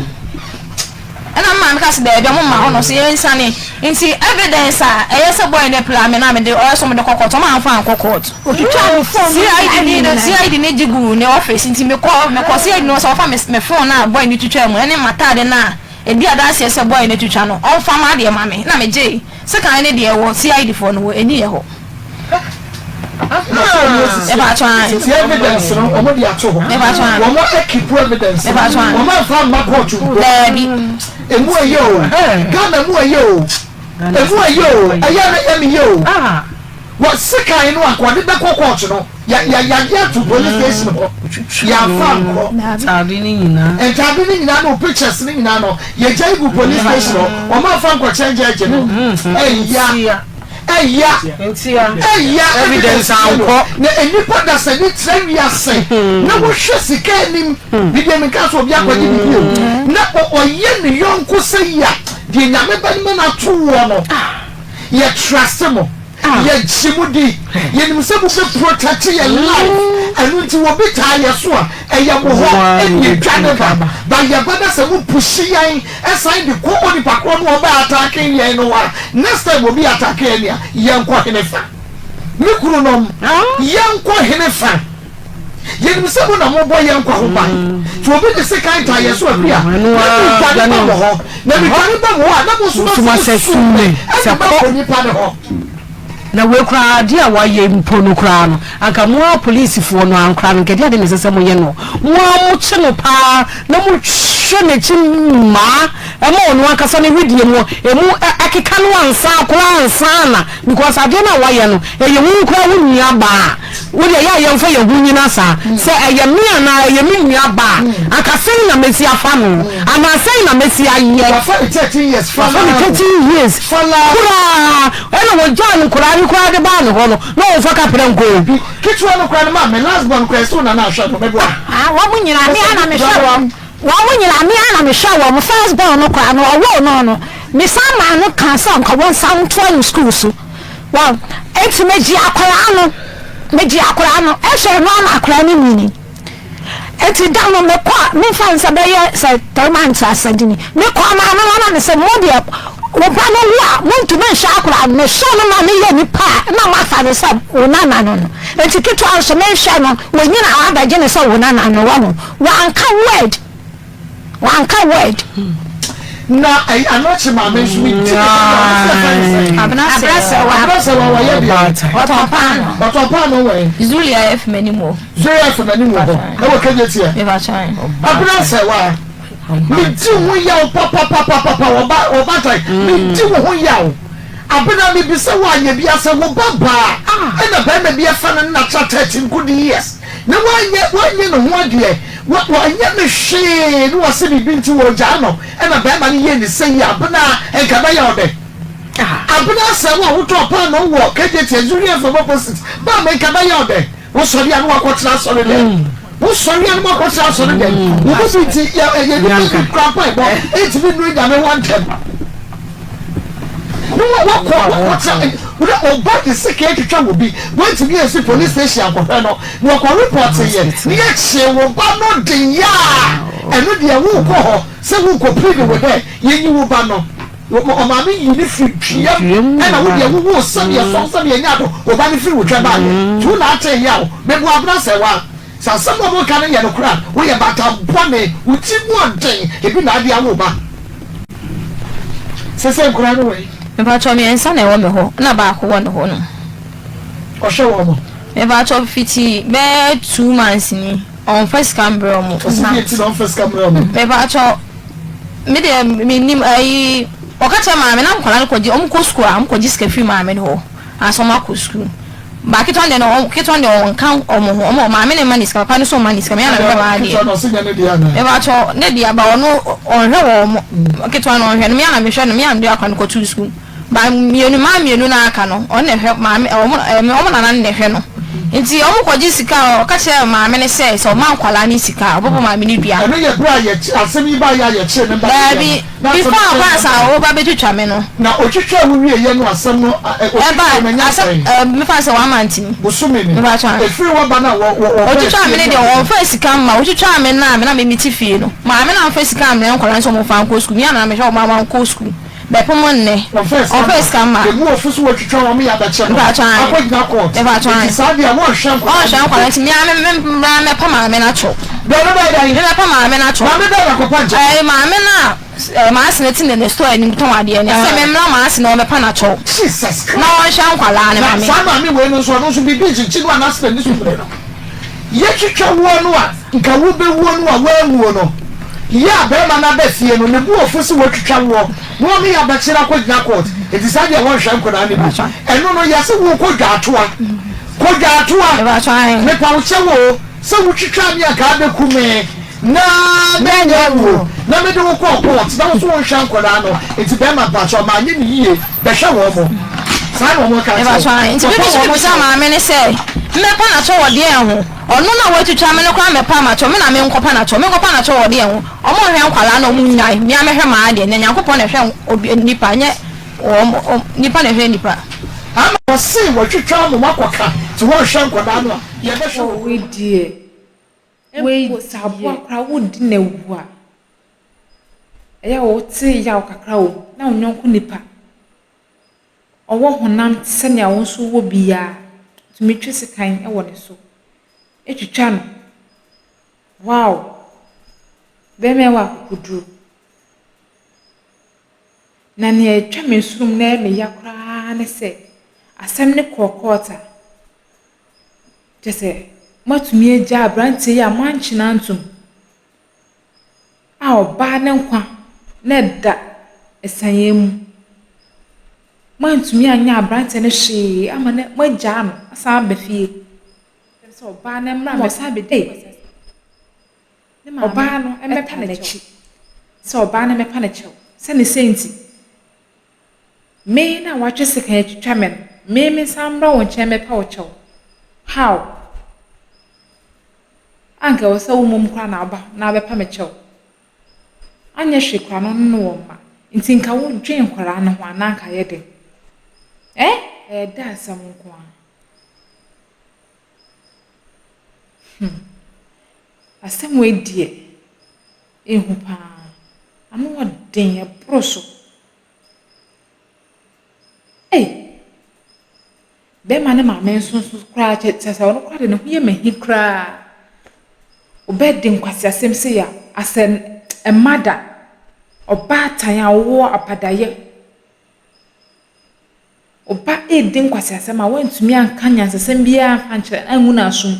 ɛna maame ka sɛ dɛɛbi wɔn mmaa hɔ na ɔsɛ yɛn nsane nti evidence a ɛyɛ sɛ boy ne pla me na me de ɔyɛ sɛ wɔn de kɔ court wɔn anfa ankɔ court. Otwitwaa ne phone no CID ni no CID ni gye gu ne office nti mekɔ mekɔ CID no sɛ ɔfa me me phone na boy ne twitwa mu ɛne m'ataade na edi adanseɛ sɛ boy ne twitwa no ɔmfa ma adeɛ ma me na me gye sekan ne deɛ wɔ CID foɔ no wɔ eni yɛ hɔ. Ti evidence no wɔn de ato hɔ wɔn ekipu evidence no wɔn afa mma court mpo. Daabi. Emu ɛyɛ o Ghana mu ɛyɛ o emu ɛyɛ o ɛyɛ na ɛyɛ mi yɛ o wɔ sekan no anka ɔde bɛkɔ court no yɛ yɛ yagye ato police station hɔ yɛafa nkɔ ntaade ne nyinaa ntaade ne nyinaa no pictures ne nyinaa no yɛgya egu police station hɔ wɔn afa nkɔkyɛn gyɛɛgye no ɛya ɛya ɛya evidence ankɔ na nipa dasa ni tena wiase na wɔhwɛ sika anim bibi mi nka so obi akɔgye bibi o na ɔyɛ ne yɔnko sɛ yi a deɛ Nyame bɛ ne ma na ato wɔ no yɛ trust mo, yɛgye mo di, yɛnim sɛ mo bɛ protect yɛ life. Ɛno nti wɔbi taa yɛ so a ɛyɛ mo hɔ ɛne yɛdwa ne ba ba yɛba na sɛ mo push yɛn ɛsan de kɔ onipa korɔ no ɔbɛ attack yɛn no a, next time obi attack yɛn a, yɛnkɔ hene fa? Me kunu nom, yɛnkɔ hene fa? Yɛnim sɛ mo na mobɔ yɛn nkwa ho ban, nti obi de sekan taa yɛn so akui a, na medwane ba mo hɔ, na medwane ba mo hɔ a, na mo nso moasɛ sum me ɛde makɔ nipa no hɔ. Na wei koraa adeɛ a wayɛ mpo no koraa no, anka mo ara polisifoɔ no ara koraa no, nka ɛdeɛ ade na ɛsɛ sɛ moyɛ no? Mo ara mokye no paa na mohwɛ n'akyi mmaa ɛma ɔno ankasa ne wedeɛ mu ɛmu ɛkeka no ansa koraa ansa na, because adeɛ no a wayɛ no ɛyɛ wo koraa wo nua baa. Wo deɛ yɛ a yɛmfa yɛn ho nnyina saa. Sɛ ɛyɛ me anaa ɛyɛ me nua ba a, anka sɛn na mɛsi afa no? Anaa sɛn na mɛsi ayɛ? Wafa ne 13 years. Wafa ne 13 years koraa. Ɛna wɔgyaa no nkoraa no koraa de baa ne hɔ no, na ɔmfa kaprɛ nkɔ o. Ketewa no koraa no maa me last born koraa ɛsɛ wo nana ahwɛ no mɛboa. Ah, wɔn nyinaa me ara na mehwɛ wɔn. Wɔn nyinaa me ara na mehwɛ wɔn. First born no koraa no, ɔwoo no no, mesan maa no kaa sɛ anka wɔnsan ntoa no sukuu so. Well, enti megye akwadaa no, megye akwadaa no, ɛhwɛ no ama akwadaa no nyini. Enti da no mekɔ a, memfa no sɛ bɛyɛ sɛ 3 months asɛde ni. Mekɔ maame hɔ na mesɛ mo deɛ, wo ba no wo a, montumi nhwɛ akwadaa no. Mehwɛ no ma no yɛ nipa a, na moafa no sɛ wo nana no no. Enti ketewa nso menhwɛ no, wanyini a wabɛgye no sɛ wo nana no, wahu. Wanka word. Wanka word. Na ɛyɛ anɔkye maame nso mi ti ne sɛ Abena Abrasɛwa wɔyɛ deɛ ɔtɔn paano. Ɔtɔn paano wɔ yɛ. Zulia F m'anim wɔ. Zulia F m'anim wɔ hɔ ɛwɔ kegye tiɛ. Abrasɛwa mi di ho yaw papapapapa ɔba ɔba tan mi di wo ho yaw. Abena, mi bisa wo anyɛ bi asɛ wo ba baa ɛna bɛrima bi afa no na tra 13 good years na wanyɛ wanyɛ ne ho adeɛ wa wanyɛ ne hwee ne wase biribi nti wɔgyaa no ɛna bɛrima no yɛ ne sɛ yi. Abena, nka bɛyɛ ɔdɛ. Abena, sɛ wo a wotɔ paano wɔ KJT Zuria FM opposite ba me, nka bɛyɛ ɔdɛ. Wosɔre a ne wakɔtena asɔre dɛ, wosɔre a ne wakɔtena asɔre dɛ wo mu bi nti yɛ ɛyɛ nipa bi kura mpa ɛbɔ ɛntumi nnuru Nyame hɔ ntɛm. Na wakɔ wakɔtra na ɔba de sika atwitwa wɔ bi wantumi ansi police station ankɔhwɛ no na wakɔ report yɛ ne yɛkyee wo ba no de yɛ a ɛno deɛ wokɔ hɔ sɛ wokɔ plead wo dɛ yɛnyi wo ba no ɔmaame yi ne firi tweam ɛna wo deɛ wowoo sɛdeɛ sɔn sɛdeɛ nya do wo ba no firi wo twɛ baayɛ nti wo na atee yaw meboa abena sɛ wa Sɛ asɛm a wɔka no yɛ nokorɛ a, woyɛ baatan bɔne, wo tiri mu ɔden, ebi na ade awo wo ba. Sese nkwadaa no wɔ he? Mepakyɛw miɛnsa na ɛwɔ me hɔ ɛna baako wɔ ne hɔ nom. Ɔhwɛ wɔn mo? Mepakyɛw fiti bɛyɛ 2 months ni ɔnfa sika mbrɛ wɔn. Ɔsi deɛ nti na ɔnfa sika mbrɛ wɔn? Mepakyɛw me deɛ me nim ayi ɔka kyerɛ maame na nkwadaa no kɔgye wɔn kɔ sukuu a wɔn kɔgye sika firi maame no hɔ ansa wɔn akɔ sukuu. Ba ketewa no deɛ no ketewa no deɛ ɔnka wɔn ho wɔn maame no mma ne sika papa no nso mma ne sika me ara na mehwɛ m'adeɛ. Ketewa no ɔse nyɛ ne deɛ anaa? Mepakyɛw ne deɛ ba ɔno ɔnhwɛ wɔn ketewa no ɔnhwɛ no me ara na mehwɛ no me ara na mede akora no kɔtoo sukuu ba mmienu mmaa mmienu no a aka no ɔno na ɛhwɛ maame wɔn wɔn nana no na ɛhwɛ no nti wɔn kɔgye sika a ɔka kyerɛ maame no sɛ sɛ ɔma nkwadaa no sika a ɔbɛbɔ maame no dua. Ɛno yɛ berɛ a yɛkye asɛm yi baeɛ a yɛkyee ne ba no deɛ Daabi. Before a kwan sa a woba bɛtwitwa me no. Na otwitwaa wo wieeɛ no asɛm no ɛ otwitwaa no anya sɛn? Ɛba asɛm mefa no sɛ one month ni. Bosome ni. Mepa kyɛw. Ɛfiri w'aba no a wɔ wɔ wɔbaa Otwitwaa fie me no no deɛ ansa. wɔnfaa sika mma otwitwaa me no a me na me mete fie no maame no amfa sika ammrɛ nkwadaa no sɛ wɔmfa nkɔ sukuu me ara na mehwɛ wɔn a wɔankɔ sukuu bɛpem nnɛ Wɔmfaa sika wɔmfaa sika mma. Emu ɔfo so wɔatwitwa wɔn yɛ abɛkyɛ no Mepa kyɛw ae. akɔgyina court. Mepa kyɛw ae. Enti saa deɛ wɔnhwɛ nkwadaa Wɔnhwɛ no nkwadaa nti me ara me me me ara mɛpa maame no akyɛw. Deɛ ɔno bɛyɛ dɛn? Me mɛpa maame no akyɛw. Maame bɛn na kɔpa nkyɛw? Ɛɛ maame no a ɛɛ m'ase no te ne ne store anim tɔn adeɛ no sɛ memmra m'ase na ɔmmɛpa no akyɛw. Jesus Christ. Na ɔnhwɛ nkwadaa no Na ma me. saa maame wei no nso ɔno nso biribi nkyekye no anaasɛ n'ani so bere no. Yɛtwitwa woɔ no a nka wobɛwuo no a woanwuo no. Yɛ a barima no aba fie no ne bo afu sɛ watwitwa woɔ na ɔne yɛ abɛkyere akɔgyina court nti saa deɛ wɔnhwɛ nkwadaa no bi. Ɛno no yɛse wokɔ dwaatoa. Kɔ dwaatoa. Mepa wo kyɛw oo. Sɛ wotwitwaa me a anka abɛku me na manya wuo na mede wo kɔɔ court na wo so wonhwɛ nkwadaa no nti bɛrima mpakyɛw manyɛ no yie bɛhwɛ wɔn mo saa na wɔn ka kyerɛ wo nti me nso mebisa maame no sɛ mɛpa n'akyɛw wɔ deɛn ho ɔno na watwitwa me no koraa mɛpa m'akyɛw me na menkɔpa n'akyɛw menkɔpa n'akyɛw wɔ deɛn ho ɔmo nhwɛ nkwadaa na ɔmo nnyae me ara mɛhwɛ m'adeɛ na Nyankopɔn na ɛhwɛ obi nipa nyɛ wɔn nipa na ɛhwɛ nipa. Ama wɔse wɔatwitwa mo makɔka nti wɔnhwɛ nkwadaa no a. Yɛbɛhwɛ wɔ Wei deɛ, wei sɛ aboa koraa wodi no awu a, ɛyɛ a wote yaw kakra wɔ mu na wo yɔnko nipa, ɔwɔ honam te sɛnea wo nso wowɔ bi yi ara, tumi twe sekan wɔ ne so twitwa no. Wow! Bɛrima yi wɔ akokoduru. Na nea ɛtwa me nsonom na ɛyɛ me ya koraa ne sɛ, asɛm no kɔɔ kɔɔt a, Kyerɛ sɛ, moatumi agyaa aberanteɛ yi a moankye no antom a ɔbaa ne nkwa na ɛda asiane mu. Moantumi anyɛ aberanteɛ no hwee ama no moagyaa no asan aba fie. Kyerɛ sɛ ɔbaa no mmra mmɛsan abɛdi ɔbaa no mmɛpa n'akyi. Sɛ ɔbaa no mmɛpa ne kyɛw sɛ ne sɛ nti. Me na watwe sekan atwitwa me no, me mensan mmra wo nkyɛn mmɛpa wo kyɛw? How? Anka ɛwɔ sɛ wo mmom koraa na woba na abɛpa me kyɛw. Anyɛ hwee koraa no ɔno ne wɔn mma. Nti nka wodwen nkwadaa no ho a na anka ayɛ den. Eh? Ɛyɛ dɛ asɛm nko ara. Hmm. Asɛm wei deɛ, ɛhu paa. Ano ɔden, ɛboro so. Ei! Bɛrima ne maame nso nso koraa kyɛ kyɛ sɛ ɔno koraa de ne ho yɛ m'ahi koraa. Ɔbɛdi nkwaseasɛm sei a, asɛ ɛmma da. Ɔbaatan a ɔwɔ abadayɛ. Ɔba redi nkwaseasɛm a wantumi anka nyansasɛm biara amfa ankyerɛ no angu n'asom.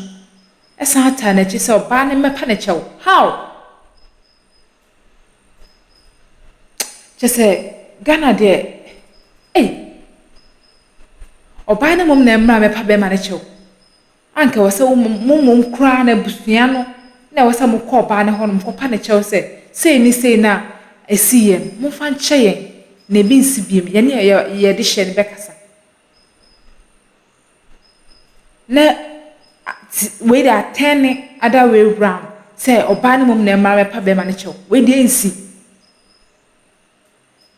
Ɛsan ataa n'akyi sɛ ɔbaa no mmɛpa ne kyɛw. How? Kyerɛ sɛ Ghana deɛ ei ɔbaa no mmom na ɛmmra mmɛpa bɛrima no kyɛw. Anka ɛwɔ sɛ wo mo mmom koraa no abusua no na ɛwɔ sɛ mokɔ ɔbaa no hɔnom kɔpa no kyɛw sɛ sei ne sei na ɛsiiɛ no momfa nkyɛ yɛn na ebi nsi biom yɛne yɛde hyɛ no bɛkasa. Na wei deɛ atɛn ne other way round sɛ ɔbaa no mmom na ɛmmra mmɛpa bɛrima no kyɛw. Wei deɛ ɛnsi.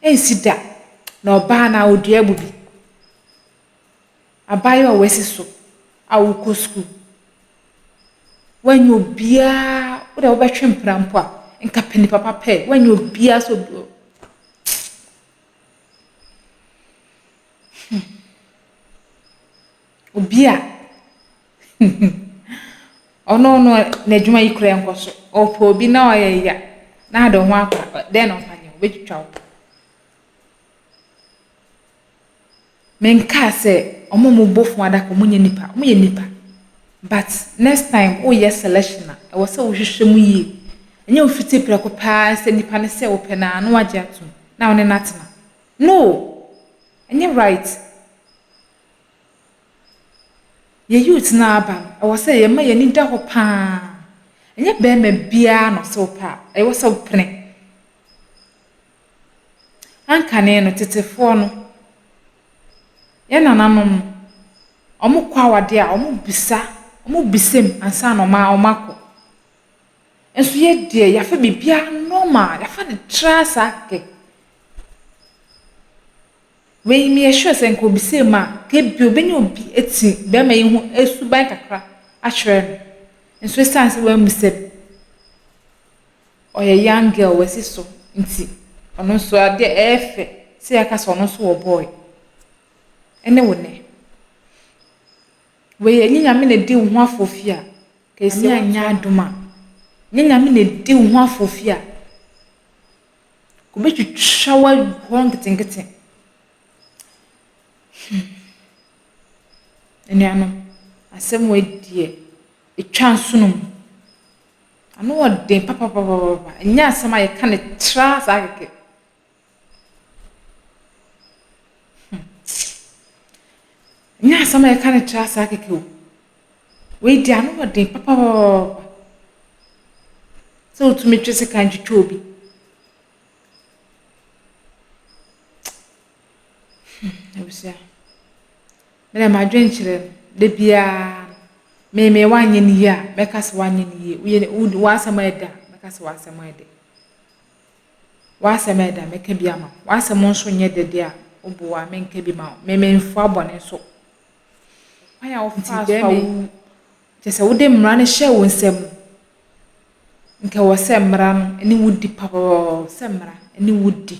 Ɛnsi da. Na ɔbaa no a ɔdua bu bi. Abaayewa a wasi so a wokɔ sukuu. Woannya obiara, wo deɛ wobɛtwe mpena mpo a, nka pɛ nipa pa pɛ. Woannya obiara sɛ obi Hmm. Obi a ɔno no n'adwuma yi koraa nkɔ so. Ɔpɛ obi na ɔyɛ ya na ade ho akɔ a, dɛn na ɔmfa nyɛ wo? Ɔbɛtwitwa wo. Menkaa sɛ ɔmo a ɔmo bɔ funu adaka ɔmo nyɛ nipa, ɔmo yɛ nipa but next time woyɛ selection a ɛwɔ sɛ wohwehwɛ mu yie. Ɛnyɛ wofiti prɛko pɛ ara sɛ nipa no sɛ wopɛ no ara na wagye atom na wo ne no atena. No! Ɛnyɛ right. Yɛ youth no a aba no ɛwɔ sɛ yɛma yɛn ani da hɔ paa. Ɛnyɛ barima biara na ɔsɛ wopɛ a ɛwɔ sɛ wopene. Ankane no, tetefoɔ no, yɛn nananom no, wɔkɔ awadeɛ a, wɔbisa, wɔbisa mu ansa na wɔakɔ. Nso yɛ deɛ, yɛafa biribiara normal, yɛafa no tra saa kɛkɛ. Wei meyɛ sure sɛ nka ɔbisaa mu a, nka ebia ɔbɛnya obi ati barima yi ho suban kakra akyerɛ no. Nso ɛsiane sɛ wammisa mu. Ɔyɛ young girl wasi so nti ɔno nso adeɛ ɛyɛ fɛ sɛ yɛaka sɛ ɔno nso wɔ boy ɛne wo nɛ. Wei ɛnyɛ Nyame na ɛdi wo ho afoofi a ka ɛsi anyɛ adom a nyɛ Nyame na ɛdi wo ho afoofi a ka ɔbɛtwitwa wo agu hɔ nketenkete. Hmm. Anuanom, asɛm wei deɛ ɛtwa nsono mu. Ano wɔ den papapapapa. Ɛnyɛ asɛm a yɛka no tra saa kɛkɛ. Hmm. Ɛnyɛ asɛm a yɛka no tra saa kɛkɛ o. Wei deɛ ano wɔ den papapapapa. Sɛ wotumi twe sekan twitwa obi. Hmm, abusua. Me deɛ m'adwenkyerɛ no, da biara no, me me woanyɛ no yie a, mɛka sɛ woanyɛ no yie. Woyɛ wo w'asɛm ayɛ dɛ a, mɛka sɛ w'asɛm ayɛ dɛ. W'asɛm ayɛ dɛ a, mɛka bi ama wo. W'asɛm nso nyɛ dɛ deɛ a, wobo a, menka bi ma wo. Me memfoa bɔne so. Kwan a wofaa so a wo kyerɛ sɛ wode mmara no hyɛɛ wo nsam no, nka ɛwɔ sɛ mmara no ne wo di papaapa, sɛ mmara ne wo di.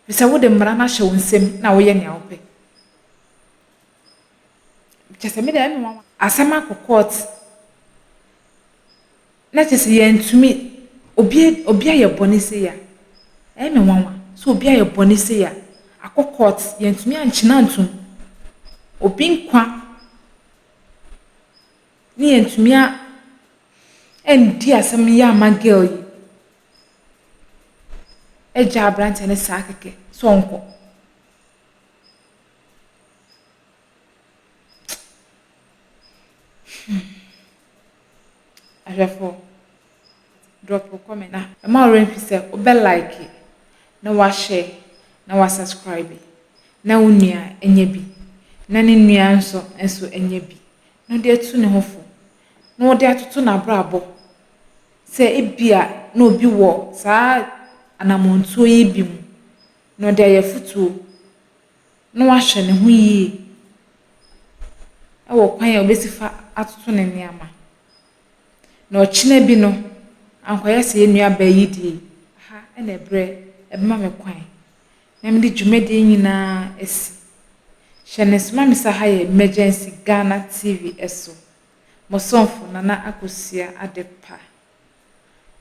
Efisɛ wode mmara no ahyɛ wo nsam na woyɛ nea wopɛ. Kyerɛ sɛ me deɛ ɛyɛ me nwanwa. Asɛm akɔ court na kyerɛ sɛ yɛntumi, obi obi ayɛ bɔne sei a, ɛyɛ me nwanwa sɛ obi ayɛ bɔne sei a, akɔ court yɛntumi ankyene antom. Obi nkwa ne yɛntumi a andi asɛm yi amma girl yi. Agya aberanteɛ no saa kɛkɛ sɛ ɔnkɔ. Hmm. Ahwɛfoɔ, drop wo comment na mma wo werɛ mfi sɛ wobɛ like na wahyɛ na wa subscribe na wo nua anya bi na ne nua nso nso anya bi na ɔde atu ne ho fo na ɔde atoto n'abrabɔ sɛ ebia na obi wɔ saa anammɔntuo yi bi mu, na ɔde ayɛ afotuo, na wahwɛ ne ho yie wɔ kwan a ɔbɛsi fa atoto ne nneɛma. Na ɔkyena bi no, ankɔyɛ sɛ yɛn nuabaa yi deɛ yi, ha na ɛberɛ ɛbɛma me kwan na mede dwumadie nyinaa asi. Hyɛ no nso ma me sɛ ha yɛ Emergency Ghana TV so. Mo somfo Nana Akosua Adepa.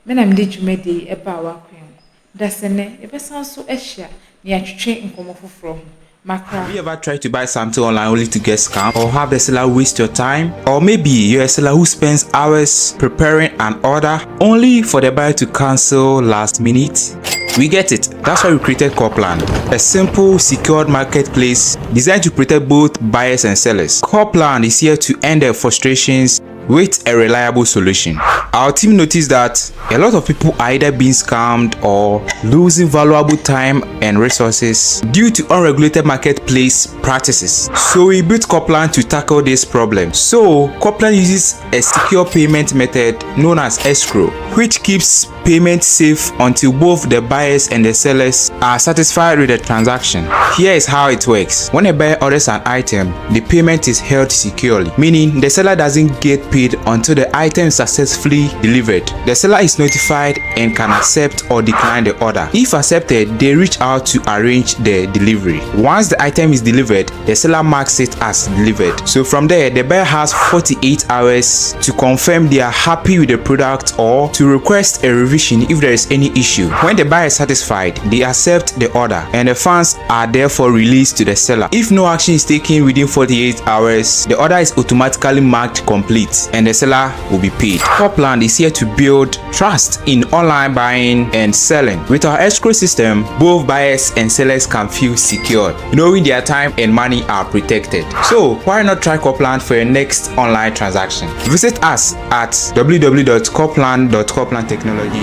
Me na mede dwumadie yi baa w'akwan mu. Dasene, yɛbɛsan so ahyia na yɛatwetwe nkɔmmɔ foforɔ ho. Makra. Have you ever tried to buy something online only to get scammed or have the seller waste your time? Or maybe you're a seller who spends hours preparing an order only for the buyer to cancel last minute? We get it. That's why we created Corplan, a simple, secured marketplace designed to protect both buyers and sellers. Corplan is here to end the frustrations with a reliable solution. Our team noticed that a lot of people are either being scammed or losing valuable time and resources due to unregulated marketplace practices. So we built Copland to tackle this problem. So Copland uses a secure payment method known as escrow, which keeps payment safe until both the buyers and the sellers are satisfied with the transaction. Here is how it works. When a buyer orders an item, the payment is held securely, meaning the seller doesn't get paid until the item is successfully delivered. The seller is notified and can accept or decline the order. If accepted, they reach out to arrange the delivery. Once the item is delivered, the seller marks it as delivered. So from there, the buyer has 48 hours to confirm they are happy with the product or to request a revision if there is any issue. When the buyer is satisfied, they accept the order and the funds are therefore released to the seller. If no action is taken within 48 hours, the order is automatically marked complete and the seller will be paid. Copland is here to build trust in online buying and selling. With our escrow system, both buyers and sellers can feel secure, knowing their time and money are protected. So why not try Copland for your next online transaction? Visit us at www.copland.coplandtechnologies.com.